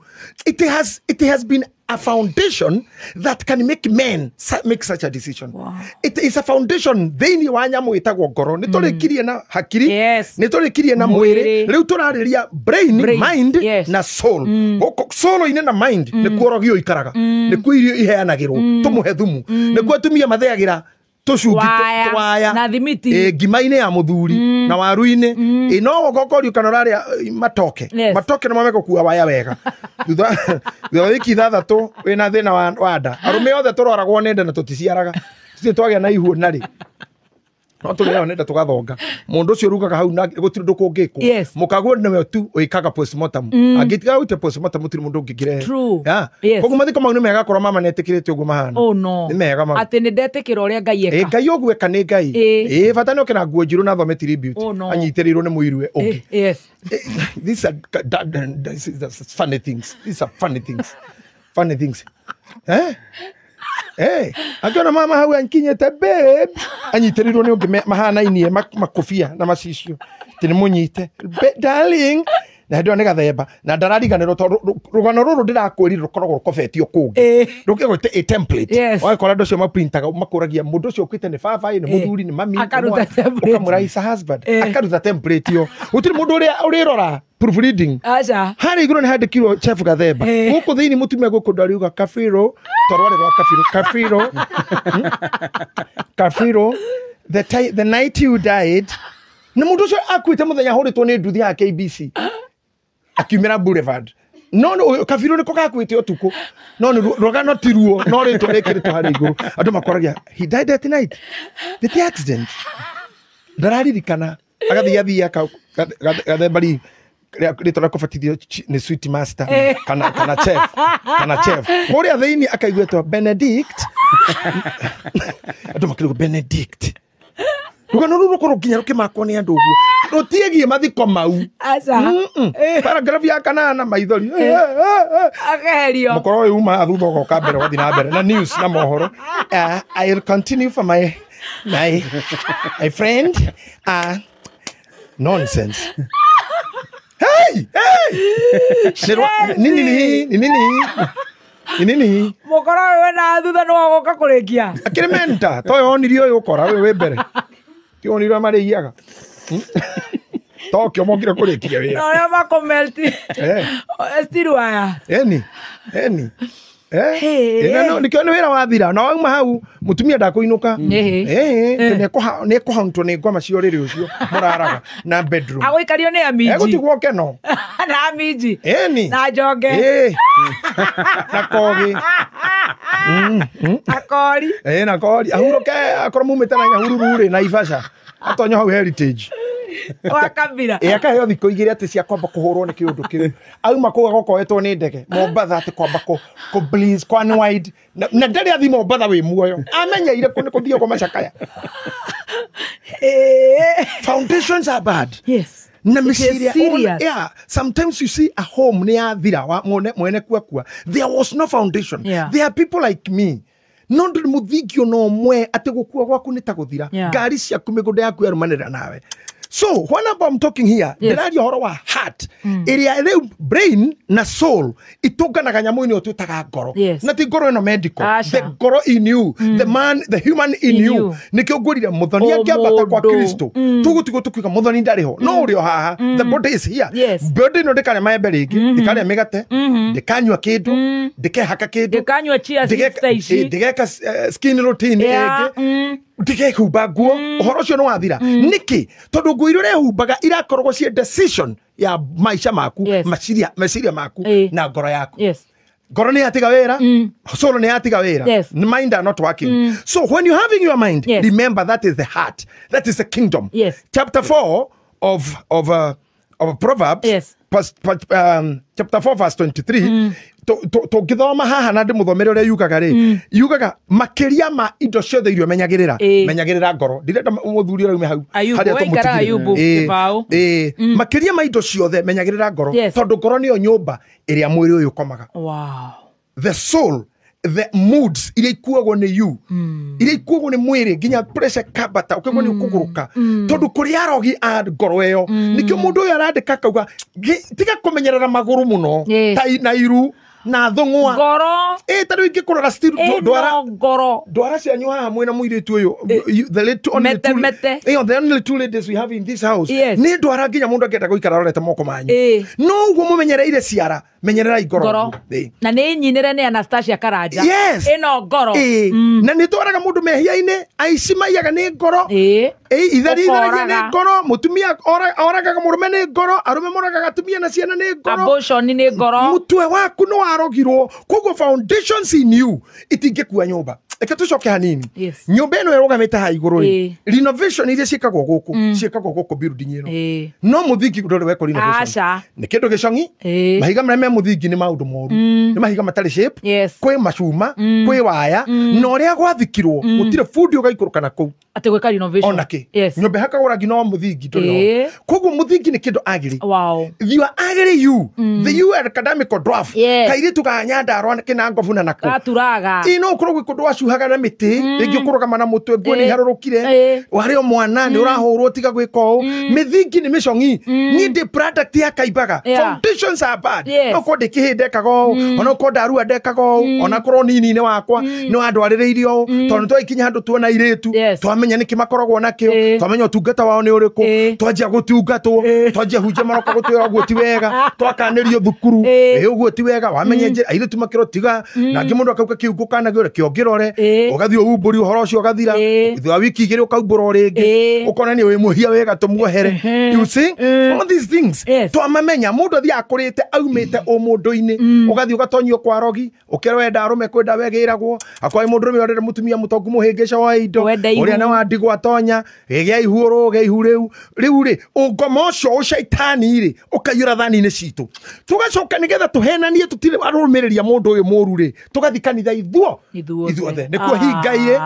It has been a foundation that can make men make such a decision. It is a foundation thĩinĩ wa nyamũ ĩtagwo ngoro. Nĩ tũrĩkirie na hakiri, nĩ tũrĩkirie na Mwĩrĩ. mwĩrĩ, rĩu tũrarĩria brain, Brain. mind na soul. Gũkũ soul-inĩ na mind nĩkuo rogio ikaraga, nĩkuo irio iheanagĩrwo tũmũhe thumu, nĩkuo atumia matheagĩra tũcungi Waya. waya Na thimiti. Ĩ, ngima-inĩ ya mũthuri na waru-inĩ. Ĩ, no ũgokorio kana ũrarĩa matoke. Matoke nĩmo megũkua waya wega thutha wa wiki 6 wĩna thĩna wa nda. Arũme othe tũroragwo nĩ nda na tũticiaraga, tũtirĩ twagĩa na ihu narĩ, no tũrĩago nĩ nda tũgathonga. Mũndũ ũcio ũrugaga hau na gũtirĩ ũndũ kũngĩkwo. Mũkaguo nĩwe tu wĩkaga postmortem. Angĩtiga gũite postmortem gũtirĩ mũndũ ũngĩkĩrehe. True. Koguo mathiko mau nĩ mega korwo mama nĩetĩkĩrĩte ũguo mahana. Oh no. Nĩ mega mau. Atĩ nĩ ndetĩkĩra ũrĩa Ngai Ĩ, eka. Ngai ũguo eka nĩ Ngai. Ĩ, bata nĩ oke na nguo njirũ na thome tribute. Oh, no. Anyitĩrĩirwo nĩ mũirue ũngĩ. These are this is funny things. These are funny things. Funny things. Eh? Akiona mama hau ankinyĩte babe, anyitĩrĩirwo nĩ ũngĩ mahanainie makobia na macicio atĩ nĩ mũnyite darling, na hĩndĩ ĩyo nĩ gathemba na ndarariganĩrwo tondũ rũgano rũrũ ndĩrakwĩrire rũkoragwo rũkobetio kũngĩ rũkĩgwĩte a template. Ũgakora andũ acio maprintaga makũragia mũndũ ũcio ũkĩte nĩ baba ĩ, nĩ mũthuri, nĩ mami, nĩ Akaruta mwana. template. Ũkamwĩra is a husband, akaruta template ĩyo gũtirĩ mũndũ ũrĩa ũrĩrora proofreading. Aca. Harĩa igũrũ nĩ handĩkirwo chef Gathemba. Gũkũ thĩinĩ mũtumia gũkũ ndariuga kabiro tondũ rwarĩ rwa kabiro kabiro. Kabiro the night you died, na mũndũ ũcio akuĩte mũthenya ahũrĩtwo nĩ nduthi ya KBC akiumĩra Boulevard, no no kabiro nĩko gakuĩte ũtukũ, no nĩ rũgano ti ruo, no rĩtwa rĩkĩrĩtwo harĩa igũrũ andũ makoragia he died at night the accident ndararirikana agathiĩ athiĩ Gathemba ri rĩtwa rĩa kũbatithio nĩ sweet master kana chef, kana chef kũrĩa thĩinĩ akaiguĩtwo Benedict, andũ makĩrigwo Benedict. Rũgano rũu rũkorwo nginya rũkĩmakwo nĩ andũ ũguo. Rũtiĩgiĩ mathiko mau. Aca. Paragraph ya kanana maithori. Akeherio. Mũkoro ũyũ uma thutha ũgoka mbere ũgathiĩ na mbere na news na mohoro. I'll continue for my friend. Nonsense. Hey, hey. Nini. Mũkoro ũyũ wena thutha nĩ wagoka kũrĩkia. Akĩrĩ menta, toyo onirio ũyũ ũkora ũyũ wĩ mbere. Ti onirio marĩiaga. Tokyo mokire kũrĩkia wĩra. No arĩa makũmelti. Still wire. Eni. Nĩkĩo nĩ wĩra wathira na wauma hau mũtumia ndakũinũka. Nĩ ekũhauntwo nĩ ngoma cia ũrĩrĩ ũcio mũraraga na bedroom. Agũikario nĩ amiji. Egũtigwo keno. Na amiji. Eni. Na njonge. Na kogi. Akori. Na kori. Ahurũke akorwo mumĩte na Nyahururu rĩ na Naivasha. Atonyo hau Heritage. Wa Kabira. Akaheo thikũ igĩrĩ atĩ cia kwamba kũhũrwo nĩ kĩũndũ kĩu. Auma kũu agokoetwo nĩ ndege Mombatha atĩ kwamba kũ please kũ unwind na ndarĩ athi Mombatha wĩ muoyo. Amenyeire kũ nĩ kũthiĩ kwa macakaya. Foundations are bad. Yes. Na meciria, yeah, sometimes you see a home nĩ yathira wa mwene kuakua. There was no foundation. Yeah. There are people like me. No ndå mũthingi ona ũmwe atĩ gũkua gwaku nĩ ta gũthira. Ngari ciaku mĩgũnda yaku yarũmanĩrĩra nawe. So when I'm talking here, ndĩraria ũhoro wa heart ĩrĩa rĩu brain na soul itũnganaga nyamũ-inĩ ĩyo twĩtaga ngoro. Na ti ngoro ĩno medical, the ngoro in you, the man, the human in you. Nĩkĩo ngwĩrire mũthoni akĩambata kwa Kristo tũgũtigwo tũkiuga mũthoni ndarĩ ho, no ũrĩ o haha. The body is here. Body ĩno ndĩkarĩa maembe rĩngĩ, ndĩkarĩa mĩgate, ndĩkanyua kĩndũ, ndĩkehaka kĩndũ, ndĩkanyua chia seeds ta ici, ndĩgeka skin routine ĩngĩ, ndĩkehumba nguo. Ũhoro ũcio nĩ wathira. Nĩkĩ? Tondũ nguo iria ũrehumbaga irakoragwo ciĩ decision ya maica maku, meciria maku na ngoro yaku. Ngoro nĩ yatiga wĩra, soul nĩ yatiga wĩra, mind are not working. So when you have in your mind, remember that is the heart, that is the kingdom. Chapter 4 of Proverbs, chapter 4 verse 23, tũngĩthoma haha na ndĩmũthomere ũrĩa yugaga rĩ, yugaga makĩria ma indo ciothe iria ũmenyagĩrĩra, menyagĩrĩra ngoro. Ndirenda mũthuri ũrĩa ume hau harĩa tũmũtigire. Makĩria ma indo ciothe menyagĩrĩra ngoro, tondũ ngoro nĩyo nyũmba ĩrĩa mwĩrĩ ũyũ ũkomaga. The soul, the moods iria ikuagwo nĩ you, iria ikuagwo nĩ mwĩrĩ nginya pressure kambata ũkaigua nĩ ũkũgũrũka, tondũ kũrĩ arogi a ngoro ĩyo. Nĩkĩo mũndũ ũyũ arandĩka akauga tiga kũmenyerera magũrũ mũno ta na iru na thũng'wa ngoro. Ta rĩu ingĩkũrora still ndwara ngoro ndwara cianyu haha mwĩna mũirĩtu ũyũ, the only two ladies we have in this house, nĩ ndwara nginya mũndũ angĩenda gũikara arorete moko manyu. No ũguo mũmenyereire ciara, menyererai ngoro. Na nĩ nyinĩre nĩ Anastasia Karanja. Ĩno ngoro. Na nĩ twaraga mũndũ mehia-inĩ, aici maiyaga nĩ ngoro, ithari itharagia nĩ ngoro, mũtumia oragaga mũrũme nĩ ngoro, arũme moragaga atumia na ciana nĩ ngoro, abortion nĩ ngoro. Mũtwe waku nĩ warogirwo. Koguo foundations in you itingĩkua nyũmba. Reke tũcoke hanini. Nyũmba ĩno ĩrũgamĩte haha igũrũ rĩ, renovation iria ciĩkagwo gũkũ, ciĩkagwo gũkũ building ĩno, no mũthingi ndũrĩ wekwo renovation. Nĩ kĩndũ gĩcong'i, mahiga marĩa me mũthingi nĩ maũndũ moru, nĩ mahiga matarĩ shape, kwĩ macuma, kwĩ waya, na ũrĩa gwathikirwo gũtirĩ bundi ũgaikũrũka na kũu atĩ gwĩka renovation ona kĩ. Nyũmba ĩhakagwo rangi no mũthingi ndũrĩ ho. Koguo mũthingi nĩ kĩndũ agĩrĩ. You are agĩrĩ you, the you are academic dwarf, kairĩtu ka Nyandarua kĩna ngobu na nako gaturaga. No ũkorwo gwĩ kũndũ wacuhaga na mĩtĩ, rĩngĩ ũkũrũgama na mũtwe nguo nĩ iharũrũkire, warĩ o mwana nĩ ũrahũrwo tiga gwĩka ũũ. Mĩthingi nĩ mĩcong'i. Niĩ ndĩ product ya Kaimbaga. Foundations are bad. No korwo ndĩ kĩhĩ ndekaga ũũ, ona korwo ndarua ndekaga ũũ, ona korwo nini-inĩ wakwa nĩ wandwarĩrĩirie ũũ, tondũ nĩ twaikinya handũ tuona airĩtu, twamenya nĩkĩ makoragwo nakĩo, twamenya ũtungata wao nĩ ũrĩkũ, twanjia gũtungatwo, twanjia hunjia maroka gũtwĩra ũguo ti wega, twakanĩrio thukuru, ũguo ti wega, wamenya njĩra airĩtu makĩrwo tiga, na angĩ mũndũ akauga kĩu ngũkanagio kĩo ngĩrore, ũgathiĩ ũumbũri ũhoro ũcio ũgathira, thutha wa wiki igĩrĩ ũkaumbũra o rĩngĩ, ũkonania wĩ mũhia wega tũmuohere. You see all these things twamamenya mũndũ athiĩ akũrĩte aumĩte ũmũndũ-inĩ, ũgathiĩ ũgatonya Ũgatonyio kwa rogi, ũkerwo wenda arũme kwenda wegĩragwo, akorwo mũndũ ũrũme ũrenda mũtumia mũtongu mũhĩngĩca wa indo, Wenda ihu. ũrĩa nĩ wa ndigwa atonya, gĩgĩa ihu ũrũge ihu rĩu. Rĩu rĩ, ũngoma ũcio ũcaitani rĩ, ũkaiyũra thani-inĩ citũ. Tũgacoka nĩgetha tũhenanie tũtirĩ arũmĩrĩria mũndũ ũyũ mũru rĩ, tũgathiĩ kanitha ithuo Ithuothe. ithuothe. Nĩkuo hinga-irĩ,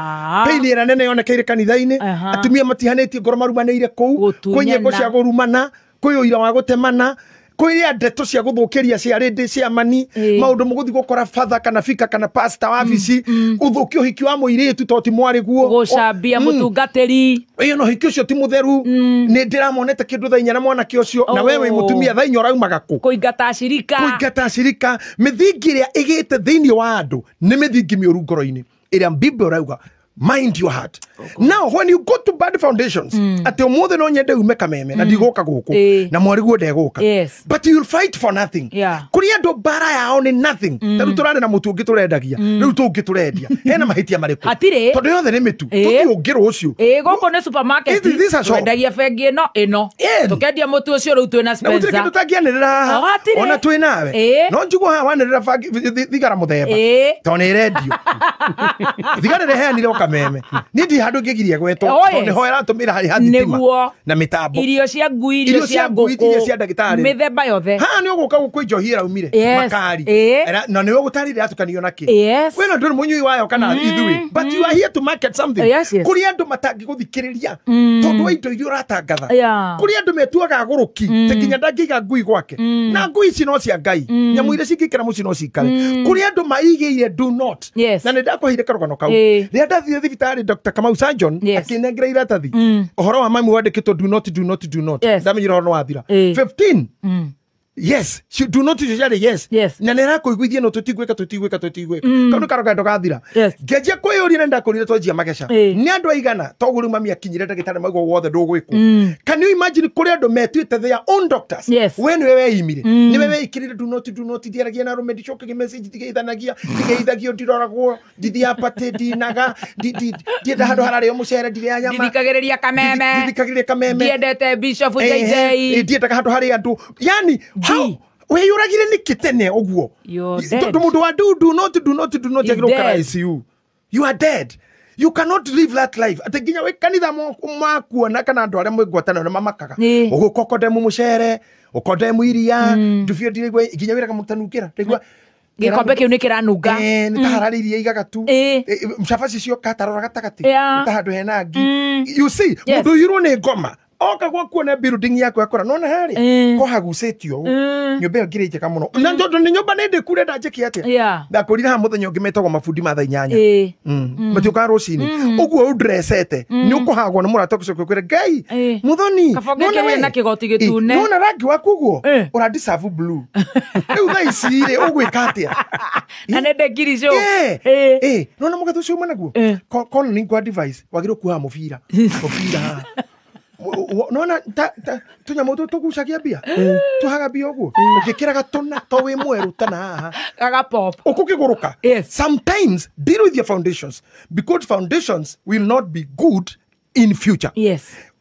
pain ĩrĩa nene yonekeire kanitha-inĩ, atumia matihanĩtie ngoro marumanĩire kũu, kwĩ nyĩmbo cia kũrumana, kwĩ ũira wa gũtemana, kwĩ ndeto cia gũthũkĩria cia rĩndĩ cia mani, maũndũ mũgũthiĩ gũkora father kana bika kana pastor wabici, ũthũkie ũhiki wa mũirĩtu tondũ ti mwarĩ guo, gũcambia mũtungatĩri. Ĩyo no ũhiki ũcio ti mũtheru, nĩ ndĩramonete kĩndũ thaa inya na mwanake ũcio, na we wĩ mũtumia thaa inya ũraumaga kũ? Kũingata acirika. Kũingata acirika. Mĩthingi ĩrĩa ĩgĩte thĩinĩ wa andũ nĩ mĩthingi mĩũru ngoro-inĩ ĩrĩa Bible ĩrauga mind your heart. Now when you go to bad foundations, atĩ ũmũthĩ no nyende ume Kameme na ndigũka gũkũ na mwarĩ guo ndegũka, but you'll fight for nothing. Kũrĩ andũ mbara yao nĩ nothing. Ta rĩu tũrarĩ na mũtu ũngĩ tũrendagia, rĩu tũngĩ tũrendia hena mahĩtia marĩkũ? Hatirĩ. Tondũ yothe nĩ mĩtu. Tũthiĩ ũngĩ rũciũ. Gũkũ nĩ supermarket. Twendagia bengi ĩno ĩno. Tũkendia mũtu ũcio rĩu twĩna Spencer. Na gũtirĩ kĩndũ tangĩanĩrĩra haha. Ona twĩ nawe. No njiguo haha wanĩrĩra thigara mũthemba. Tondũ nĩ ĩrendio. Thigara ĩreheanire Kameme. Niĩ ndirĩ handũ ngĩgiria gwetwo, tondũ nĩho ĩratũmĩra harĩ ha thitima na mĩtambo. Irio cia ngui, irio cia ngũkũ, irio cia ndagĩtarĩ, mĩthemba yothe. Haha nĩ ũgũka gũkũ njohi ĩraumire makari, na nĩwe ũgũtarĩria ĩratukanio na kĩ. Wĩ no ndũrĩ mũnyui wayo kana ithuĩ, but you are here to market something. Kũrĩ andũ matangĩgũthikĩrĩria tondũ wa indo iria ũratangatha. Kũrĩ andũ metuaga agũrũki, ta nginya ndangĩiga ngui gwake, na ngui ici no cia Ngai, nyamũ iria cingĩikara mũciĩ no cikare. Kũrĩ andũ maigĩire do not. Na nĩ ndakũheire karũgano kau rĩrĩa ndathire thibitarĩ, Dr. Kamau Sanjon akĩnengera iratathi ũhoro wa mami wandĩkĩtwo do not, do not, do not. Ndamenyire ũhoro nĩ wathira. 15 yes, she do not ciarĩ yes. Na nĩ arakũiguithia no tũtigwĩka tũtigwĩka tũtigwĩka. Kau nĩ karũgendo gathira. Ngĩanjia kwĩyũria na ndakũrire twanjia mageca. Nĩ andũ aigana toguo rĩu mami akinyire ndagĩtarĩ maigua wothe ndũgwĩkwo. Can you imagine kũrĩ andũ metuĩte their own doctors? We nĩwe weimire, nĩwe weikĩrire do not, do not, ndiaragia na arũme, ndicokagia message, ndigeithanagia, ndigeithagio, ndiroragwo, ndithiaga party, ndinaga, ndienda handũ hararĩo mũcere, ndirĩa nyama, ndithikagĩrĩria Kameme, ndithikagĩrĩria Kameme, ndiendete Bishop JJ, ndiendaga handũ harĩ andũ. Yani wĩyũragire nĩkĩ tene ũguo? Tondũ mũndũ wa do not, do not, do not agĩrwo ũkara ICU. You are dead. You cannot live that life. Atĩ nginya wĩ kanitha makuona kana andũ arĩa mwĩ ngwatanĩro nĩ mamakaga. Ũgũka ũkondemu mũcere, ũkondemu iria, ndubio ndiraigua nginya wĩraga mũtanungĩra. Ndaigua gĩkombe kĩu nĩ kĩranunga. Nĩ ta hararĩirie igaga tu. Cabaci cioka tarora gatagatĩ. Nĩ ta handũ hena ngi. You see, mũndũ ũiyũrwo nĩ ngoma. Oka gwaku na building yaku yakora nona harĩ ko hagucĩtio nyũmba ĩyo ngĩrĩ njega mũno na tondũ nĩ nyũmba nĩ ndĩku ũrenda njĩke atĩa. Ndakũrire haha mũthenya ũngĩ metagwo mabundi ma thaa inyanya matiũkaga rũcinĩ ũguo ũndrecete nĩ ũkũhagwo nĩ mũrata ũgũcoka ũkwĩre Ngai Muthoni nona rangi waku ũguo ũra deserve blue rĩu thaa ici rĩ ũgwĩka atĩa na nĩ ndekiricũ. Nona mũgathe ũcio uma naguo kono nĩ ngwa device wagĩrĩirwo kuoha mũbira mũbira haha nona tũnyamũ tũtũ tũgucagia mbia tũhaga mbia ũguo ũngĩkĩraga tũna to wĩ mwerũ tana haha gaga pop ũkũkĩgũrũka. Sometimes deal with your foundations because foundations will not be good in future.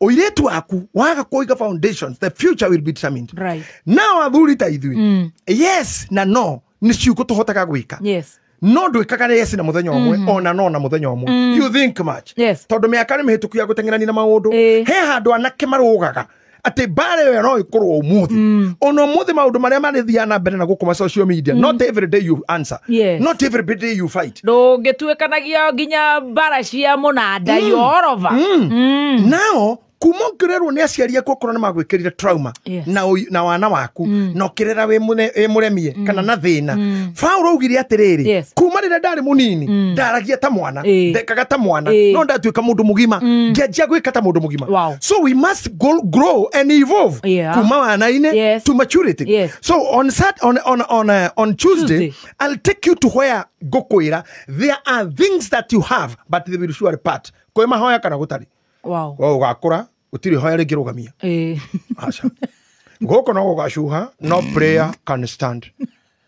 Ũirĩtu waku waga kũiga foundations, the future will be determined. Now athuri ta ithuĩ, yes na no nĩ ciugo tũhotaga gwĩka. No ndwĩkaga yes na mũthenya ũmwe ona no na mũthenya ũmwe. You think much. Tondũ mĩaka nĩ mĩhĩtũku ya gũteng'erania na maũndũ. He handũ anake marũgaga atĩ mbara ĩyo no ĩkorwo ũmũthĩ. Ona ũmũthĩ maũndũ marĩa marĩthiaga na mbere na gũkũ ma social media, not every day you answer. Not every day you fight. Ndũngĩtuĩkanagia nginya mbara cia mũnanda, you all over. Now kuma ũngĩrerwo nĩ aciari aku okorwo nĩ magwĩkĩrire trauma na wana waku na ũkĩrera wĩ mũremie kana na thĩna. Paul augire atĩrĩrĩ, kuma rĩrĩa ndarĩ mũnini ndaragia ta mwana, ndekaga ta mwana, no ndatuĩka mũndũ mũgima ngĩanjia gwĩka ta mũndũ mũgima. So we must grow and evolve kuma wana-inĩ to maturity. So on on Tuesday I'll take you to where ngũkwĩra there are things that you have but they will surely part. Kwĩ mahoya kana gũtarĩ. Ũgakũra gũtirĩ hoya rĩngĩ rũgamia. Aca gũkũ no gũgacuha, no prayer can stand.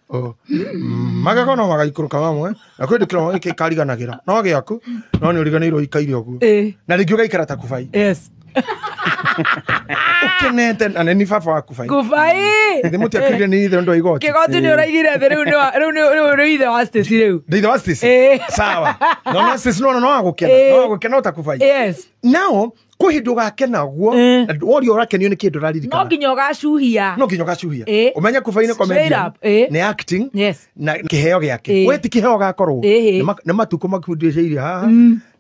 Magego no magaikũrũka mamwe na kwĩ ndĩkĩro gĩkĩ kariganagĩra no gĩaku no nĩ ũriganĩirwo ikaire ũguo na rĩngĩ ũgaikara ta kubai. Ukenete na nĩ baba waku bai. Kubai. Ndĩ mũtiakĩrire nĩ ithe ũndũ wa igoti. Kĩgoti nĩ ũraigire thĩ rĩu rĩu nĩ ithe wa Stacy rĩu. Ndĩ ithe wa Stacy. Sawa. No na Stacy no no agũkena. No agũkena ũtakubai. Yes. Now kwĩ hĩndĩ ũgakena ũguo na woria ũrakenio nĩ kĩndũ ũraririkana. No nginya ũgacuhia. No nginya ũgacuhia. Ũmenye kubai nĩ comedian. Nĩ acting. Yes. Na kĩheo gĩake. We ti kĩheo gakorwo. Nĩ matukũ makundĩcĩirie haha.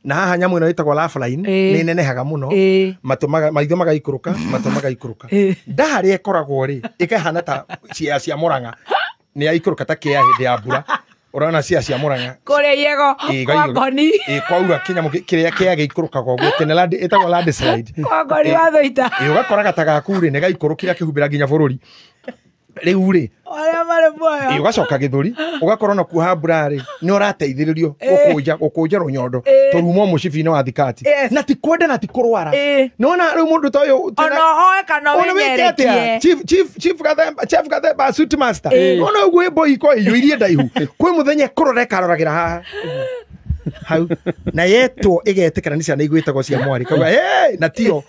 Na haha nyamũ ĩno ĩtagwo laugh line nĩ nenehaga mũno. Matũ maitho magaikũrũka, matũ magaikũrũka. Nda harĩa ĩkoragwo rĩ, ĩkahana ta cia cia Mũrang'a. Nĩ yaikũrũka ta kĩa hĩndĩ ya mbura. Ũrona cia cia Mũrang'a. Kũrĩa iego kwa ngoni. Kwaura kĩnyamũ kĩrĩa kĩa gĩikũrũkaga ũguo tene ĩtagwo landslide. Kwa ngoni wa Thũita. Ũgakora gata gaku rĩ nĩ gaikũrũkire akĩhumbĩra nginya bũrũri. Rĩu rĩ arĩa marĩ muoyo. Ũgacoka gĩthũri ũgakorwo na kuoha mbura rĩ nĩ ũrateithĩrĩrio gũkũnja rũnyondo tũrumo mũcibi-inĩ wa thikati. Na ti kwenda na ti kũrwara. Nĩwona rĩu mũndũ ta ũyũ ona ũhoe kana wĩnyerekie. Chief Gathemba suit master. Ona ũguo ĩ mboi ko iyũirie ndaihu. Kwĩ mũthenya kũrora ĩkaroragĩra haha. Hau na yetwo ĩgetĩkĩra nĩ ciana igwĩtagwo cia mwarĩ kauga hey na tio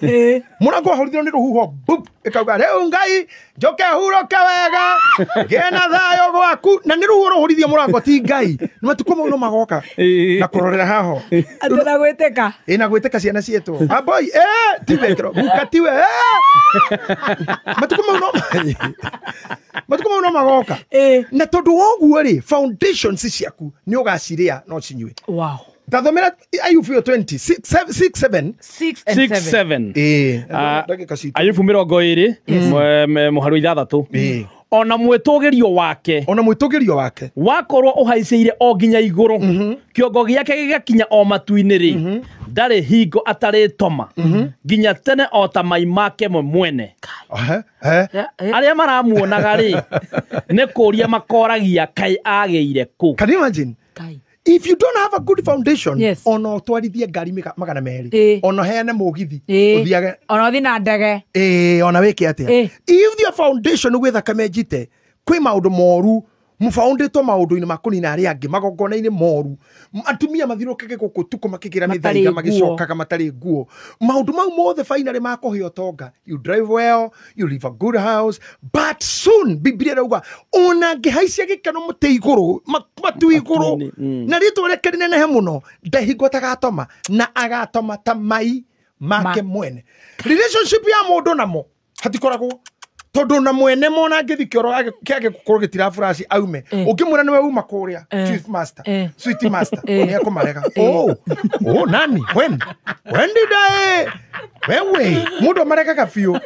mũrango wahũrithirwo nĩ rũhuho bup ĩkauga rĩu Ngai njoke hurũke wega ngĩe na thayũ gwaku na nĩ rũhuho rũhũrithia mũrango ti Ngai nĩ matukũ mau no magoka na kũrorera haho atĩ na gwĩtĩka ĩ na gwĩtĩka ciana cietwo aboi tiwe guka tiwe matukũ mau no matukũ mau no magoka na tondũ wa ũguo rĩ foundations ciaku nĩ ũgacirĩa no cinyue. Wow. Tathomera Ayubu 20 6 7 6 and 7. Ayubu 20 mũharu 6. Ona mwĩtũgĩrio wake. Ona mwĩtũgĩrio wake. Wakorwo ũhaicĩire o nginya igũrũ. Kĩongo gĩake gĩgakinya o matu-inĩ rĩ. Ndarĩ hingo atarĩtoma. Nginya tene o ta mai make mwene. Arĩa maramuonaga rĩ nĩ kũria makoragia kaĩ agĩire kũ. Can you imagine? If you don't have a good foundation, yes. Ono twarithie ngari magana merĩ, ono heane mũgithi, ũthiage ono thi na ndege, ona wĩke atĩa. If your foundation gwĩ thakame njite, kwĩ maũndũ moru, mũbaũndĩtwo maũndũ-inĩ ma kũnina arĩa angĩ, magongona-inĩ moru, atumia mathiũrũrũkage gũkũ tukũ makĩgĩra mĩthaiga magĩcokaga matarĩ nguo. Maũndũ mau mothe finally makũhe ũtonga. You drive well, you live a good house, but soon Biblia ĩrauga ona ngĩhaicia gĩkeno mũtĩ igũrũ, matu igũrũ, na rĩtwa rĩake rĩnenehe mũno, ndehingo atagatoma na agatoma ta mai make mwene. Relationship ya mũndũ namo hatikoragwo tondu na mwene mona ngithi kioro kiage gukorwo gitira flash aume ukimwira niwe uma kuria chief master sweet master ni akumarega oh oh nani when did I wewe mundu maregaga biũ.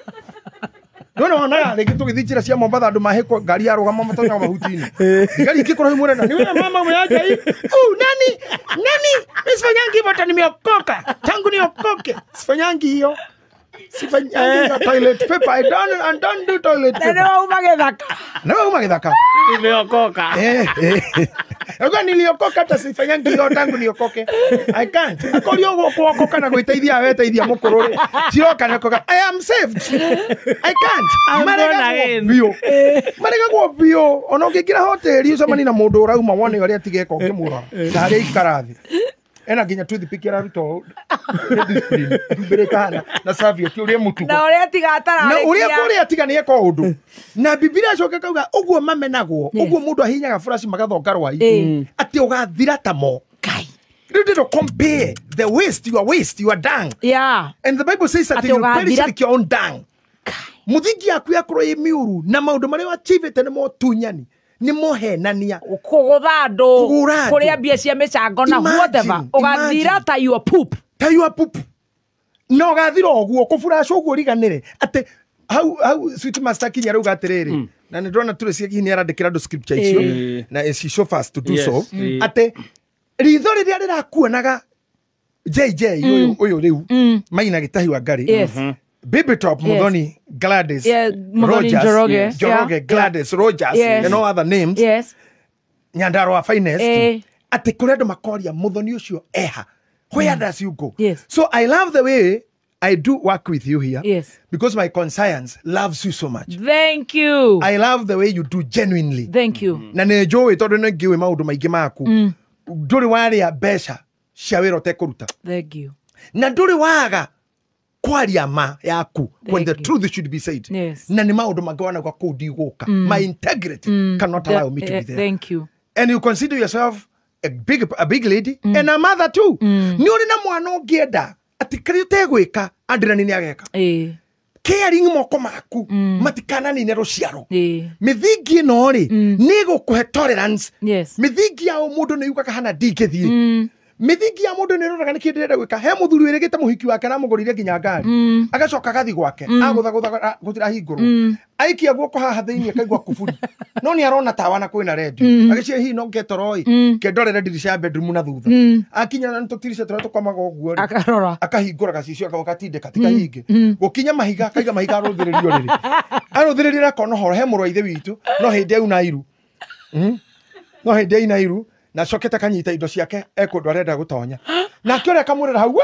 No ona rĩngĩ tũgĩthiĩ njĩra cia Mombatha andũ mahĩkwo ngari ya rũgama matonyaga mahuti-inĩ ngari ikĩkorwo imwĩra na niwe mama mwaja hii oh nani nani mimi sifanyangi hivyo hata nimeokoka tangu niokoke sifanyangi hiyo. Sifanyangi toilet paper. I don't do toilet paper. No uma githaka. No uma githaka. Nimeokoka. Ugo niliokoka hata sifanyangi hiyo tangu niokoke. I can't. Akorio guokoka na gwiteithia weteithia mukuru ri. Ciroka niokoka. I am saved. I can't. Maregagwo biũ. Maregagwo biũ. Ona ũngĩingĩra hoteli ucemanie na mũndũ ũrauma wone ũrĩa atigeka ũkĩmũrora. Na harĩa ikara thĩ. Ena nginya toothpick ĩraruta discipline mbere kana na serviette uria mutugo na uria tiga atararĩkia na uria kuria tiga nĩ eka ũndũ na Biblia acoke kauga ũguo mamenagwo ũguo mũndũ ahinyaga flash magathonga rwai atĩ ũgathira ta mo. You didn't compare the waste your waste your dung. Yeah. And the Bible says that you perish like your own dung. Muthingi yaku yakorwo ĩ miuru na maũndũ marĩa achievete nĩ motunyani ni mohenania kugutha andu kuria mbia cia micango na whatever ugathira ta your poop ta your poop no ugathira uguo kufurash uguo riganire ati hau sweet master kinya rauga atiriri na ni ndona turi cia kinya arandikira andu scripture icio na is so fast to do so ati ritho riria rirakuonaga JJ uyu riu maina gitahi wa ngari. Baby Top, Muthoni, Gladys, Rogers, Njoroge, Gladys, Rogers, and all other names. Yes. Nyandarua finest. Ati kuri andu makoria Muthoni ucio eha. Where does you go? Yes. So I love the way I do work with you here. Yes. Because my conscience loves you so much. Thank you. I love the way you do genuinely. Thank you. Na nĩ njũĩ tondũ nĩ ngĩũĩ maũndũ maingĩ maku. Ndũrĩ warĩa mbeca cia wĩra ũtekũruta. Thank you. Na ndũrĩ waga Kwaria ma yaku when the Thank you. truth should be said. Yes. Na nĩ maũndũ mangĩ wanauga kũu ndigũka. My integrity cannot allow me to be there. Thank you. And you consider yourself a big lady and a mother too. Nĩ ũrĩ na mwana ũngĩenda atĩ kĩrĩa ũtegwĩka Adrian nĩ ageka. Caring moko maku matikananine rũciaro. Mĩthingi ĩno rĩ nĩ ĩgũkũhe tolerance. Mĩthingi ya mũndũ nĩ yugaga hana ndingĩthiĩ. Mĩthingi ya mũndũ nĩ ĩroraga nĩkĩ ndĩrenda gwĩka. He mũthuri wĩrĩgĩte mũhiki wake na amũgũrĩire nginya ngari, agacoka agathi gwake agũthagũtha gũtirahingũrwo, aikia guoko haha thĩinĩ akaigua kuburi, no nĩ arona tawa na kwĩna redio, agĩciria hihi no ngetoro ĩ kendorere ndirica ya bedroom na thutha. Akinya na tũtirica tũrĩa tũkomaga ũguo rĩ, Akarora. Akahingũra gacicio gatindĩka tikahinge gũkinya mahiga, akaiga mahiga, arũthĩrĩrio rĩrĩ arũthĩrĩria akona horo he mũrũ wa ithe witũ no hĩndĩ auna iru. No hĩndĩ aina iru na acokete akanyita indo ciake ekũndũ arenda gũtonya, nake ũrĩa akamwĩrĩra hau, "We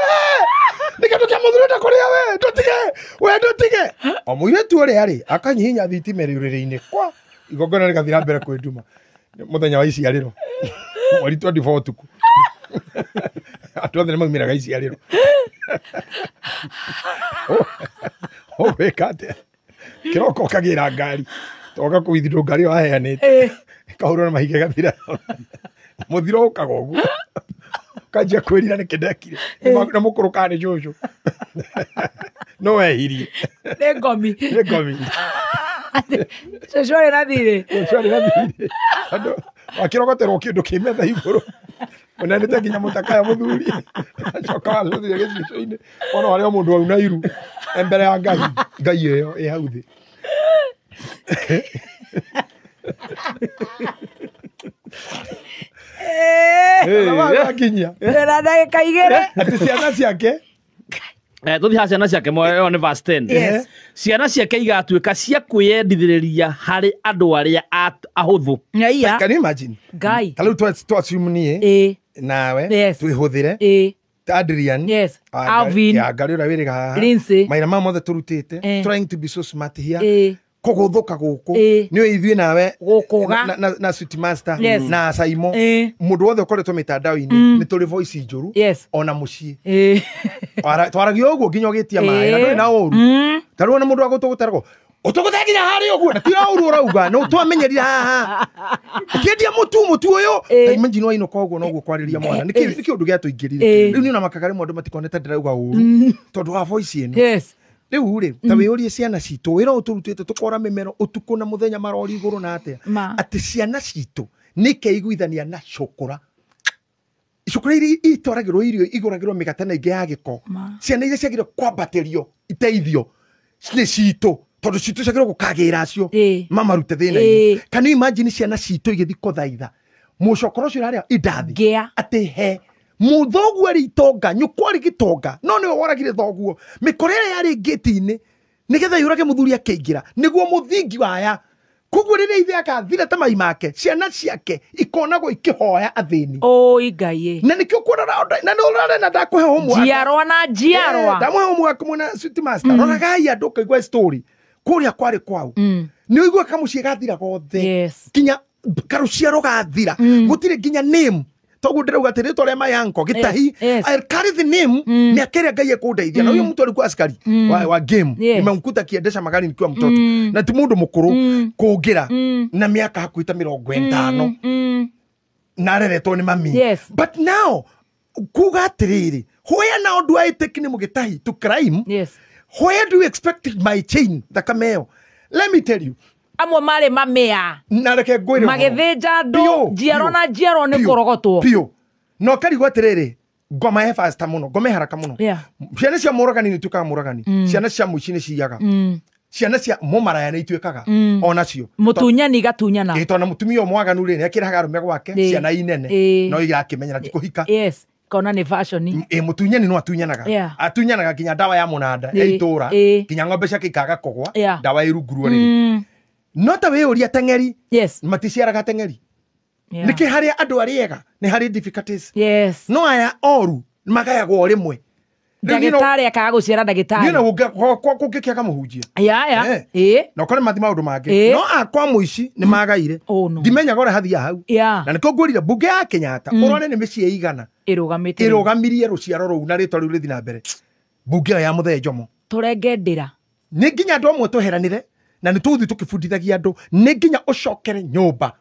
nĩ kĩndũ kĩa mũthuri ũrenda kũrĩa, we ndũtige, we ndũtige." O mũirĩtu ũrĩa rĩ akanyihinya thitima ĩrĩ ũrĩrĩ-inĩ kwa igongona rĩgathiĩ na mbere kwĩ nduma. Mũthenya wa iciarĩro mweri 24 ũtukũ andũ othe nĩ maumĩraga iciarĩro. Ũgwĩka atĩa? Kĩroko ũkagĩra ngari toka kũithirwo ngari ĩyo waheanĩte ĩkahũrwo na mahiga ĩgathira. Mũthiro ũkaga ũguo ũkanjia kwĩrira nĩkĩ ndekire na mũkũrũ kana nĩ cũcũ no wehirie. Nĩ ngomi. Nĩ ngomi. Cũcũ arĩ na thirĩ. Cũcũ arĩ na thirĩ tondũ wakĩrogoterwo kĩndũ kĩ metha igũrũ ũnenete nginya mũtakaya mũthuri acoka wacũthire gĩcicio-inĩ wona harĩa o mũndũ auna iru e mbere ya Ngai, Ngai ĩyo ĩ hau thĩ. Akinyia Na ndagĩka 2. Atĩ ciana ciake Tũthiĩ ha ciana ciake ĩyo nĩ verse 10. Yes. Ciana ciake igatuĩka cia kwĩyendithĩrĩria harĩ andũ arĩa ahũthũ. Nyaia. Can you imagine? Ngai. Ta rĩu twa assume niĩ nawe twĩhũthĩre Adrian, Alvin. ya ngari ũrĩa wĩrĩga haha, Lindsay. maina maya mothe tũrutĩte, trying to be so smart here, kũgũthũka gũkũ nĩ ithuĩ nawe Gũkũga. na Sweet Master na Saimo, mũndũ wothe ũkoretwo mĩtandao-inĩ, nĩ tũrĩ voice njũru ona mũciĩ. Twaragia ũguo nginya ũgĩtia maĩ na ndũrĩ na ũru. Ta rĩu ona mũndũ agũtũgũtaragwo ũtũgũte nginya harĩa ũguo na ti ũru ũrauga no twamenyerire haha ũkĩendia mũtu mũtu ũyũ. Ta imagine wainũka ũguo noguo kwarĩria mwana nĩ kĩũndũ gĩatũingĩrire. Rĩu niĩ ona makaga rĩmwe andũ matikonete ndĩrauga ũru tondũ wa voice ĩno. Rĩu rĩ ta wĩyũrie ciana citũ wĩra ũyũ tũrutĩte tũkora mĩmero ũtukũ na mũthenya marori igũrũ na atĩa atĩ ciana citũ nĩ ikeiguithania na cũkũra icũkũra iria itwaragĩrwo irio igũragĩrwo mĩgate na ingĩ ya gĩko. Ciana iria ciagĩrĩire kwambatĩrio iteithio nĩ citũ tondũ citũ ciagĩrĩirwo gũkagĩra acio mamarute thĩna-inĩ. Can you imagine ciana citũ igĩthiĩ kũthaitha mũcokoro ũcio ũrarĩa indathi Ngĩa. Atĩ he mũthoguo arĩ itonga nyũkwa arĩ gĩtonga no nĩwe woragire thoguo mĩkora ĩrĩa yarĩ ngĩti-inĩ nĩgetha yũrage mũthuri akĩingĩra nĩguo mũthingi waya. Koguo rĩrĩa ithe akathira ta mai make ciana ciake ikonagwo ikĩhoya athĩni. Oi Ngai. Na nĩkĩo kuona na nĩ ũrarena ndakũhe homework. Njiarwa na njiarwa. Ndamũhe homework mwena Sweet Master, roragai andũ ũkaigua story kũrĩa kwarĩ kwao nĩ ũigua kamũciĩ gathira gothe nginya karũciaro gathira gũtirĩ nginya name toguo ndĩrauga atĩ rĩtwa rĩa mayanko gĩtahi. I'll carry the name mĩaka ĩrĩa Ngai ekũndeithia na huyo mtu alikuwa askari wa game. Nimemkuta akiendesha magari nikiwa mtoto na ti mũndũ mũkũrũ kũngĩra na mĩaka hakuhĩ ta 50 na areretwo nĩ mami. But now kuga atĩrĩrĩ, where now do I take nĩ mũgĩtahi to crime? Where do you expect my chain thakame ĩyo? Let me tell you. Amwe marĩ mamĩa Na reke ngwĩre ũhoro. Magĩthĩnja andũ Biũ, njiarwa biũ, na njiarwa nĩ biũ, kũrogotwo. Biũ na ũkarigwo atĩrĩrĩ, ngoma he fasta mũno, ngoma he haraka mũno. Ciana cia mũragani nĩ ituĩkaga mũragani, ciana cia mũici nĩ ciiyaga, ciana cia mũmaraya nĩ ituĩkaga onacio. Mũtunyani igatunyana. Ĩ tondũ na mũtumia ũyũ mwaganu rĩ nĩ akĩrehaga arũme gwake ciana inene no irakĩmenya na ti kũhika. Yes, kona nĩ fashion. Ĩ mũtunyani no atunyanaga atunyanaga nginya ndawa ya mũnanda ya itũra nginya ng'ombe ciake ikaga kũgwa ndawa ĩrungurwo rĩrĩ no ta wĩyũria teng'eri maticiaraga teng'eri nĩkĩ harĩa andũ arĩa ega nĩ harĩ difficulties no aya oru magayagwo o rĩmwe. Rĩu niĩ no- Ndagĩtarĩ akaga gũciara niĩ na ndagĩtarĩ. Kũngĩkĩaga mũhunjia ya na ũkore mathi maũndũ mangĩ no akwa mũici nĩ magaire. Oh, no. Ndimenyaga ũrĩa hathiaga hau na nĩkĩo ngwĩrire mbunge ya Kenyatta ũrore nĩ mĩciĩ ĩigana Ĩrũgamĩte. Ĩrũgamirie rũciaro rũu na rĩtwa rĩu rĩthi na mbere. Mbunge ĩyo ya Mũthee Njomo. Tũrenge ndĩra. Nĩ nginya andũ amwe tweheranĩre na nĩ tũgũthiĩ tũkĩbundithagia andũ, nĩ nginya ũcokere nyũmba.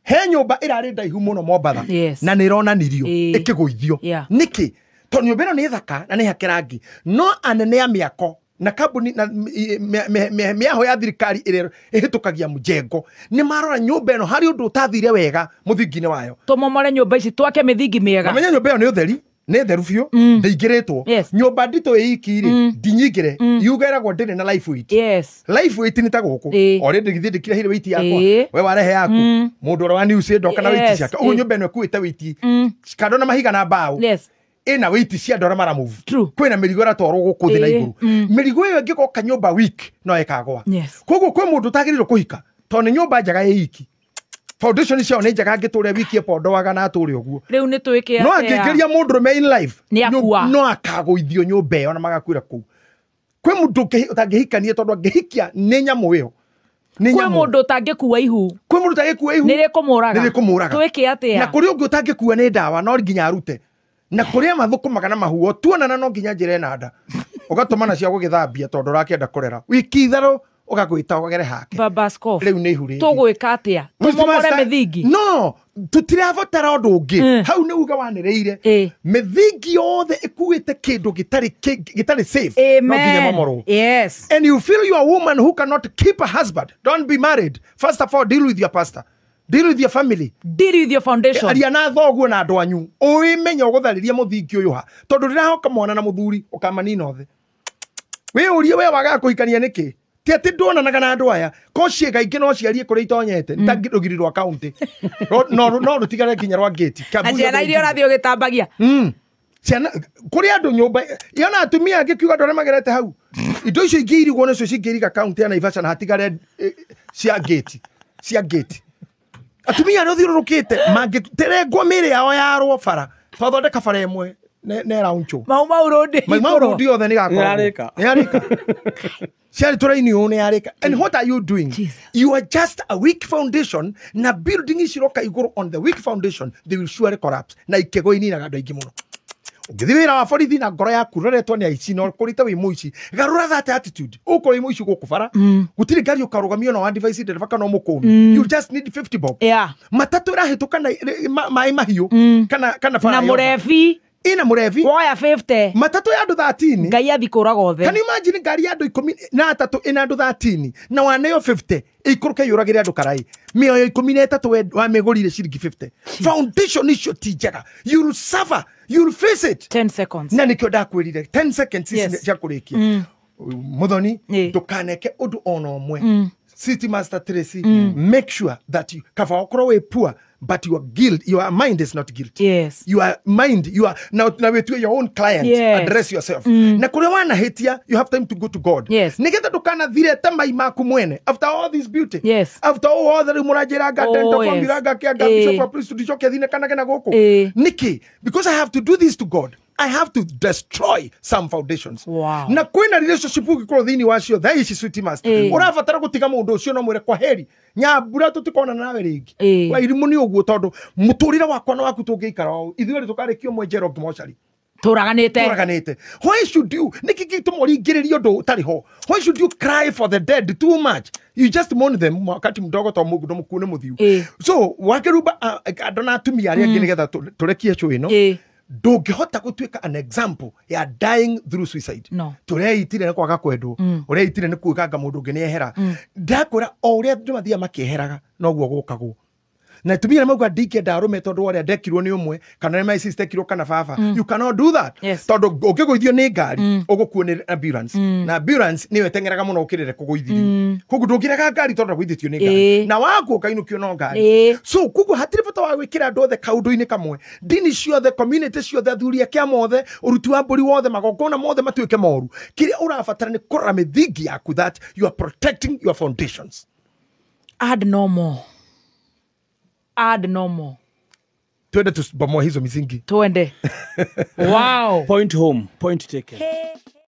He nyũmba ĩrarĩ ndaihu mũno Mombatha. Yes. Na nĩ ĩronanirio Ĩĩ. ĩkĩgũithio. Yeah. Nĩkĩ? Tondũ nyũmba ĩno nĩ thaka na nĩ hake rangi, no anene a mĩako na kambuni na mĩaho ya thirikari ĩrĩa ĩhĩtũkagia mjengo nĩ marora nyũmba ĩno harĩ ũndũ ũtathire wega mũthingi-inĩ wayo. Tũmomore nyũmba ici, twake mĩthingi mĩega. Namenya nyũmba ĩyo nĩ ũtheri, nĩ theru biũ, ndĩingĩrĩtwo. Yes. Nyũmba nditũ ĩ iki rĩ, ndinyingĩre, yuga ĩragwo ndĩrĩ na life weight. Yes. Life weight nĩ ta gũkũ. Ĩĩ. O rĩndĩ githĩ ndĩkĩrehire weight yakwa, Ĩĩ. we warehe yaku, mũndũ ũrĩa wa news ndoka na weight Yes. ciake. Ũguo Ĩĩ. nyũmba ĩno ĩkuĩte weight kando na mahiga na mbaũ. Yes. Ĩna weight cia andũ arĩa maramove. True. Kwĩna mĩrigo ĩratwarwo gũkũ thĩ na Ĩĩ. igũrũ. Mĩrigo ĩyo ĩngĩgoka nyũmba week no ĩkagwa. Yes. Koguo kwĩ mũndũ ũtagĩrĩirwo kũhika tondũ nĩ nyũmba njega ĩ iki. Foundation ciao nĩ njega, angĩtũre wiki ĩpondoaga na atũre ũguo. Rĩu nĩ twĩke No atĩa? angĩingĩria mũndũrũme in life Nĩ akua. no akagũithio nyũmba ĩyo na magakuĩra kũu. Kwĩ mũndũ ũtangĩhikania tondũ angĩhikia nĩ nyamũ ĩyo. Nĩ Kwĩ nyamũ. mũndũ ũtangĩkua ihu. Kwĩ mũndũ ũtangĩkua ihu. Nĩ rĩkũmũraga. Nĩ rĩkũmũraga. Twĩke atĩa? Na kũrĩ ũngĩ ũtangĩkua nĩ ndawa no nginya arute. Na kũrĩa mathũkũmaga na mahuo tuonana no nginya njĩra ĩna nda. Ũgatũmana cia gũgĩthambia tondũ ũrakĩenda kũrera. Wiki ithatũ ũgagwĩta ũgagere hake. Baba Askofu. Rĩu nĩ ihu rĩngĩ. Tũgwĩka atĩa? Tũmomore mĩthingi. No, tũtirabatara ũndũ ũngĩ. Hau nĩ uga wanĩrĩire. Ĩĩ. Mĩthingi yothe ĩkuĩte kĩndũ gĩtarĩ safe. No nginya Amen. momorwo. Yes. And you feel you are a woman who cannot keep a husband. Don't be married. First of all, deal with your pastor. Deal with your family. Deal with your foundation. Aria na thoguo na andũ anyu. Ũimenye ũgũtharĩria mũthingi ũyũ ha. Tondũ ndĩrahoka mwana na mũthuri ũkamanina othe. Wĩyũrie we wagaga kũhikania nĩkĩ? Ti atĩ nduonanaga na andũ aya. Ko ciĩga ingĩ no ciarie kũrĩa itonyete. Nĩ ta rũgiri rwa kaunti. No rũtigare nginya rwa gate. Na ciana iria ũrathiĩ ũgĩtambagia. Ciana kũrĩ andũ nyũmba yona atumia angĩ kiuga andũ arĩa magerete hau. Indo icio ingĩ irigwo nĩcio cingĩriga kaunti ya Naivasha na hatigare cia gate. Cia gate. Atumia arĩa ũthiũrũrũkĩte mangĩterengwo mĩĩrĩ yao yarwo bara. Twathondeka bara ĩmwe ne rauncho. Mau Mau Road. Mau Mau Road yothe nĩ gakoragwo. Nĩ yarĩka. Nĩ yarĩka. Ciarĩ tũraini ũũ nĩ yarĩka. And what are you doing? Jesus. You are just a weak foundation na building iciroka igũrũ on the weak foundation, they will surely collapse. Na ikego ininaga andũ aingĩ mũno. Ũngĩthiĩ wĩra wa borithi na ngoro yaku ũroretwo nĩ aici na ũkũrĩte wĩ mũici, garũra that attitude. Ũkorwo wĩ mũici gũkũ bara, gũtirĩ ngari ũkarũgamio na wa device ndereba kana ũmũkũmi. You just need 50 bob. Yeah. Matatũ ĩrahĩtũka na maĩ mahiũ kana bara Na yothe. mũrebi. Ĩna mũrebi. Woya 50. Matatũ ya andũ 13. Ngai athi kũraga othe. Can you imagine ngari ya andũ 13 ĩna andũ 13 na waneo 50 ĩikũrũke yũragĩre andũ karai. Mĩoyo 13 wamĩgũrire ciringi 50. Foundation icio ti njega. You'll suffer. You'll face it. 10 seconds. Na nĩkĩo ndakwĩrire 10 seconds Yes. cia kũrĩkia. Mũthoni, ndũkaneke ũndũ ona ũmwe. City Master Tracy, make sure that you kaba ũkorwo wĩ poor, but your guilt, your mind is not guilty. Yes. Your mind, you are now with your own client. Yes. Address yourself. Na kũrĩa wanahĩtia, you have time to go to God. Yes. Nĩgetha ndũkanathire ta mai maku mwene. After all this beauty. Yes. After all othe rĩu mũranjĩra nga Oh, dental yes. formula nga kĩa nga Eh. bishop of priest ndicoke thine kana gena gũkũ. Eh. Nĩkĩ? Because I have to do this to God. I have to destroy some foundations. Wow. Na kwĩna relationship ũngĩkorwo thĩinĩ wacio thaa ici sweet master. Eh. Ũrabatara gũtiga mũndũ ũcio no mwĩre kwa heri. Nyambura tũtikonana nawe rĩngĩ. Eh. Wairimũ nĩ ũguo tondũ mũtũrĩre wakwa na waku tũngĩikara ũũ ithuĩ erĩ tũkarĩkio mwe njera ũngĩmocarĩ. Tũraganĩte. Tũraganĩte. Why should you? Nĩkĩ gĩtũma ũringĩrĩrie ũndũ ũtarĩ ho? Why should you cry for the dead too much? You just mourn them wakati mdogo to mũndũ mũkuũ nĩ mũthiu. Eh. So wakĩrumba andũ na atumia arĩa angĩ nĩgetha tũrekie show ĩno. Eh. Ndũngĩhota gũtuĩka an example ya dying through suicide. No. Tũreitire nĩ kwaga kwendwo, ũreitire nĩ kuiganga mũndũ ũngĩ nĩehera. Ndakwĩra o ũrĩa andũ mathiaga makĩeheraga noguo gũkagwo. Na atumia arĩa mauga ndingĩenda arũme tondũ wa ũrĩa ndekirwo nĩ ũmwe kana ũrĩa my sister ekirwo kana baba. You cannot do that. Yes. Tondũ ũngĩgũithio nĩ ngari ũgũkuo nĩ ambulance. Na ambulance nĩyo ĩteng'eraga mũno ũkĩrĩre kũgũithirio. Koguo ndũngĩrega ngari tondũ ndagũithĩtio nĩ ngari. Na wakuo ũkainũkio no ngari. So koguo hatirĩ bata wa gwĩkĩra andũ othe kaũndũ-inĩ kamwe. Ndini ciothe, community ciothe, athuri a kĩama othe, ũruti wa mbũri wothe, magongona mothe matuĩke moru. Kĩrĩa ũrabatara nĩ kũrora mĩthingi yaku that you are protecting your foundations. Add no more. Add no more. Twende tubomoe hizo misingi. Twende. Wow. Point home, point taken. Hey.